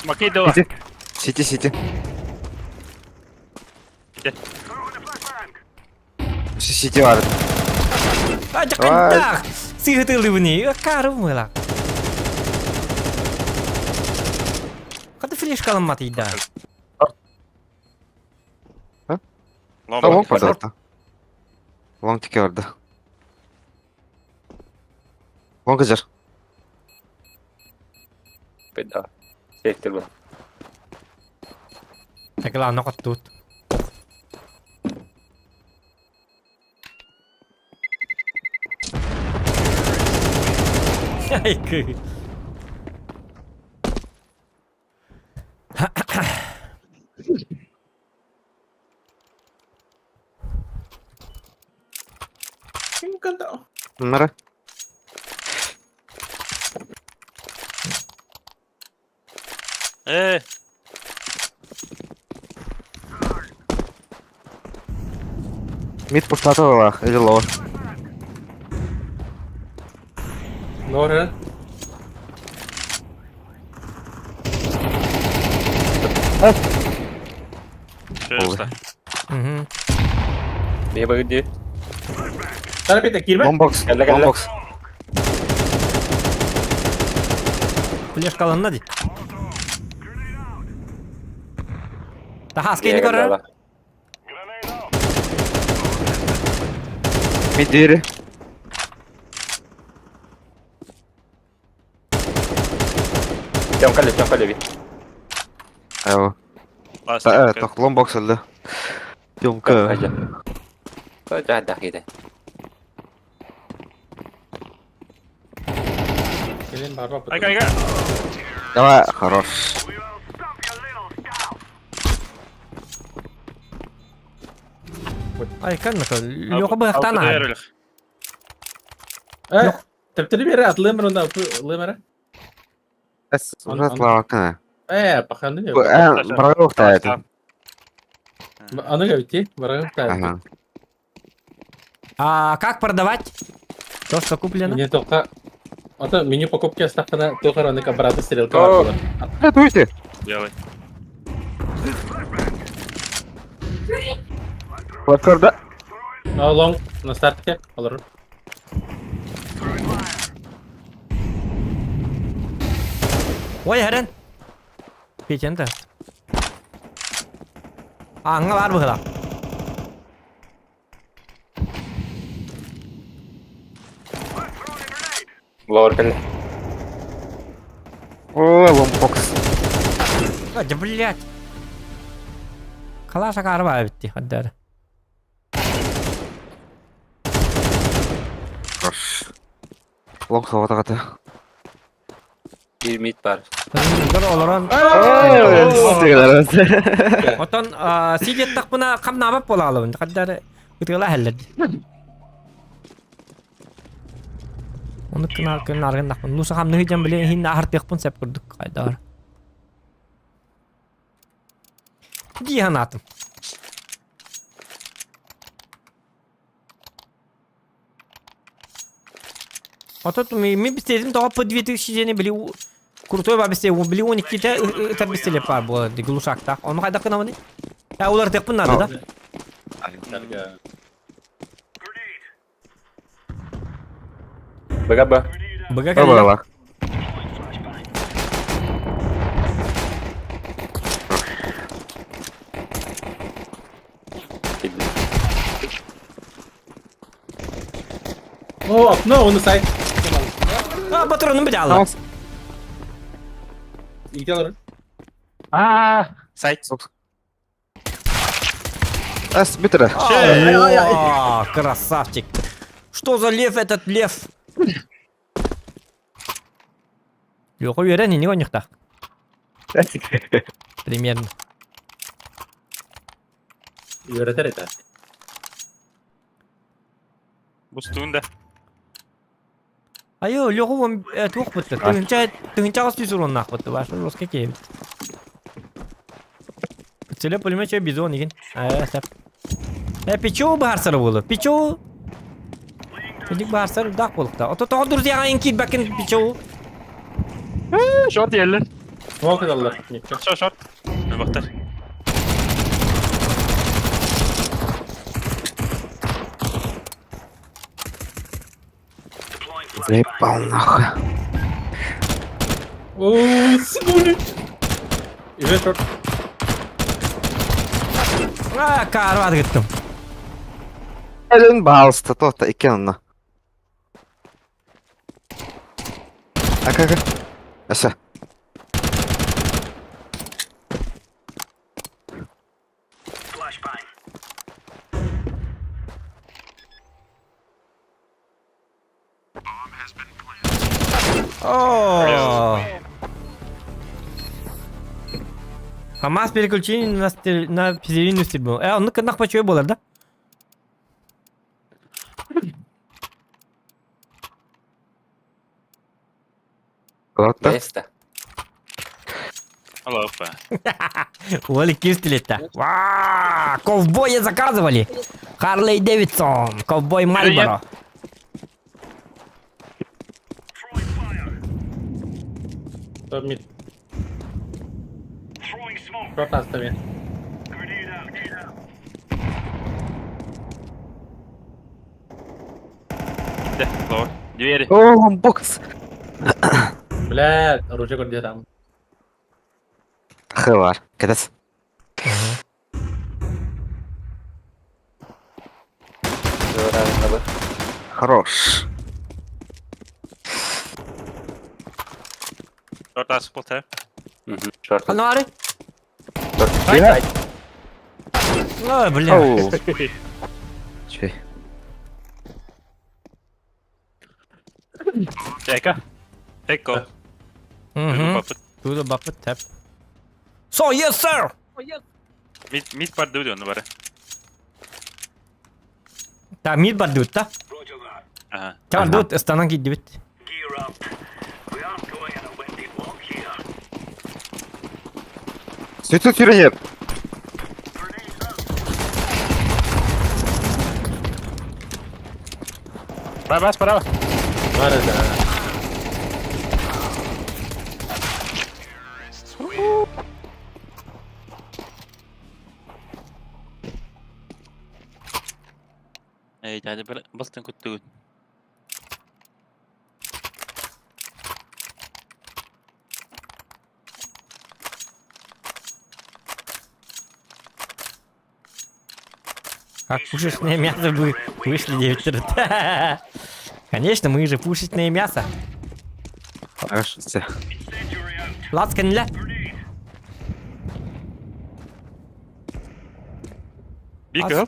Смоки дела.
Сити, сити.
Где?
Сити бар.
А, жакындак. Сыгытылыбыны. Карымыла. Кады флешка алынмат ида.
Лонг бар Лонг тике барды. Лонг жар.
Такла ноқот тут. Ай, кы.
Мара.
Э,
Мид пуштаты или лор.
Нора.
что?
Мгм.
Тарапета кирбе.
Ломбокс. Ломбокс.
Флешка алынна ди. Таха скейни көрөр.
Мид двери. Айо. Та, тох ломбокс өлді. Тёмка.
Келен барба.
Айка, айка.
Давай, хорош.
Ай, кәнмәк. Лёха быхтана.
Э, тептери бере атлымыр онда, лымыр.
Эс, уже слава
Э, паханды не.
Э, барагы это.
Аны габити, барагы та.
Ага.
А как продавать? То, что куплено?
Не только. Ото меню покупки астахтана туох эрэ оннук обратно стрелка бар буолар.
Туйте.
Делай.
Платформа.
Лонг на старте олорор.
Ой, хэрэн. Петенте. Аңа бар быһыла.
Лор кэллэ.
О, ломбокс.
Да, блядь. Калаша карба битти хаддар.
Хорош. Лонг соғатағаты.
Бир мид бар.
Олорон. Отон сидет тақпына қамнамап бола алабын. Хаддар ытыгала хәллер. Оны кына кын аргын нақпын. Нуса хамны хижан биле хин ахартыqпын сәп курдук кайдар. Дихан атым. Отот ми бистезим тоға по 2000 жени били крутой ба бисте били 12-те ытар бистелеп бар бу глушакта. Оны кайда кына мыны? Я улар текпин надо да?
БГБ.
БГ
Бабалар.
О, окно, он сайт.
А, патроным бит алла.
Иди алар.
А, сайт.
Ас, битера.
О, красавчик. Что за лев этот лев? Леха уверен, не гонихта. Примерно.
Үйрәтер это.
Бустуун да.
Айо, Леха он тух бутты. Тыгынча, тыгынча ас түсүр он нах бутты. Башы русский кейбит. Целе пулемет че бизон деген. А, сап. Пичо барсар болу. Пичо. Пидик барсар дак болукта. Ото тоҕо друзья инки бакин пичо.
Шорт еллер.
Смок алар.
Шорт, шорт. Бактар.
Заебал нахуй.
О, сигули. Уже шорт.
А, карват гыттым.
Элен баалыста тота иккен онна. Ака ака. Аса.
О! Хамас переключение на, на серийную стрельбу. Ну-ка нах почуя было, да?
Ладно.
Алло,
Оли кистили-то. Ва, ковбои заказывали. Харлей Дэвидсон, ковбой Мальборо.
Топ мид. Шорт астами.
Да, лор. Двери.
О, ломбокс.
Бля, оружие где там.
Хылар. Кедес. Хорош.
Шорт ас болта.
А ну ары.
Сайт.
Ой, бля.
Оу. Чей.
Эка. Эко.
Угу. Туда бапыт тэп. So, yes, sir!
Мид мид бар дүүд өнө бара.
Так, мид бар дүүд та.
Ага.
Чар дүүд станан киддибит.
Сөйтіп сүйренер.
Ба бас бара.
Бар это.
Эй, дядя, бастан күттүгүн.
Как пушечное мясо вы вышли 9 Конечно, мы же пушечное мясо.
Хорошо.
Лацканля.
Бика.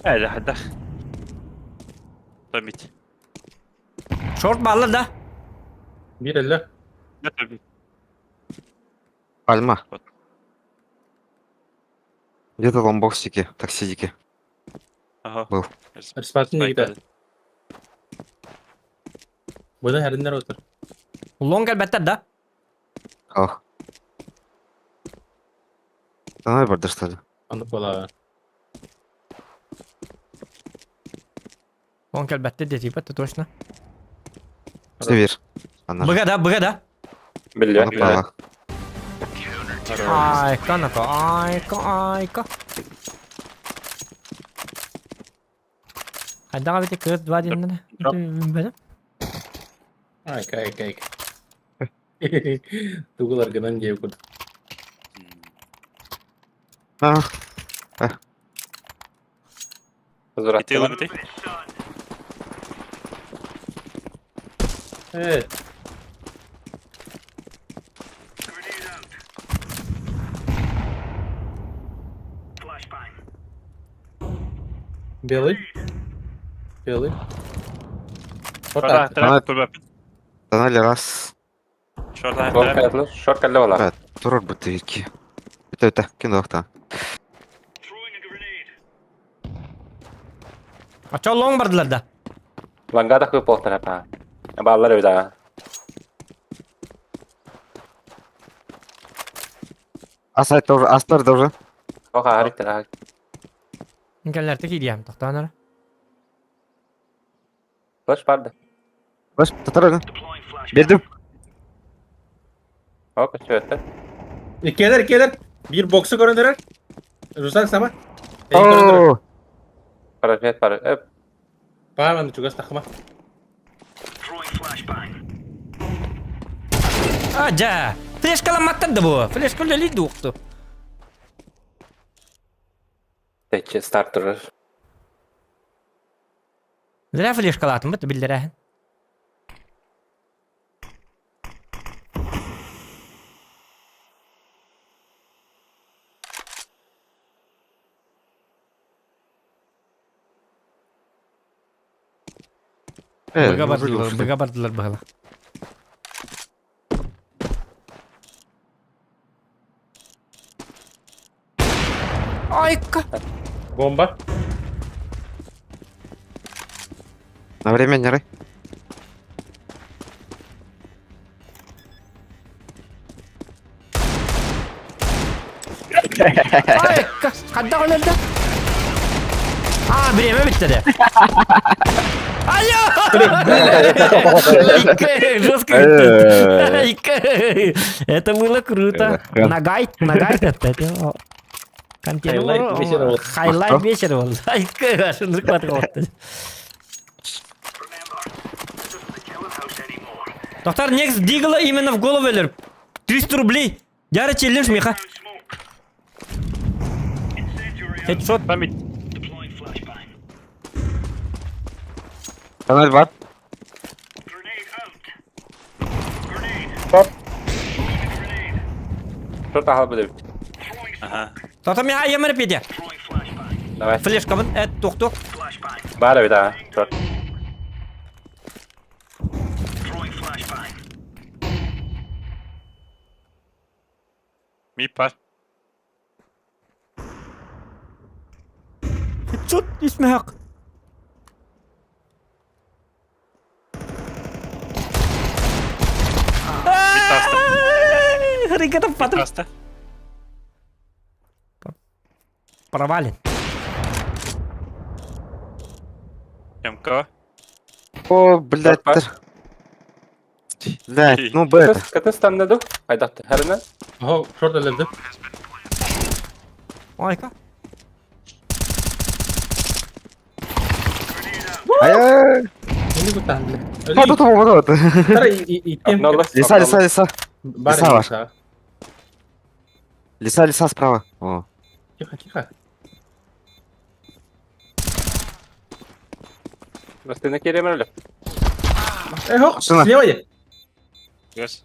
Ээ, хайдах. Томит.
Шорт баллы да?
Биир эллэ.
Пальма. Где-то ломбоксики, таксидики.
Ага.
Был.
Респатын негде. Бұны әріннер отыр.
Лонг әлбәттә да?
Ох. Давай барда что ли?
Аны бола.
Лонг әлбәттә де типа, ты точно.
Север. Она.
Быга да, быга да.
Бля. Она
Айка, нака, айка, айка. Хайдаға бите кыз 2 диннен. Бәлем.
Айка, айка, айка. Тугулар гынан жеп курдук.
А.
Ити ылын
Э, Белый. Белый. Вот так.
Тонали раз. Турор бытовики. Это это, кино там.
А чо лонг бардылар да?
Асай тоже, Астар тоже.
Гәлләрте кидиям, тоқтаныр.
Баш, татар Бердим.
Келер, келер. Бир боксы көрөндөрөр. Руслан сама.
О,
Паван чугас тахма.
А, жа. Флешкаламаттан да бу. Флешка лелиди укту. Зря флешкалатым бит билдерәһин. Быга бардылар, быга бардылар быгала. Айка.
Бомба.
На время не рай.
Айка. Кадда олды. А, время битте де. Алло! Жестко. Это было круто. Нагай, нагай это.
Хайлайт вечера был.
Хайлайт вечера был. Айка, шындык батыр Доктор, Некс Дигла именно в голову элер. 300 рублей. Яра челлендж, Миха. Хедшот.
Память.
Тоннель бар.
Ага.
Тота миха емір педе. Флешка бын, эт, тух-тух.
Ми пар.
Хедшот, исмәк. Риката потом.
Аста.
Провален.
МК.
О, блядь. Да, ну Б это.
Кытыс станна ду? Хайдахты. Харына?
Ого, шорт өлөрдү.
Айка.
Ай-яй.
Эми кутаан.
Фото то фото. Лиса, лиса, лиса.
Бар
Лиса ваш.
лиса.
Лиса, лиса справа. О.
Тихо, тихо.
Бастына керемерлі.
Эх,
Машина.
слева е.
Yes.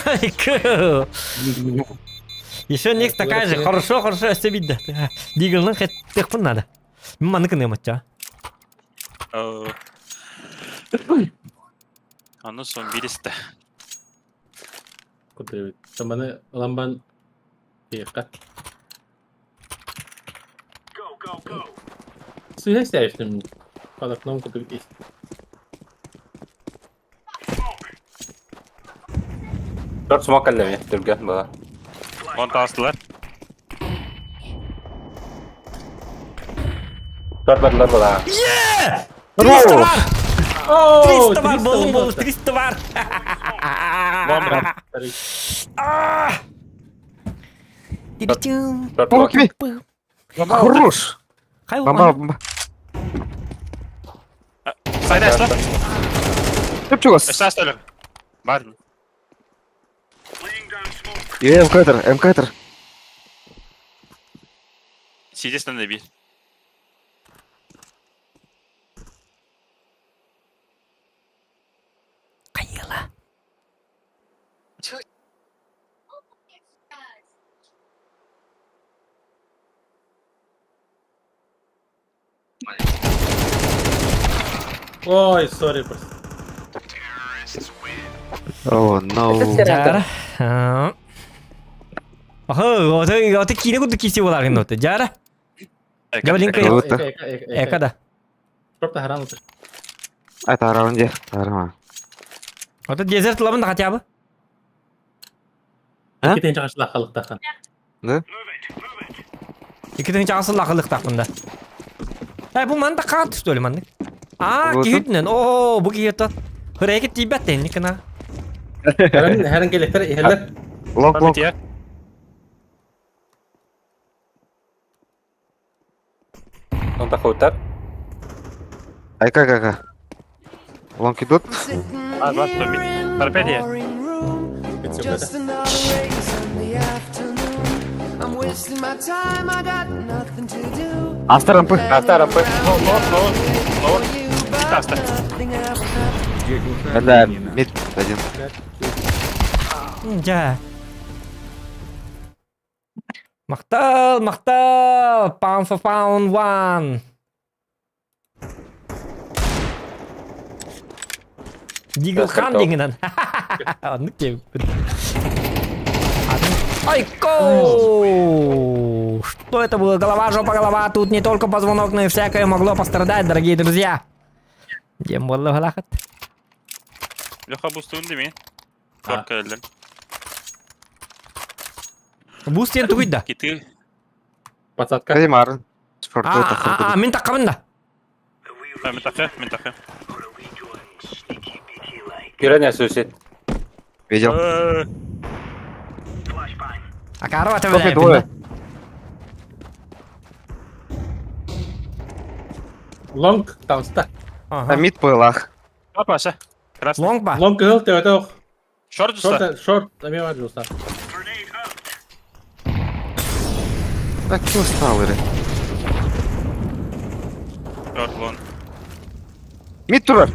Айка. Еще некс такая же. Хорошо, хорошо, все видно. Диглның хеттек надо. Маны кыны матча.
Аны сон биристе.
Куда Таманы ламбан. Тихо. Связь с Под окном куда есть.
Dört smoke аллами, түрген бала.
Он тастылар.
Dört барлар бала.
300 бар!
О,
300 бар, болун болу, 300 бар!
Бомба.
Dört
О,
smoke.
кими. Хорош.
Хай
Бомба, бомба.
Сайда асты.
Чөп чугас.
Өстө асты. Бар.
Е, МК-тер, МК-тер.
Сидестен де бир.
Кайыла.
Ой, сори, просто.
О, no.
Жара. Ахы, оты оты кине куду киси болар гын оты. Жара. Жабалинка.
Круто.
Эка да.
Шорт харам отыр.
Это раунде. Арма.
Оты дезерт лабын да хотя бы.
А?
Кетен чағашла халықтақан.
Да?
Икитин чагасы лакылык такында. Э, бу манда кат түстөлү манны. А,
Вот.
киһитнен. О, бу киһит. Хөрәге тибәт тенникна.
Хәрін, хәрін келектер, ихелер.
Лонг, лонг.
Онда қауыттар.
Айка, кака. Лонг идут.
I'm sitting
А, бас,
here in the
Торпедия.
boring room. It's just another rainy Sunday afternoon. I'm wasting my time, I got nothing to do.
Аста рампы.
Аста рампы.
Лор, лор, Аста.
Nothing ever happens.
Да, мид один.
Жа. Мактал, мактал. Pound for pound one. Дигл хан дегенен. Аны кеп. Айко! Что это было? Голова, жопа, голова. Тут не только позвонок, но и всякое могло пострадать, дорогие друзья. Дем болла халахат.
Леха бустуун деме. Корка элдер.
Бустен тугуйда.
Кити.
Подсадка.
Кадимар.
А, а, мен таққабын да.
Мен тақы, мен тақы.
Пиранья суицид.
Видел.
Акарова
Кофе двое.
Лонг таунста.
А мид пылах.
Папаша. Красный.
Лонг ба.
Лонг кыһыл төбөтө ох.
Шорт жуста.
Шорт, шорт, эме бар жуста.
Так, кто стал, или?
Шорт лон.
Мид турар.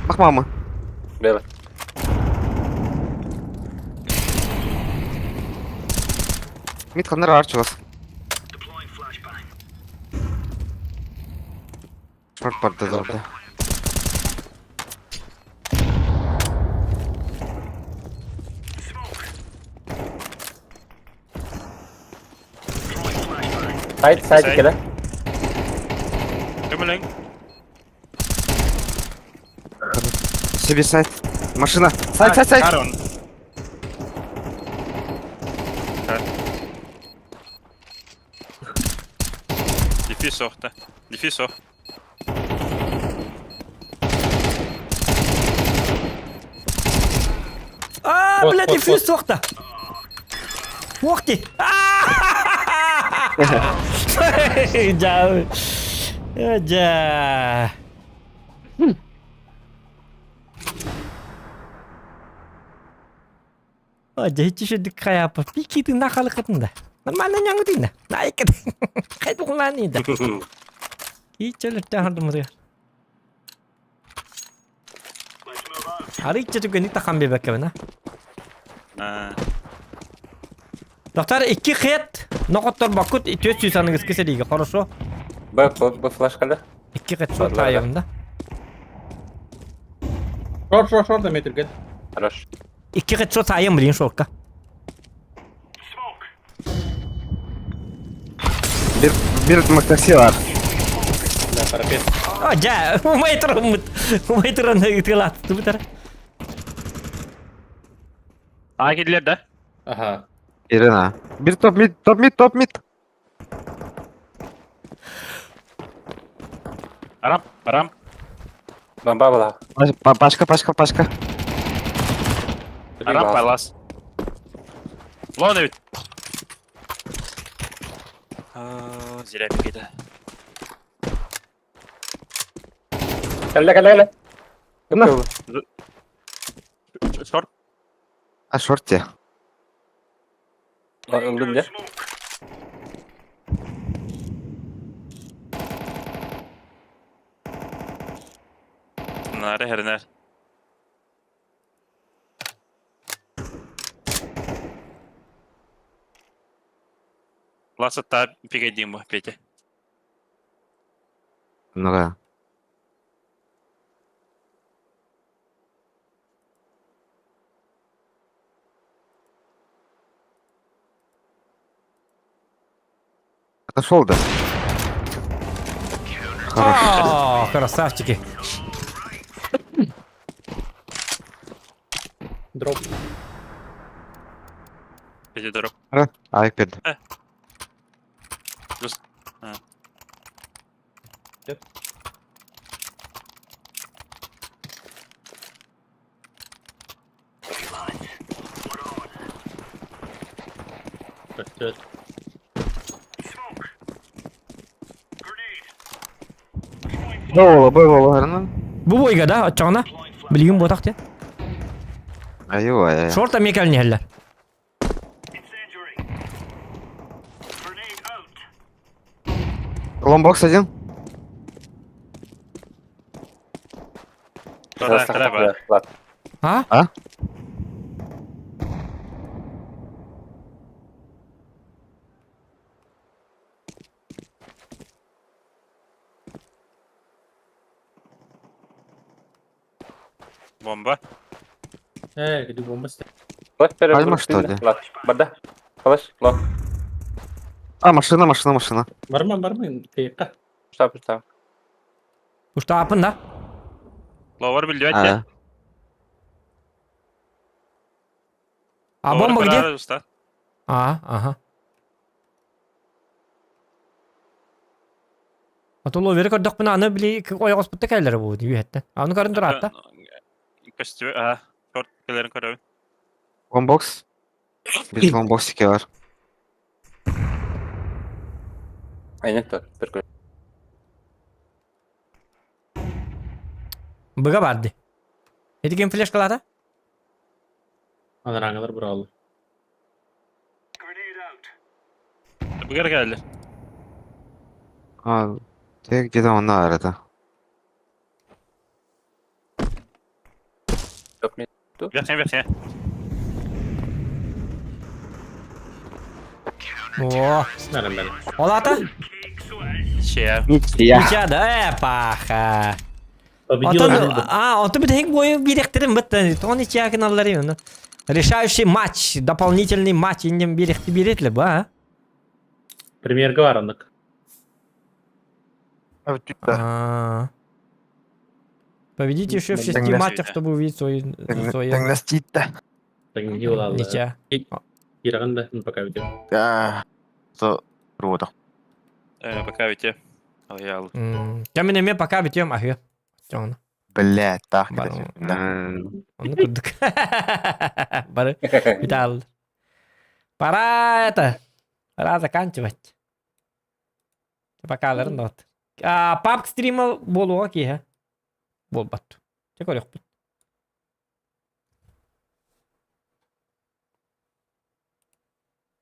Ах, мама.
Белый.
Мид ханнар арчылас. Шорт барды да.
Сайт, сайт
Сайт.
келе.
Көмөлөң.
Себе сайт. Машина. Сайт, сайт, сайт.
Карон. Дефис охта. Дефис ох.
А,
Вот,
бля,
вот,
дефьюз
вот.
суохта. Уох ти. Дьэ. Дьэ. Дьэ, шүдүк хайапа. Пикитин нахалыкытын да. Нормально няңытын да. Найкыт. Хайдугулааны да. Иччөлөртө хардымырыгар. Арыйча түгэнник тахан биэрбэккэбин а. Доктор икки хет ноқотторбоккут 400 аныгыскы сэриигэ хорошо.
Б, Б, Б флешкада.
Икки хет суот таайабын да.
Шор, шор, шор да метрген. Хорош.
Икки хет суот таайым блин шорка.
Бир бир такси бар.
Да, парапет.
А, дьэ, умай тураммыт. Умай туран ытыалааттыбыт
А киирдилэр да?
Ага.
Ирина. Бир топ мид, топ мид, топ мид.
Арам, арам.
Бомба была.
Пашка, пашка, пашка.
Арам палас. Лон эбит. Зря пикеті.
Кэллэ, кэллэ, кэллэ.
На.
Шорт.
А шорте.
Ылдым дьэ.
Нары хернер. Ласатта пикедим бу, Петя.
Ну-ка. Отошел, да? Хорош.
О, красавчики.
Дроп.
Петя дроп.
Ай, перед.
Плюс. А.
Растет.
Было, было, ну.
Бу бойга да, оччоҕуна. Билигин буотах те.
Айва, ай.
Шорта мекалнеллер.
Ломбокс один.
А?
А?
Бомба.
Э, где бомба стоит?
Пальма, что ли? А, машина, машина, машина.
Бармен, бармен, ты
Уштаапын да.
Ловар билбэт
А,
А бомба где? А, ага. А то ловери көрдөхпүнэ аны били ойоҕоспутта кэллэрэ бу үһэттэн. Аны көрөн тураатта.
Көстүбэ, а, шорт кэлэрин көрөбүн.
Ломбокс. Бир ломбоксике бар.
Быга барды. Эти ким флешкалата?
Анараңалар бұралы.
Быгар кэллэ.
А, ты где-то он это.
Верхняя, верхняя.
О,
Нормально.
Олата?
Че.
Ничья.
Ничья да, э, паха.
Победила
Отон,
дружба.
а, онтон бүтэһик бойу биэрэхтэрин бытта, тоҕо ничья гыналлар оны. Решающий матч, дополнительный матч иннем биэрэхти биэретли ба, а?
Премьер Гваранок.
А. Победите еще в шести
Тогда-
матчах, чтобы увидеть свои, свои
Победила.
ничья.
Иранда, ну пока ведем.
А, что? Круто.
Пока ведь. Аял.
Кэмин эмиэ пока бүтүөм аһыа. Чоҥно.
Бля, так
Бары. Онну курдук. Бары бүтааллар. Пора это. Пора заканчивать. Пока аларын да вот. Папк стрима буолуоҕа киэһэ. Буолбат. Чэ көрүөхпүт.